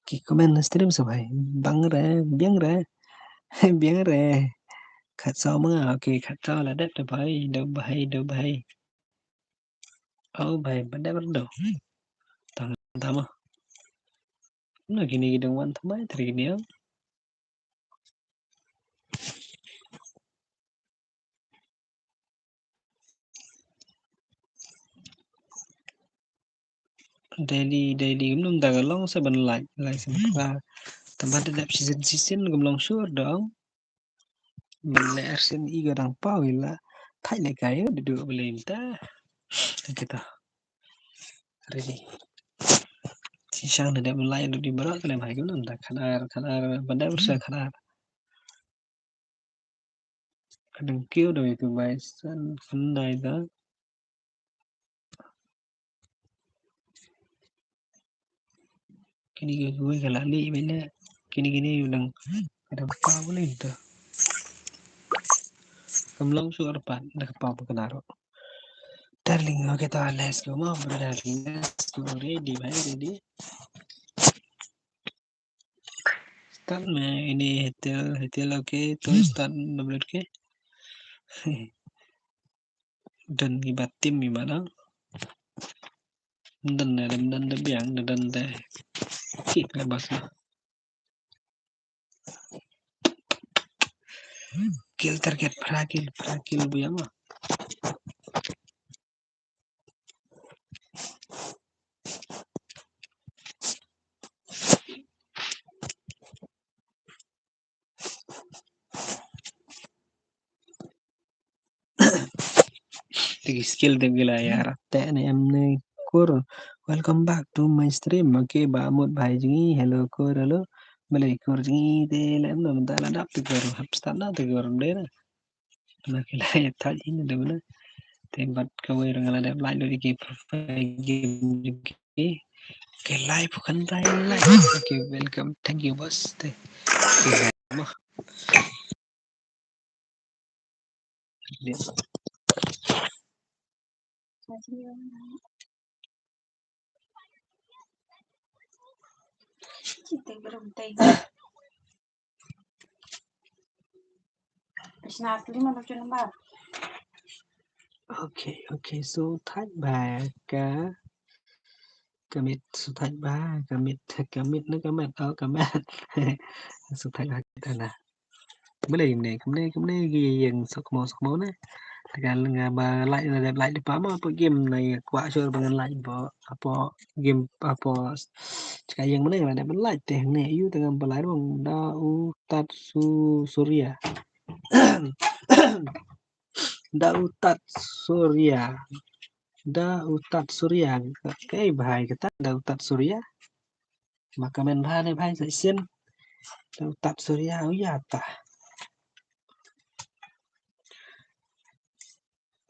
Ki comment na stream sa bhai. Bang re, biang re. Biang re. Khat saw ma nga, okay, khat saw la dep da bhai, da bhai, da bhai. Oh bhai, ban dep ruh. Tang tama. Na kine ki dang wan thymmai teri kine. Daily, daily, kumno mynta ka long sa ban like, like sa ban kla. Tang ba da dep season, season kam long shuh dong. Ban leh arsien i ka dang paw i la thait leh kai da duh balei mynta. Kita. Ready. Shisha da dep like da di baroh ka leh bha kumno mynta khatar, khatar, ban dep sa khatar. Ka dang kiew da wi tu bai san khyndai da. Kine ki kawei ka la lih beit ne. Kine kine u dang, ka dang paw leh to. Kam long shuh arpad da ka paw ba ka naro. Darling, okay to, let's go mo, bro, darling, let's go. Ready, bhai, ready. Start me ini hetel, hetel, okay, to start double, okay. Don ki ba team ki ba dang. Don ne, don, don de biang, don, don de. Kick le bas na. Kill target, phra kill, phra kill bu ïam ah. Te ki skill te ki la ïarap te ne em ne kur. Welcome back to my stream. Okay, ba mut bhai jong ngi. Hello kur, hello. Balei kur jong ngi te la em na mynta la dap te kur. Hap start na te kur de na. Na ki la ïa thait in de na. Te bad kawei ruh nga la dep like lut ïa ki profile game ki. Ke live kan tai live. Okay, welcome. Thank you, boss. Te. Okay, mo. Okay, okay, so thait bha ka, ka miet, so thait bha ka miet, ka miet ne ka miet, oh, ka miet. So thait bha ka na. Balei kumne, kumne, kumne ki ïeng suk mo, suk mo ne. Te ka nga ba like na dep like lypa mo, hapoh game na ïa kwah shuh ba ngan like hapoh, hapoh game, hapoh. Te ka ïeng mynne nga la dep like te ne, ïu te ngam ba like ruh, da u tat su Surya. Da u tat Surya. Da u tat Surya. Kaei bhai kata da u tat Surya. Ma comment bha ne bhai sa sien. Da u tat Surya u ïa ta.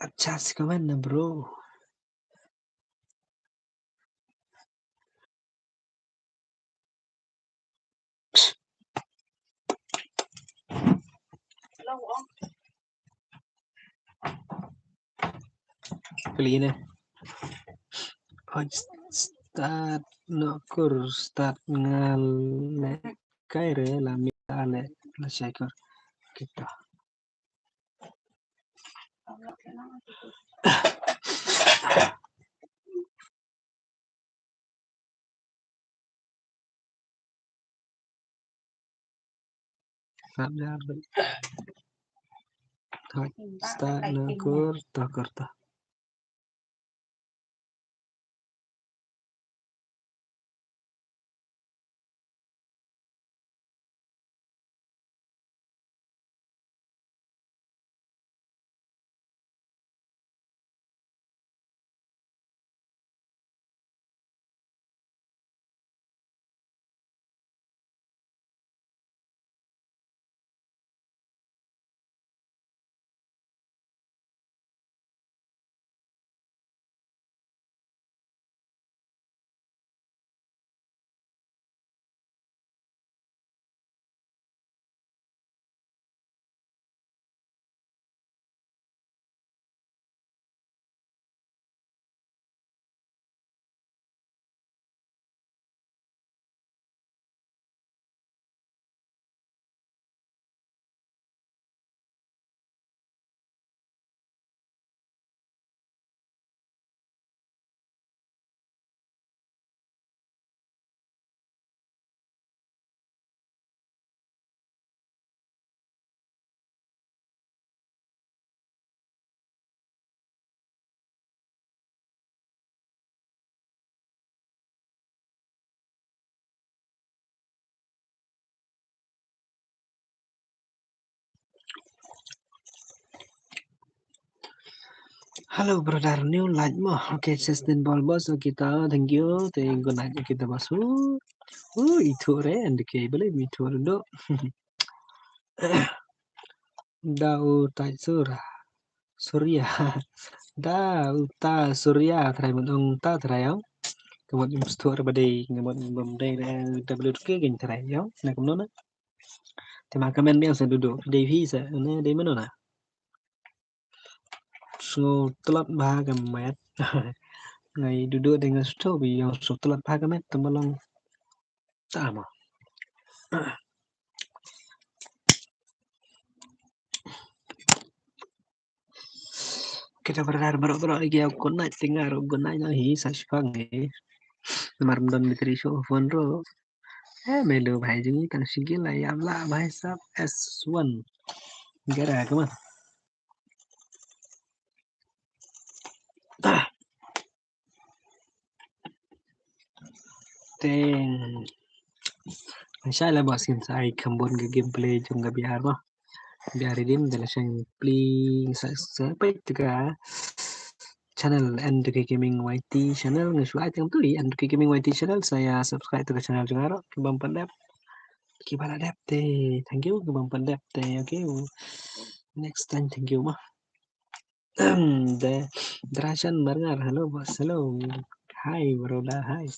Acha si comment na bro. Kali ne. Hoj start no kur start ngal ne kai re la mi ale la shai kur. Kita. Start jar. Thak, start na kur ta kur ta. Hello brother, new light mo. Okay, Justin Ball boss, okay ta, thank you. Te good night, okay ta boss. Uh, uh, itu re, and okay, boleh itu re do. Da u tai sura. Surya. Da u ta Surya, trai mun ong ta trai ong. Ka mut im stur ba dei, ka mut bam dei da W K gin trai ong. Na kumno na. Te ma comment biang sa dudu, dei phi sa, ne dei mano na. Sngew tlot bha ka met. Ngai dudu dei nga sngewthuh ba ïa sngew tlot bha ka met tang ba long. Ta mo. Kita brother baroh baroh ïa good night, te nga ruh good night noh hi sa shipang hi. Namar ym don battery shuh phone ruh. Eh, melu bhai jong ngi tang shi gila ïa bla bhai sab S one. Gara ka ma. Te ngan shai la ba sien sa ai kham bun ka gameplay jong ka B R ba. B R Redeem da la shang pli sa sa peit ka channel N two K Gaming Y T channel, nga shu ai tang tu i N two K Gaming Y T channel, sa ïa subscribe tu ka channel jong nga ruh, ki bym pat dep. Ki ba la dep te, thank you, ki bym pat dep te, okay. Next time, thank you ma. De Drashan Marngar, hello boss, hello. Hi brother, hi.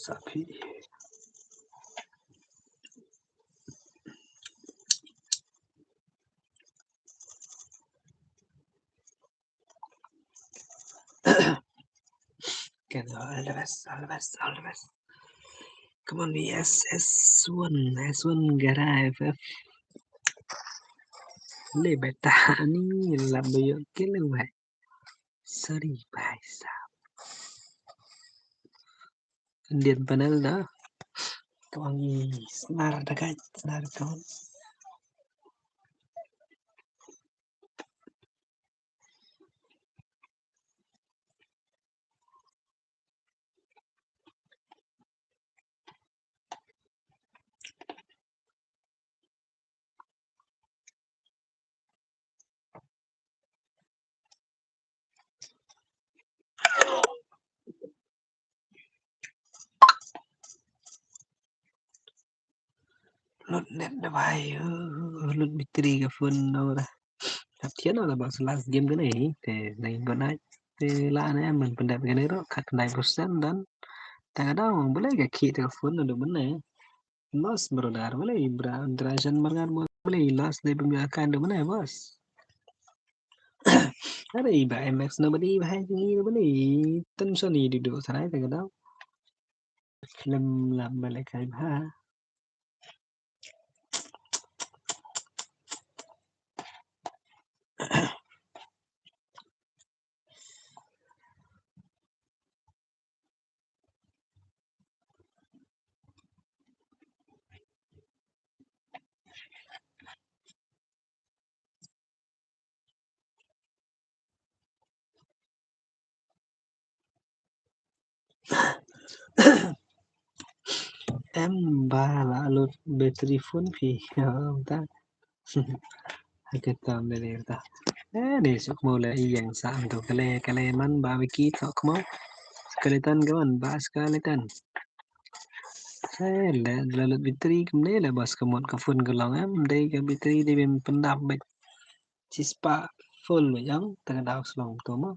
Sapi. Okay, all the best, all the best, all the best. Come on, V S S one, S one Gara F F. Le beta ni la boyo ke le wai. Sorry, bhai sahab. Indian panel da. Tuang i snar da kai, snar kaun. Lut net da bhai, uh, lut battery ka phone no da. Hap thiah no da ba last game kane hi, te nai go nai. Te la ne man pyndep kane ro, khat nai percent dan. Ta ka dang, balei ka khih te ka phone no da bane. Lost brother, balei bra, Drajan Marngar mo, balei lost dei bym ïa kan da bane boss. Are i ba M X no bane, i ba hai jong i no bane, i tension i dudu sarai ta ka dang. Film lam balik kai bha. Em ba la lut battery phone phi. Em ta. Hake tam de ler ta. Eh, de suk mo le iyang sa am to kale kale man ba wiki to kmo. Skeleton ka man ba skeleton. Eh, le la lut battery kumne le bas ka mot ka phone ka long em de ka battery de bym pyndap bad. Chispa full mo yang ta ka daw slong to mo.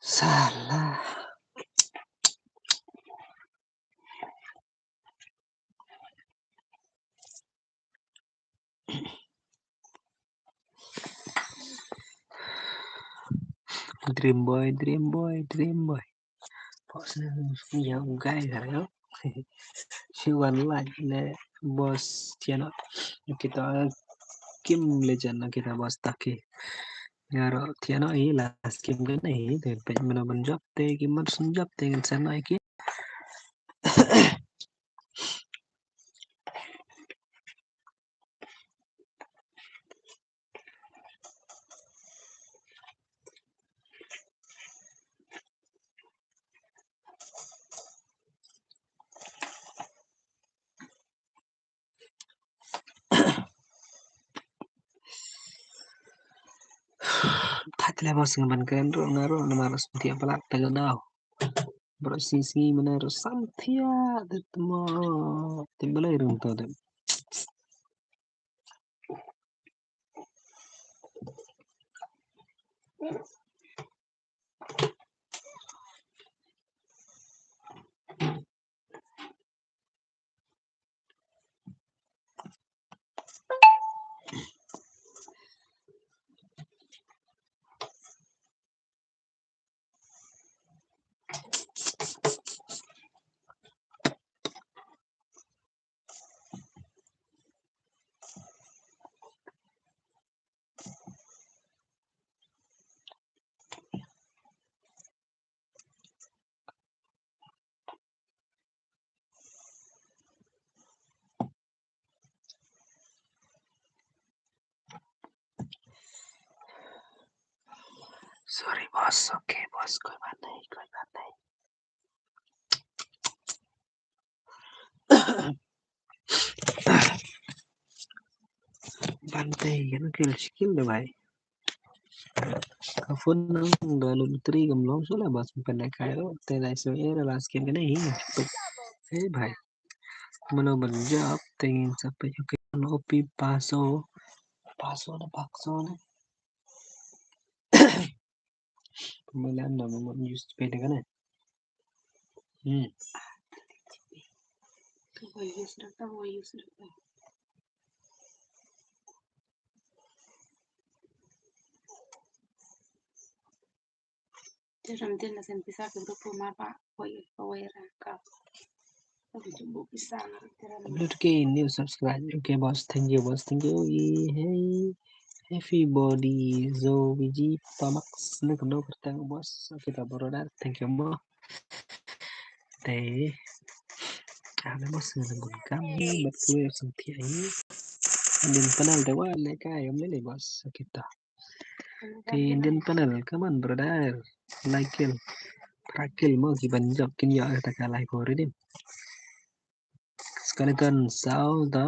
Salah. Dream boy, dream boy, dream boy. Boss ne ya guy kar ya. Shi wan laj le boss tiano. Kita kim legend kita boss taki. Ngaro tiano i last game kan i te pej mano ban job te ki man sun job te kan sana ki. Lebo sing ban kren ruh nga ruh namar ruh samthiah palat ta ka daw. Baroh sngi sngi mynne ruh samthiah te tmo. Te balei ruh to te. Sorry boss, okay boss, koi baat nahi, koi baat nahi. Bante, yan kil skill de bhai. Ka phone nang da lut battery kam long sala bas pen kai ro te lai so era last game kane hi. Hey bhai. Mano ban jap tengin sape okay no pi paso. Paso na pakso na. Pemilihan nama mau use sepeda kan eh? Hmm. Te ram tin na sen pisa ke grupo mapa wai wai ra ka. Wai tu bu pisa na te ram. W K new subscribe. Okay boss, thank you boss, thank you. Hey, hey, everybody, zo biji pamax ne kano kertang boss. Okay ta brother, thank you mo. Te ah, me boss ne gun kam ni bat kue samthiah ni. Din panel te wa le kai am le boss. Okay ta. Te Indian panel, come on brother. Like kill. Pra kill mo ki ban jop kin yo ta ka lai ko redim. Skeleton saw da.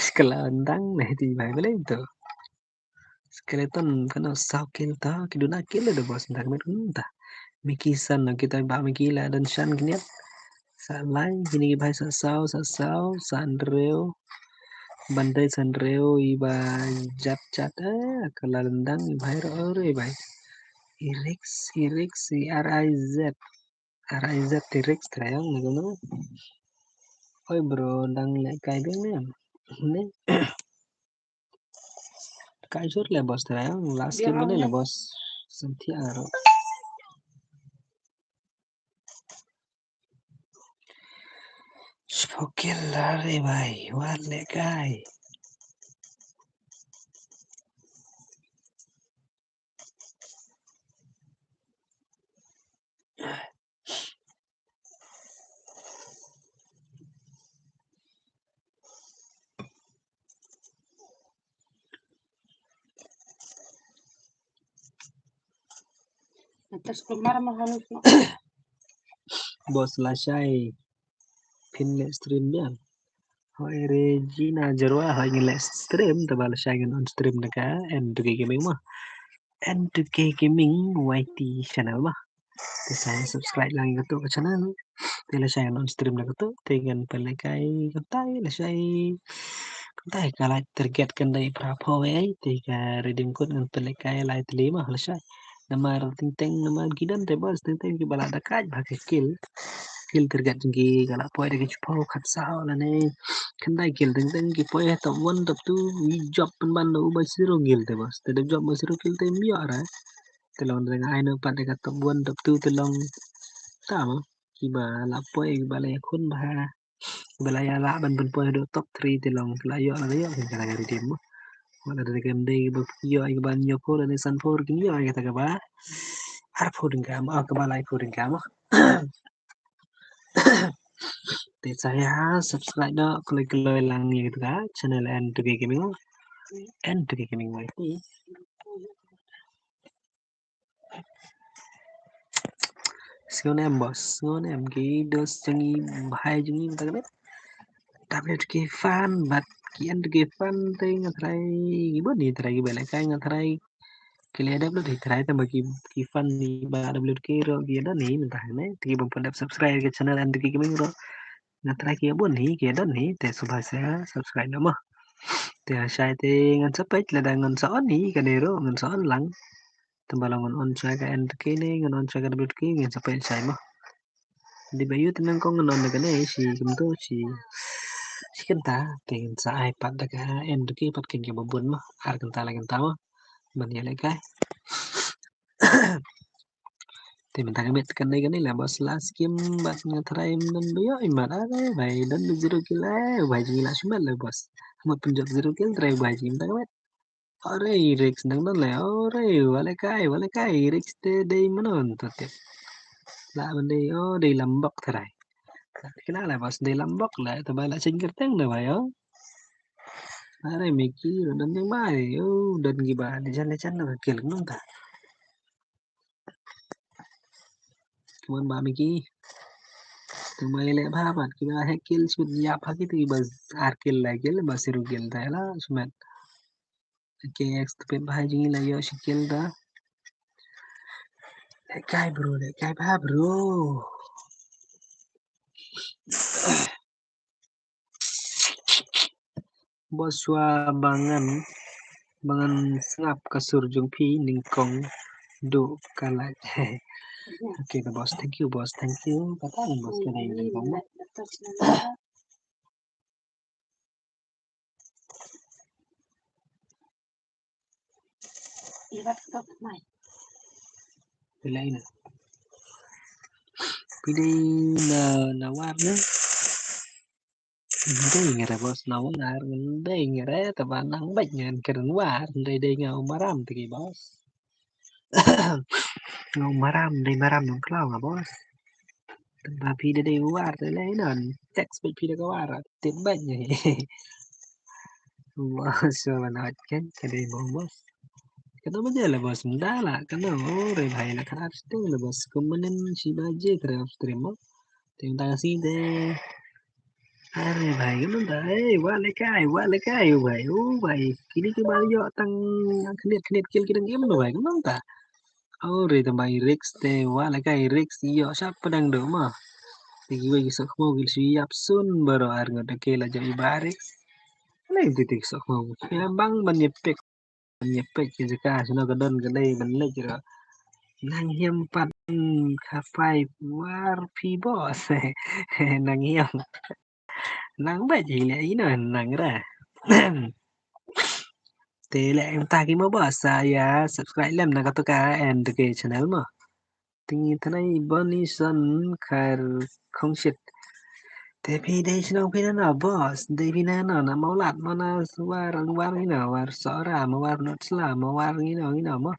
Skeleton dang ne ti bai bele to. Skeleton kano saw kill ta ki duna kill da boss dang met ta. Miki san no kita ba miki la dan shan kniat. Sa lai kini ki bhai sa saw sa saw sa andrew. Bandai sa andrew i ba jat jat eh ka la lendang i bhai ro re bhai. I Rex i Rex i R I Z. R I Z i Rex trayang na kono. Oi bro dang le kai ding ne. Ne. Kai jur le boss trayang last game ne le boss. Samthiah ro. Spokil lari bai, wat le kai. Boss lashai phin le stream biang. Hoi Regina Jarwa hoi ngi le stream taba lashai ngan on stream na ka N two K Gaming ma. N two K Gaming Y T channel ma. Te sa subscribe lang ïa kato ka channel. Te lashai ngan on stream na kato te ngan pynlehkai kumtai lashai kumtai ka like target kan dei phra phew ei te ka redeem code ngan pynlehkai lai tylli ma lashai. Namar teng teng namar ki don te boss teng teng ki ba la da kai ba ki kill. Kill target jong ki ka la poi da ki shiphew khatsaw lane khyndai kill teng teng ki poi top one top two ngi jop pynban da u ba zero kill te boss. Te da jop ba zero kill te ym ïoh re. Te long da nga ai na pat da ka top one top two te long ta ma ki ba la poi ki ba la ïakhun bha. Ba la ïa lah ban pynpoi haduh top three te long la ïoh la ïoh ka la ka redeem mo. Wat la da ka mdei ba ïoh ka ba hynñiew phew lane san phew kin ïoh kata ka ba arphew tyngka mo, ka ba laiphew tyngka mo. Te sa ïa subscribe noh kloi kloi lang ïa kata ka channel N two K Gaming. N two K Gaming wei. Sngew ne em boss, sngew ne em ki dos jong ngi bhai jong ngi mynta ka dei. W T K fan bad ki N T K fan te nga try ki bun hi, try ki ba lehkai nga try ki leh dep lut hi, try tang ba ki, ki fan hi ba dep lut ki ruh ki don hi mynta ne, te ki bym pat dep subscribe ka channel N T K Gaming ruh. Nga try ki bun hi, ki don hi, te sngewbha sa subscribe noh mo. Te ha shai te ngan sa peit lada ngan sa on hi kane ruh, ngan sa on lang. Tang ba la ngan on shai ka N T K ne, ngan on shai ka W T K, ngan sa peit shai mo. Dei ba ïoh te nangkong ngan on da kane shi kumto shi, shi kynta, te ngan sa ai pat da ka N T K pat kane kaba bun mo, ar kynta lai kynta mo. Ban ïalehkai. Te mynta ka miet kane kane la boss, la skim bad nga try ym don ba ïoh i mat, are bhai don da zero kill, eh bhai jingïaleh shimet la boss. Mut pynjop zero kill try bhai jingïaleh mynta ka miet. Are i Rex nang don le, are wa lehkai, wa lehkai i Rex te dei mano to tip. La ban dei, oh dei Lambok try. Kena la boss dei Lambok la, te bhai la ching kyrteng da bhai, oh. Are Mickey ruh don dei bhai, oh don ki ba legend legend na kill nang ta. Kumne ba Mickey. Te ma ïaleh bha bad kiba heh kill sut ïap ha ki te kiba ar kill lai kill ba zero kill te la smet. K X te peit bha jingïaleh ïoh shi kill da. Lehkai bro, lehkai bha bro. Boss, shuwa ba ngan, ba ngan sngap ka sur jong phi nyngkong duh ka lait. Okay, the boss, thank you boss, thank you. Kata ni boss ka dei nyngkong. Phi dei na, na war ne? Dei nga re boss na war, dei nga re, te ba nang beit ngan kren war, dei dei nga u maram te ki boss. Nga u maram, dei maram nong khlaw nga boss. Te ba phi dei dei war te le non, text beit phi da ka war, tip beit nga. Boss, so ba na kan ka dei mo boss. Kata ba je la boss, mynta la kano, oh re bhai la khatar sting la boss, kum manen shi baje tre off stream mo. Te mynta ka sngi te. Are bhai, ka mynta, eh, wa lehkai, wa lehkai, oh bhai, oh bhai. Kini ki ba ïoh tang khyndiat khyndiat kill ki dang im no bhai, ka mynta. Oh re tang bhai Rex te, wa lehkai Rex ïoh shap pdeng duh mo. Te kiwei ki sohkhmaw ki shu ïap sun baroh ar ngut, okay la jop i ba Rex. Lei te te ki sohkhmaw. Ïa bang ban ïa pick. Ban ïa peit ki jaka shano ka don ka dei ban leit ruh. Nang hiam pat, hmm, ka pai war phi boss. Nang hiam. Nang beit hi leh ino nang ra. Te leh mynta ki mo boss sa ïa subscribe lem na kato ka N T K channel mo. Te ngi tharai Bonison Kharkhongshit. Te phi dei shnong phi na no boss, dei phi na no, na Mawlad mo, na War, War ngi no, War Sohra mo, War Notsla mo, War ngi no ngi no mo.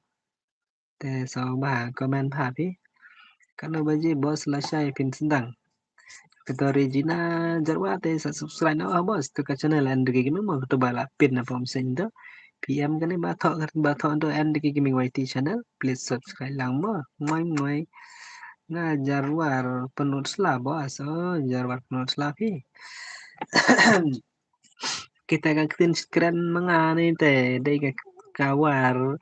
Te sngewbha comment bha phi. Kano baje boss lashai phin sdang. Kata Regina Jarwa te sa subscribe noh boss to ka channel N T K Gaming mo, kata ba la pin na pom seng to. P M kane ba thoh, kata ba thoh to N T K Gaming Y T channel. Please subscribe lang mo. Ngoi ngoi. Nga Jarwar Pynursla boss. Oh, Jarwar Pynursla phi. Kita ka ktien kren ma nga ni te dei ka, ka War,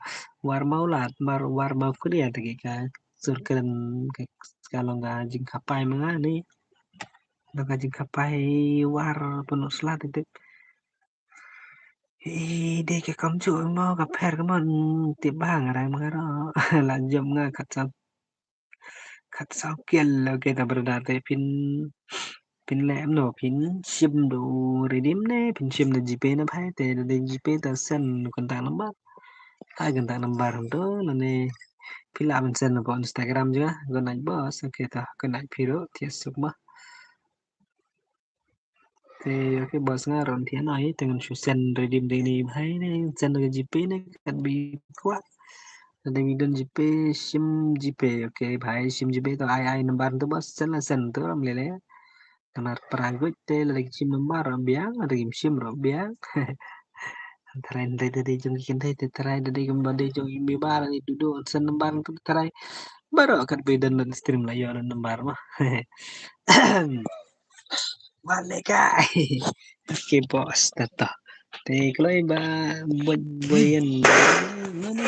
War Mawlad, War, War Mawkria te ka sur kren ka, ka long ka jingkhapai ma nga ni. Long ka jingkhapai War Pynursla te te. Hi dei ka kamjooh mo ka pher ka mon, tip bha nga rai ma nga ro. La jop nga khatsaw, khatsaw kill, okay ta brother te phin, phin leh no, phin shim da u Redeem ne phin shim da GPay ne bhai? Te da dei GPay ta send contact number. Ai contact number hangto lane phi lah ban send na pdeng Instagram jong nga. Good night boss. Okay ta good night phi ruh, thiah suk mo. Te okay boss, nga ruh thiah noh hi, te ngan shu send Redeem dei ni bhai ne, send ka GPay ne kat ba i kwah. Te dei ba i don GPay, shim GPay. Okay bhai, shim GPay to ai ai number to boss, send la send to ram lele. Namar para guid te lada ki shim number ruh biang, lada kim shim ruh biang. Tharai hynrei da dei jong ki kynthei te tharai da dei kumba dei jong i Mibar ni dudu send number to tharai. Baroh kat ba i don stream la ïoh number mo. Wa lehkai. Okay boss, ta to. Te kloi ba boi boi yen. No, no,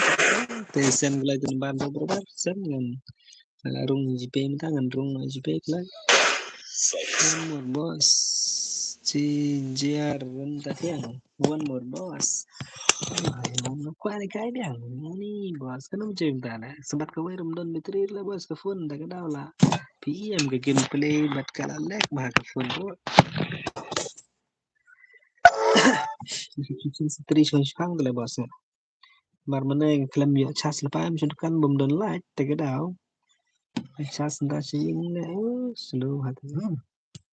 te send kloi tu ban ba ba send ngan. Ngan rung GPay mynta, ngan rung GPay kloi. One more boss. Ci J R run ta tiang. One more boss. Ai, one more kwa ni kai biang. Ni boss kan um jim ta na. Sebat ka wai rum don battery la boss ka phone da ka daw la. P E M ka gameplay bat ka la lag ba ka phone ko. Tri shong shang le boss. Mar mane khlem ïoh charge lypa em shon kan bym don light te ka daw. Charge nda shi ing ne, oh, slow hat. Hmm.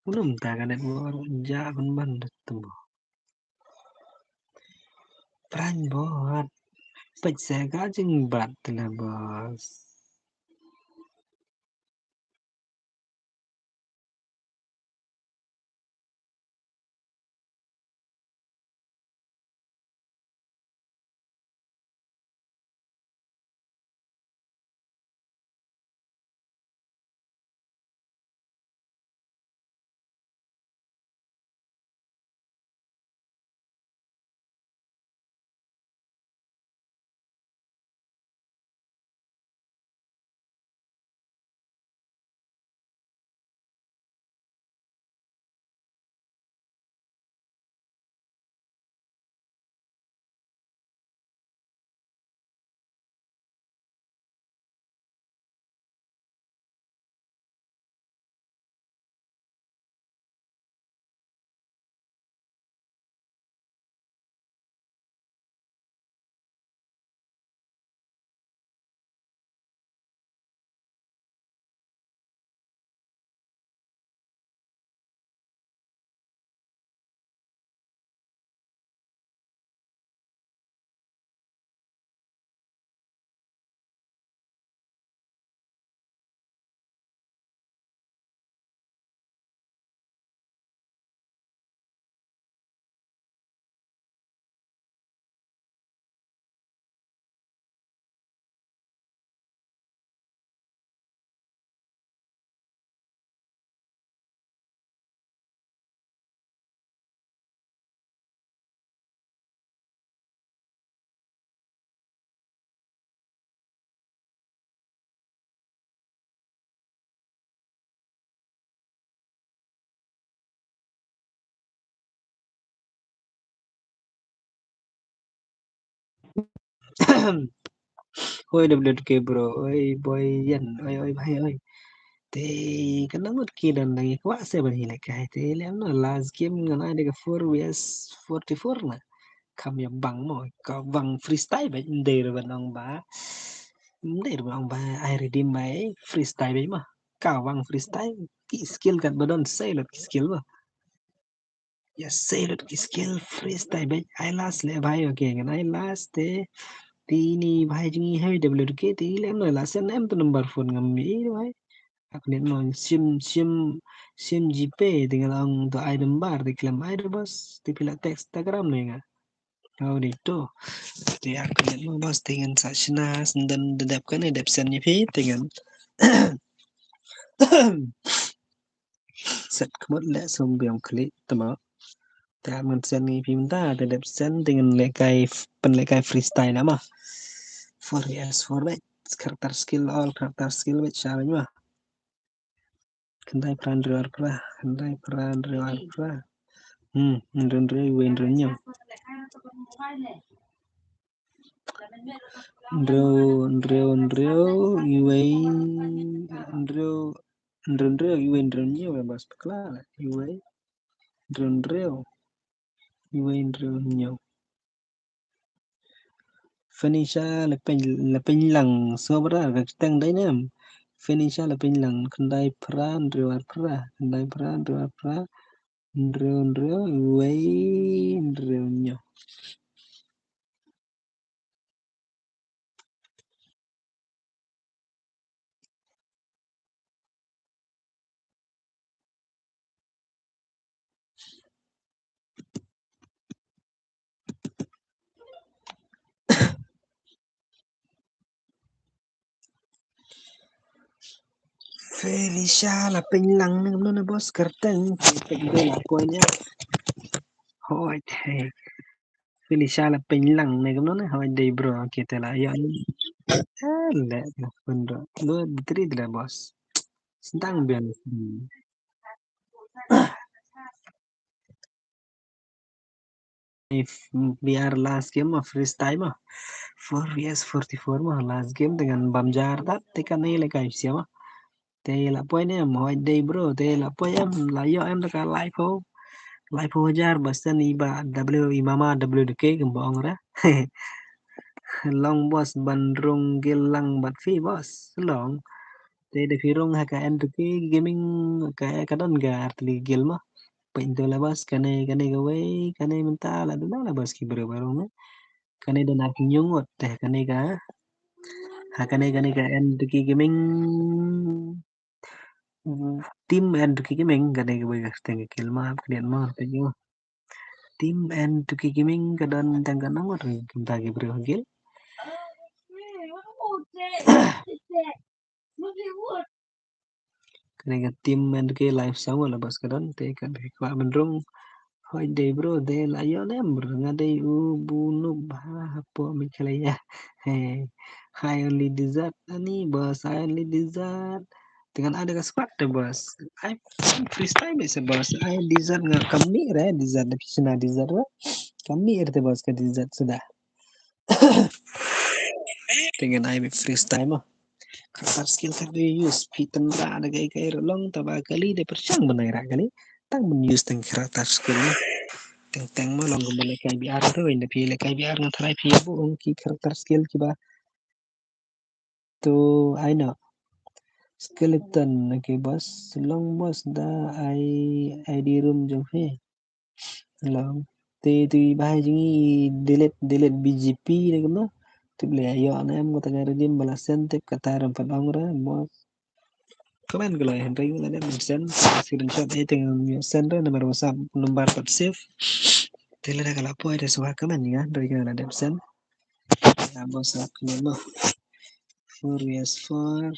Ulum ta ka network ja ban ban da tu. Pran bot. Pek se ka jing bat te le boss. Oi, W K bro, oi, boy, yan, oi, oi, bhai, oi. Te, ka nang ngut ki don nang kwah se ban hi lehkai. Te, lem no, last game ngan ai da ka four V S forty-four na. Kam ïa bang mo, ka bang freestyle ba, ndei ruh ban ong ba. Ndei ruh ban ong ba, ai redeem ba, eh, freestyle ba mo. Ka bang freestyle, ki skill kat ba don, sei lut ki skill ba. Ïa sei lut ki skill freestyle bad ai last leh bhai, okay, ngan ai last te. Te ini bhai jong ngi hei W K te i leh no last, send em to number phone ngam i bhai. Ak net no sim, sim, sim GPay te ngan ong to ai number te khlem ai de boss. Te phi la text Instagram ne nga. Hau dei to. Te ak net no boss te ngan sa shna sendon de dep kane dep send ïa phi te ngan. Set khmut leh sum biang khlieh tama. Te ngan send ngi phi mynta te dep send te ngan lehkai, pynlehkai freestyle na ma. Four V S four bad character skill, all character skill bad sha bad ma. Khyndai phra hynriew ar phra, khyndai phra hynriew ar phra. Hmm, hynriew hynriew iwei hynriew hynñiew. Hynriew, hynriew, hynriew, iwei, hynriew, hynriew, hynriew, iwei, hynriew, hynñiew, ba spakla, iwei, hynriew, hynriew, iwei, hynriew, hynñiew. Finisher la pyn, la pynlang, so bra, ka kyrteng dei nem. Finisher la pynlang, khyndai phra, hynriew ar phra, khyndai phra, hynriew ar phra, hynriew, hynriew, iwei, hynriew, hynñiew. Felicia la pynlang ne kumno ne boss, kyrteng pynlang ko nya. Hoi te. Pili shala pynlang ne kumno ne, hoi dei bro, kita la ïa. Ele, pynro. Lu dri dra boss. Sendang bian. If B R last game ma freestyle ma. Four V S forty-four ma last game dengan bam jar tat te kan ne le kai sia ma. Te la poi ne em, hoi dei bro, te la poi em, la ïoh em da ka laiphew. Laiphew hajar bas ten i ba W i mama W D K kumba ong ra. Long boss ban rung gil lang bad phi boss. Long. Te da phi rung ha ka N two K gaming ka ka don ka artli gil ma. Pynto la boss kane kane kawei kane mynta la duna la boss ki bro ba rung ne. Kane don ar ki ñiuh ngut te kane ka. Ha kane kane ka N two K gaming. Team N two K gaming kane kawei ka teng ka kill ma ka dian ma te ñiuh. Team N two K gaming ka don teng ka nang wat kumta ki bro gil. Kane ka team N two K live song la bas ka don te ka kwah ban rung. Hoi dei bro, dei la ïoh ne em bro, nga dei u bu noob ha hapoh Meghalaya. Hey, I only desert ani boss, I only desert. Te ngan ai da ka squad te boss. Ai freestyle beit se boss. Ai desert nga kam mih re desert da phi sna desert re. Kam mih re te boss ka desert suda. Te ngan ai beit freestyle mo. Character skill ka dei use phi tynrah da kai kai re long taba kali dei pyrshang ban ai rah kali. Tang ban use tang character skill mo. Teng teng mo long ban kai B R tu da phi le kai B R ngan tharai phi bu ong ki character skill kiba to ai no. Skeleton, okay boss. Long boss da ai I D room jong phi. Long. Te tu i bahai jong i delete delete B G P ne kumno. Tip le ayo ne em kata ka redeem bala send tip kata ram pat ong ra boss. Comment ko lai hynrei nga la dep send screenshot eh teng send ra number WhatsApp number pat save. Te le da ka la poi te suha comment nga hynrei nga la dep send. Number WhatsApp comment mo. Four yes four.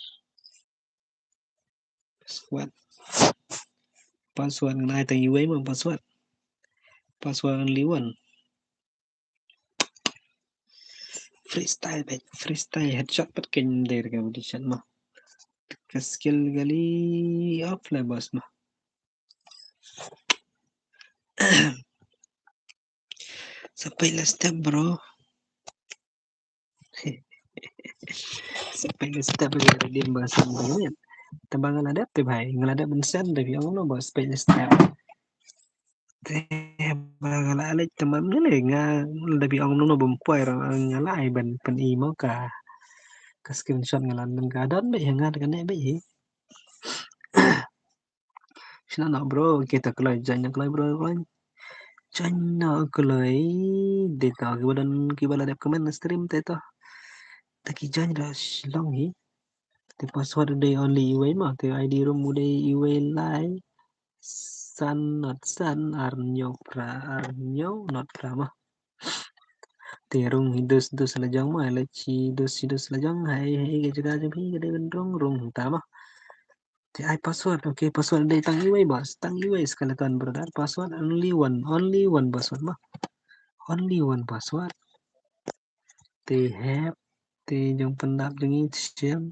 Password. Password ngan ai tang iwei mo password. Password only one. Freestyle beit, freestyle headshot pat ken der ka audition mo. Ka skill kali off le boss mo. Sa peit la step bro. Sa peit la step bro, redeem ba sa bro. Tang ba nga la dep te bhai, nga la dep ban send te phi ong no ba sa peit la step. Te ba nga la leit tang ba nga le nga la dep phi ong no ba ym poi ra nga la ai ban pyni mo ka ka screenshot nga la nang ka don beit ha nga ka ne beit hi. Shna no bro, kita kloi join na kloi bro kloi. Join na kloi dei to kiba don kiba la dep comment na stream te to. Ta ki join da shlong hi. Te password dei only iwei ma, te I D room dei iwei lai. San not san ar ñiew pra ar ñiew not pra ma. Te rung hi dus dus la jong ma, la chi dus chi dus la jong hai hai ka jaka jong hi ka dei ban rung rung ta ma. Te ai password, okay, password dei tang iwei boss, tang iwei skeleton brother, password only one, only one password ma. Only one password. Te hep, te jong pyndap jong i shem.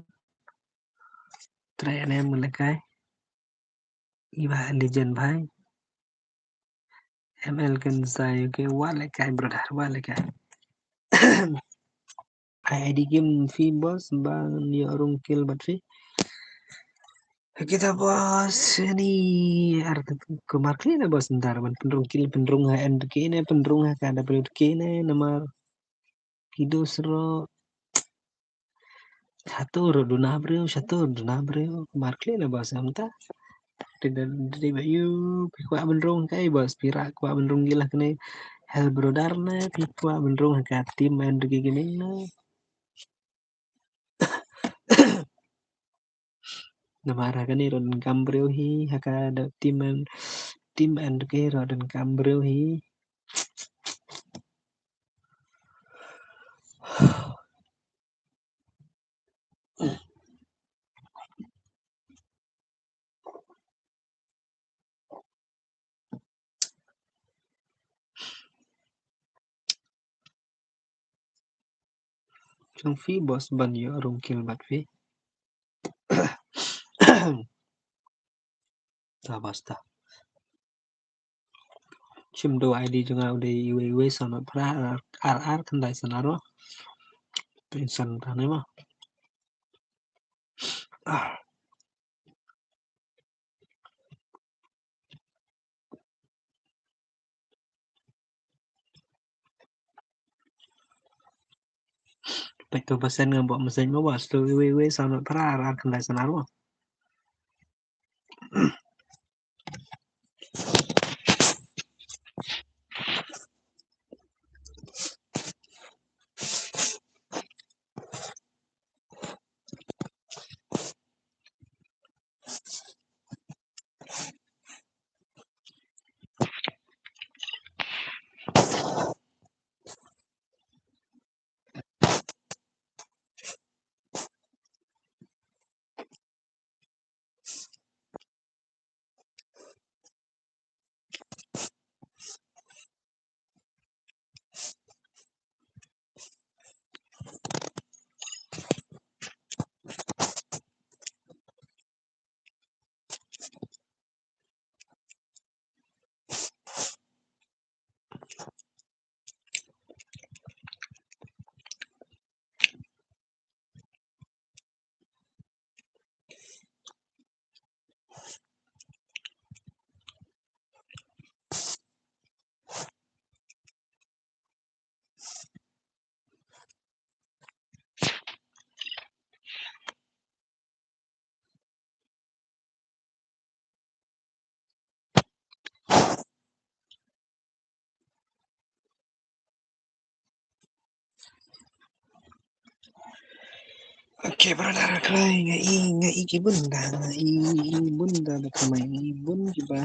Try ane melekai. Iba legend bhai. M L Kensai, okay, wa lekai brother, wa lekai. I D game phi boss ban ïoh rung kill bad phi. Kita boss ni ar kumar kli na boss ntar ban pynrung kill pynrung ha N D K ne pynrung ha ka W D K ne namar ki dos ro. Satu ro duna briew, satu ro duna briew. Kumar kli na boss am ta. Dei dei ba yu phi kwah ban rung kai boss phi ra kwah ban rung gila kane. Hell brother ne phi kwah ban rung ha ka team N D K gaming ne. Namar ha kane ron kam briew hi ha ka da team N team N D K ron kam briew hi. Jong phi boss ban ïoh rung kill bad phi. Ta basta. Shim do I D jong nga u dei iwei iwei san phra ar ar khyndai san ar. Tension ta ne ma. Ah. Peit tu ba send nga buh message mo ba, slu iwei iwei san phra ar ar khyndai san ar mo. Okay, brother, khlei nga i, nga i ki bun da, nga i bun da, da khlei nga i bun ki ba.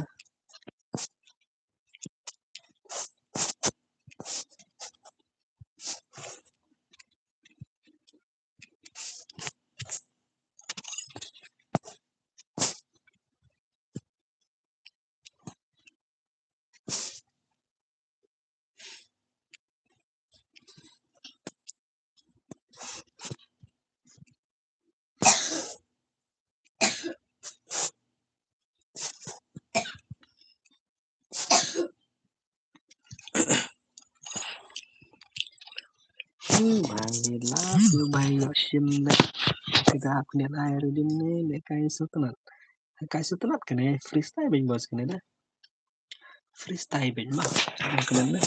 Hmm, bhai, last ïa bhai ïa shim ne. Kita hap kane ai redim ne, ne kai sutnat. Kai sutnat kane, freestyle bad boss kane da. Freestyle bad ma. Kane da.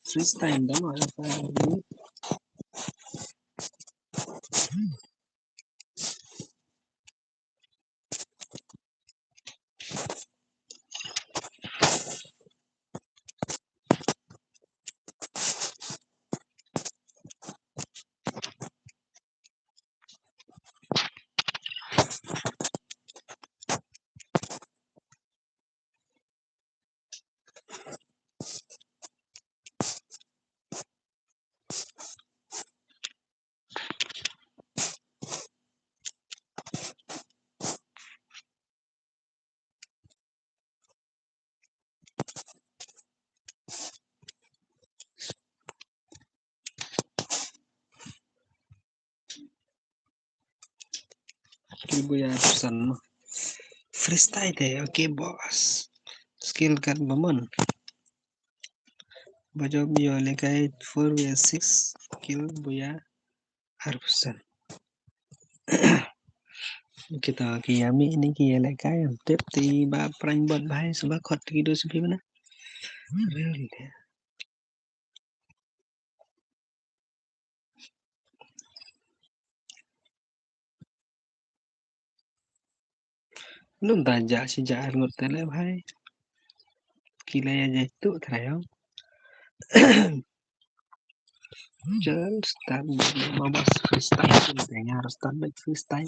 Freestyle da ma. Skill buya arphew san mo. Freestyle te, okay boss. Skill kat ba mon. Ba jop ïoh lehkai four vs six, skill buya arphew san. Kita ki ïa mih ne ki ïa lehkai, tip te ba prank bot bhai, sngewbha khot ki do sngewbha na. Really. Lum ta jah shi jah ar ngut te le bhai. Ki la ïa jai tu trai ong. Jan start bad ma bas freestyle, te nga start bad freestyle.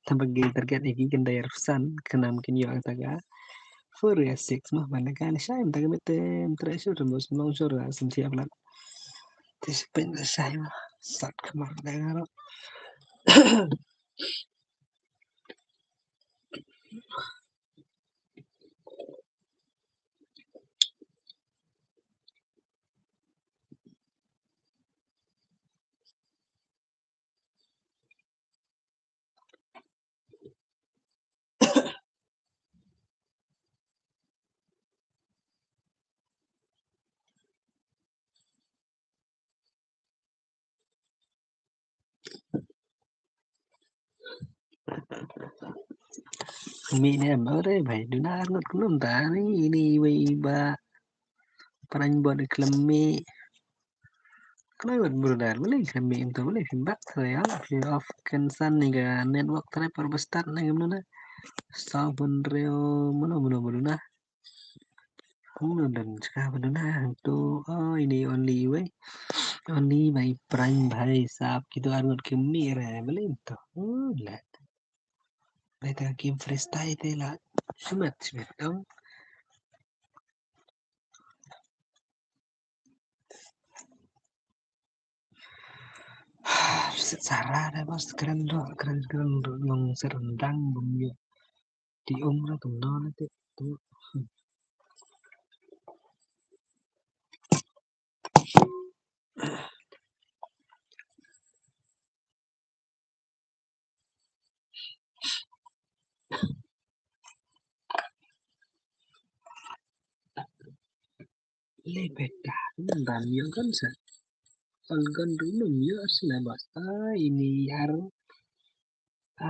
Tang ba ki target ïa ki khyndai arphew san, khnang kin ïoh kata ka four vs six ma, ban lehkai lashai, mynta ka miet te ym treh shuh, te ym long shuh, ra sim thiap lad. Te shu pyn lashai ma, sat khmat da nga ruh. Khmih ne em, ore bhai, duna arngut kumno mynta ni, ini iwei i ba pyrshang bot khlem mih. Khlem mih brother, balei khlem mih em to, balei phim back trai, ah, phi off connection ne ka network trai por ba start ne kumno na. Song pun reo, mano mano ba duna. Kumno don jaka ba duna hangto, oh, ini only iwei. Only my prime bhai sahab, kito arngut khmih re, balei em to. Oh, la. Beta game freestyle te la. Shimet, shimet dong. Sit sara da bas kren do, kren, kren do, long ser rendang bum yo. Di um ra tum no na te. Tu. Le beta, ban yo kan sa. Kan kan du no yo sa la bas. Ah, ini ar,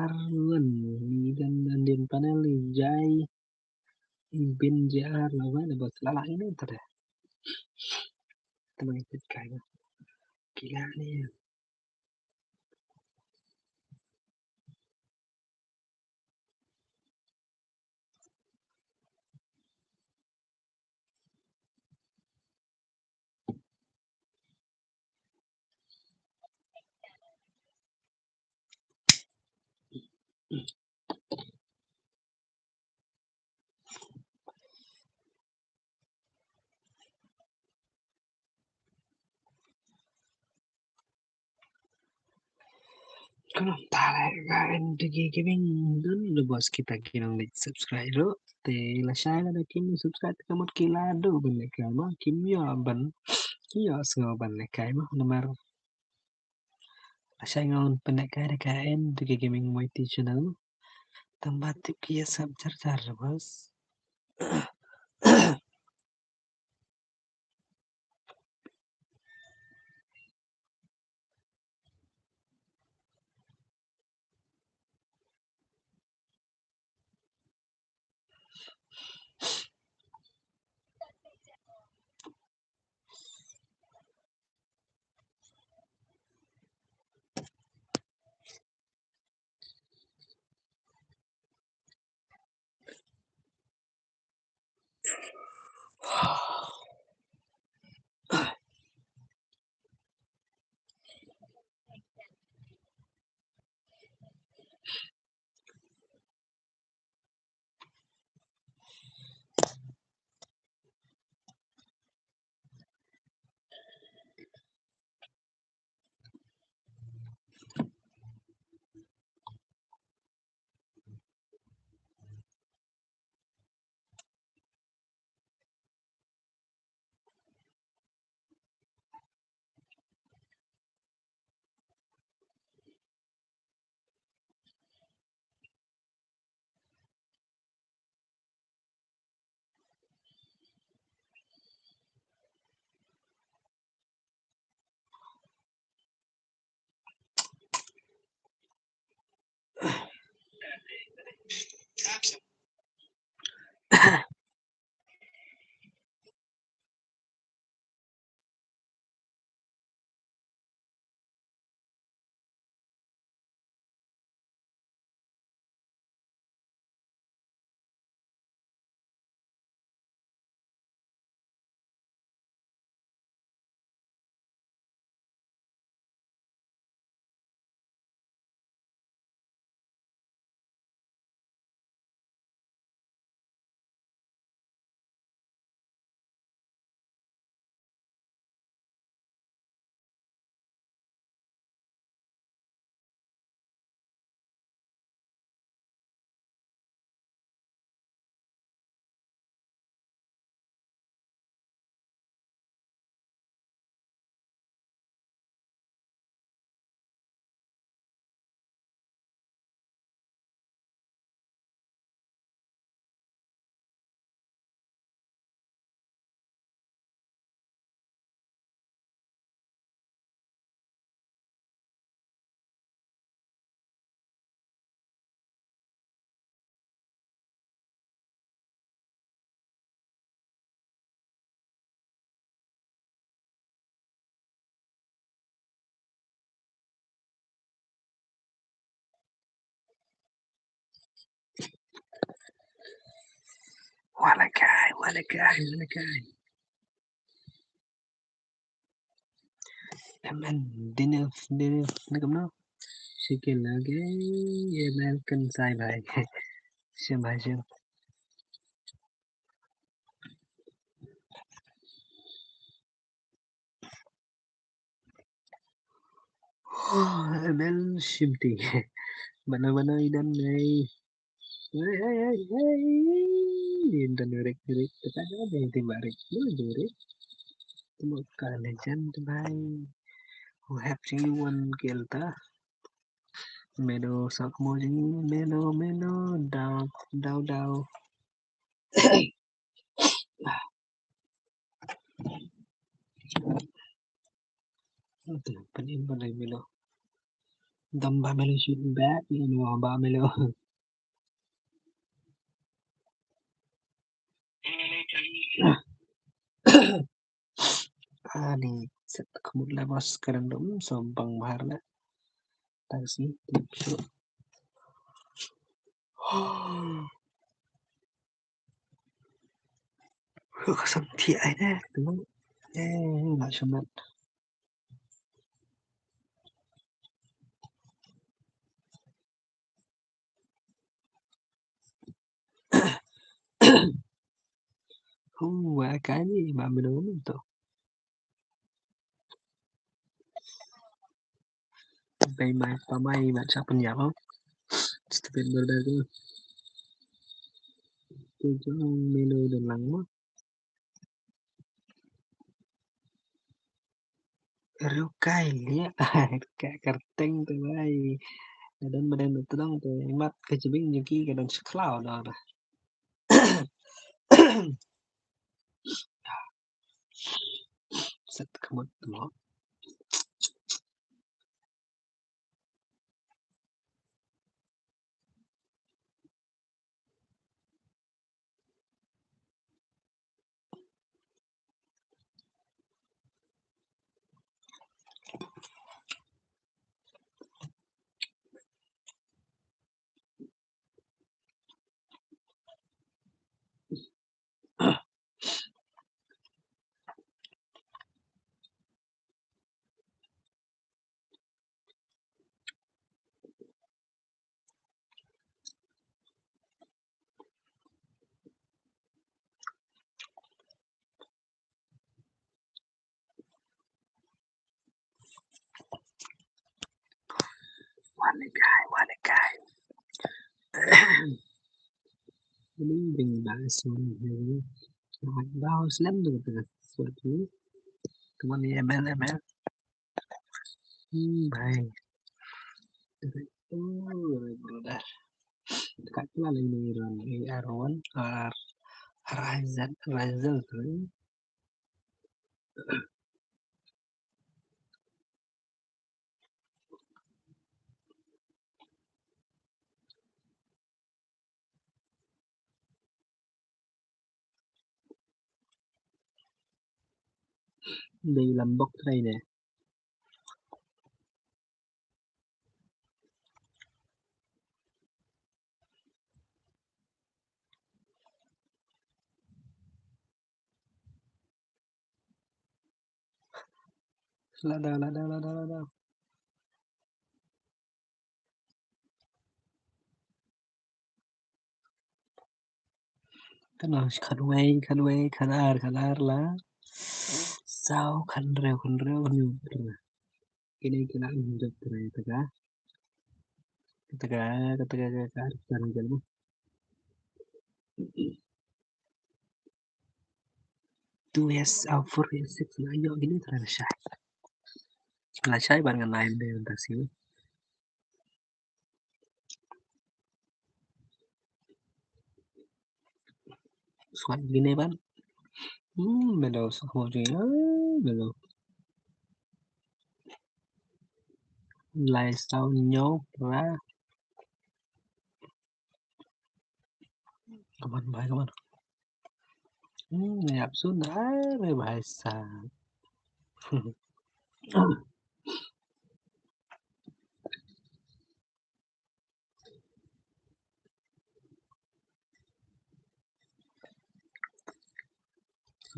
ar wan, ini dan, dan din panel ni jai. Bin J R la wan, la bas la la ini tadi. Teman ikut kaya. Gila ni. Kano tale ka N D K Gaming dun le bos kita ki nang like subscribe ro. Te la shai la da kim subscribe ka mut ki la do ban le kai ma kim yo ban ki yo sngo ban le kai ma namar la shai ngon pynlehkai da ka N D K Gaming Mighty Channel. Tang ba tip ki ïa sap jar jar bas. Walakai, walakai, walakai. Em, em, Daniel, Daniel, na kamno? Shikil lagi, em, em, kan sai bhai. Shim bhai, shim. Em, em, shim ti. Mano, mano, idan, nei. Hey, hey, hey, hey. Ynda nurek, nurek. Teka dah deh di barik. Nurek, nurek. Temu ka legend, bhai. Who have you one kill ta? Melo sak mo jing. Melo, melo. Daw, daw, daw. Ate, panin ba lai melo. Dam ba melo shoot back, ni no ba melo. Ani, set khmut la bos, karen dum, so bang bahar la. Taxi, tip shoot. Ka sam thiah ai ne, tu. Eh, la shamat. Hu, wa ka ni ma meno to. Bai mai pa mai ma cha pynïap. Stupid brother tu. Tu jong melo don lang mo. Riew kai lieh. Ka kyrteng te bai. Ka don ba don tdong te mat ka jbing jong ki ka don sklaw da. Set khmut mo. Walakai, walakai. Ini ding ba sun ni. Ba slem tu tu. Suatu. Come on, M L, M L. Hmm, bhai. Oh, brother. Kat pula lagi ni run. A R one, R, R I Z, R I Z tu. Dei lambok trai ne. Lada, lada, lada, lada. Kano khatwei, khatwei, khatar, khatar la. Saw, khatriew, khatriew, khatriew. Kine kine jop trai taka. Taka, taka, taka, taka. Two S, uh, four S six na yo gini tara na shai. Na shai bar ngan nine de taxi. Swat gini ban. Hmm, melo sa ho jing. Ah, melo. Lai saw nyo pra. Come on, bhai, come on. Hmm, yap sun, are bhai sahab.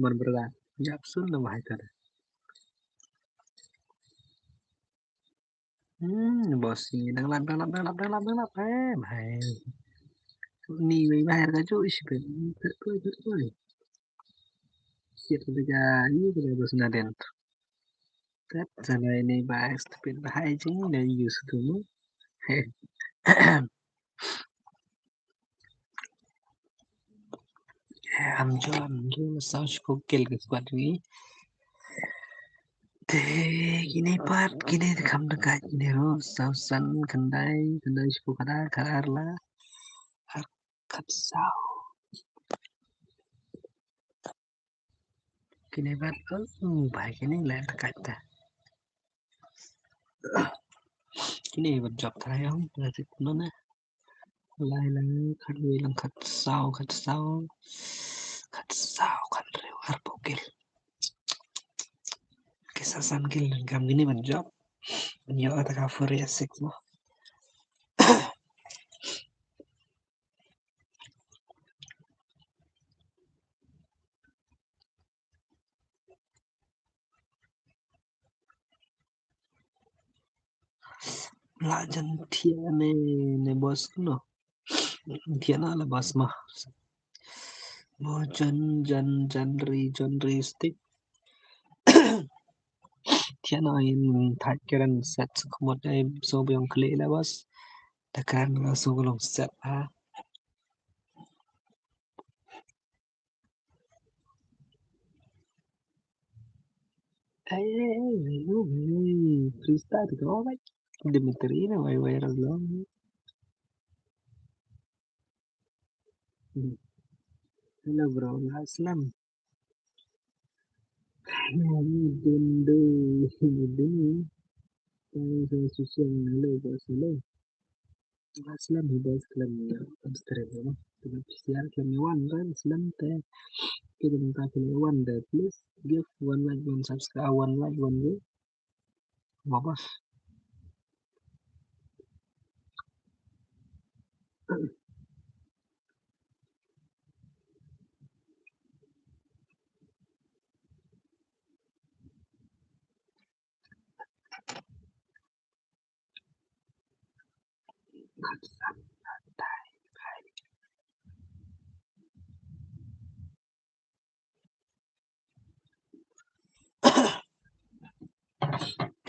Mon berga. Jap sun na bahai tara. Hmm, boss ni dang lap, dang lap, dang lap, dang lap, dang lap. Eh, bahai. Ni wei bahai ka ju ish ben. Tak koi, tak koi. Siap kerja ni kena boss Naden. Tet sana ini bahai stupid bahai jing ni use tu mu. Heh. Am jo, am jo, saw shiphew kill ka squad jong ngi. Te kine pat, kine te kham dang kat, kine ruh saw san, khyndai, khyndai shiphew, khatar, khatar la. Ar, khatsaw. Kine pat, oh, bhai kine la dang kat ta. Kine ban jop trai ong, la tip nona. Lai lang, khatwei lang, khatsaw, khatsaw, khatsaw, khathynriew, arphew kill. Ki sa san kill, ngam kine ban jop. Ban ïoh kata ka Fury S six mo. La jan thiah ne, ne boss no. Thiah na la boss ma. Bo jan, jan, jan ri, jan ri stick. Thiah na in thait kren set khmut ai so biang klik la boss. Ta kren la so long set ha. Ai, ai, ai, ai, ai, freestyle tu kau, bai. Dimitri na, wai, wai, ralong. Hmm. Hello, bro. Nggak Islam. Ini dun, dun, ini dun. Ini saya susun dulu, bos, dulu. Nggak Islam, bos, Islam ya. Abstrak ya, bos. Dengan P C R, Islam ya, one, kan? Islam teh. Kita minta Islam ya, one, deh. Please give one like, one subscribe, one like, one view. Babas.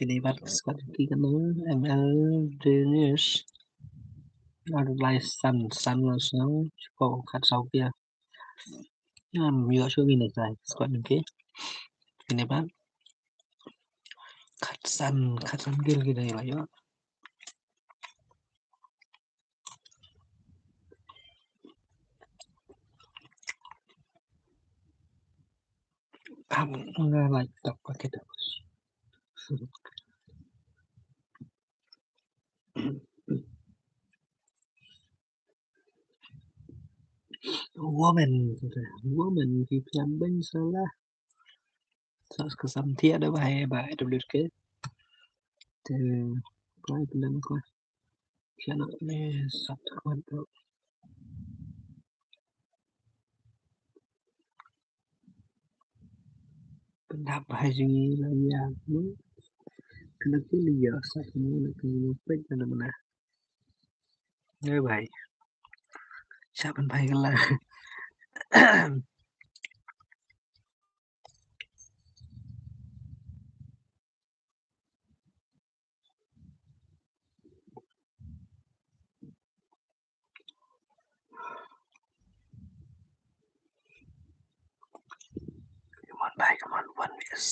Kine pat squad ki kane M L Danish. Ar lai san, san la sñiaw, shiphew khatsaw ki. Ngam ïoh shuh kine sa squad ki. Kine pat khatsan, khatsan kill ki dei la ïoh. Am nga like tok pakai tok. Woman, woman ki piam beng salah. Sa ka sam thiah da ba hai ba W K. Te kai pynang ko. Pian ne sat ko to. Pyndap hai jing la ya. Kena ki li ya sat ni na ki pek na mana. Ngai bai. Sha pynphai ka la. Come on, bhai, come on, one is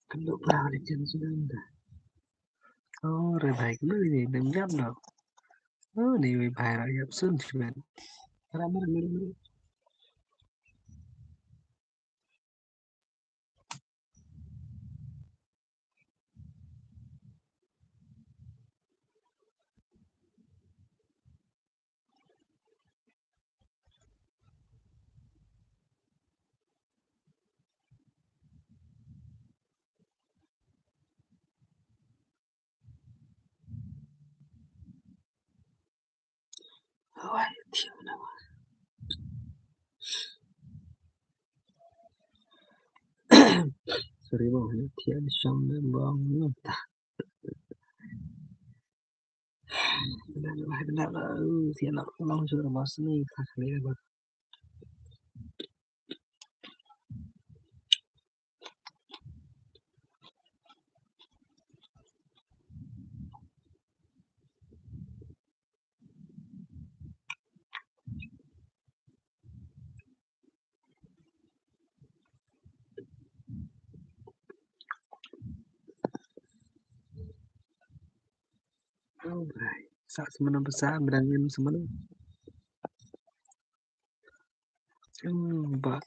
Kynduh pla ri chen sudan da. Oh, re bhai kynduh ni nem jam no. Oh, ni wei bhai ra yap sun chuan. Ra mer mer mer. Sorry bang, thiah shong ne bang, nang ta. Benda lah, benda lah. Uh, thiah nak long shuh bos ni, tak kali bos. Alright. Sa semana besar, berangin semana. Hmm, ba.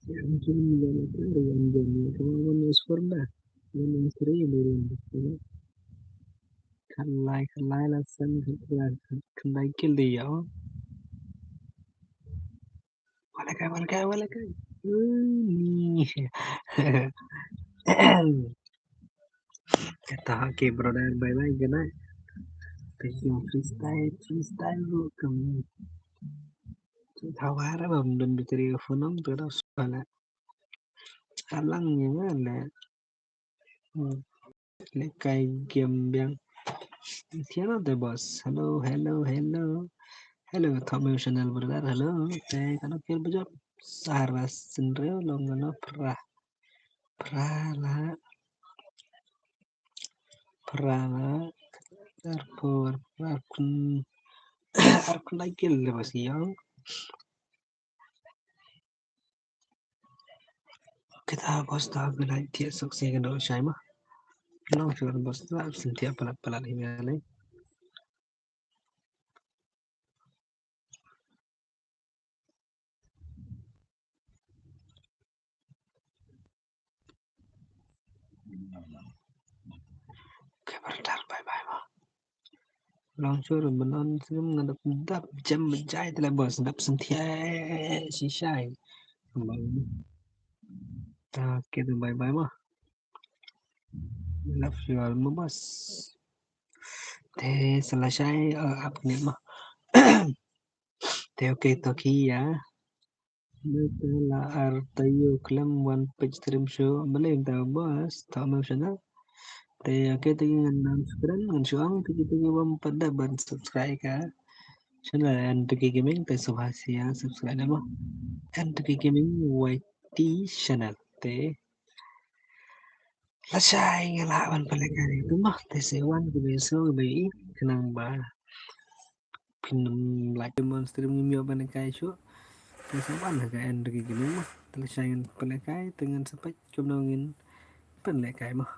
Yang kin yang itu, yang jadi, kawan-kawan, yang sempurna. Yang seri, yang seri. Kan lai, kan lai lah, san, kan lai, kan lai kil dia. Walakai, walakai, walakai. Hmm, ni. Kata, okay, brother, bye bye, good night. Thank you, freestyle, freestyle, bro, kami. Tawar, bam, dan biteri phone, tu dah salah. Alang ni mana? Hmm. Lehkai game biang. Tiada deh, bos. Hello, hello, hello. Hello, Top Mem Channel, brother. Hello. Te kano kir bejot. Sara sendreo long kano pra. Pra la. Pra la. Arpur, arkun. Arkun lagi le, bos, yang. Kita bos ta gulai tiak sok si kendo shai ma. Long sure bos ta sin tiak palat palat hi ngai. Okay, brother, bye bye ma. Long sure, menon sim ngadap dap jam bejai tele bos, dap sentiai shisha. Kembang. Ta, okay, tu bye bye ma. Love you all ma bos. Te selesai, eh, ap kene ma. Te okay, to ki ya. Meta la ar tayu klem wan page stream show. Bale ta bos, ta emotional. Te okay, te ngan nam screen, ngan shuang, te kita bam pada ban subscribe ka channel N two K Gaming, te subhasia subscribe nama. N two K Gaming Y T channel. Te lashai nga lah ban pynlehkai tu mah, te se wan ki ba ïohsngew ki ba ïohi, khnang ba phin ym lah ïa mon stream ngim ïoh ban lehkai shuh. Te sa wan ha ka N two K Gaming mah, te lashai ngan pynlehkai, te ngan sa peit kumno ngin pynlehkai mah.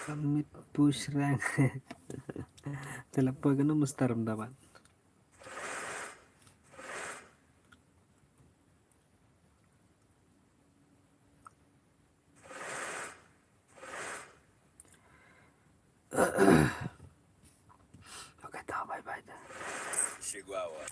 Amit push rank. Te la poi kano master mynta ban. Okay, ta, bye bye ta. Chihuahua.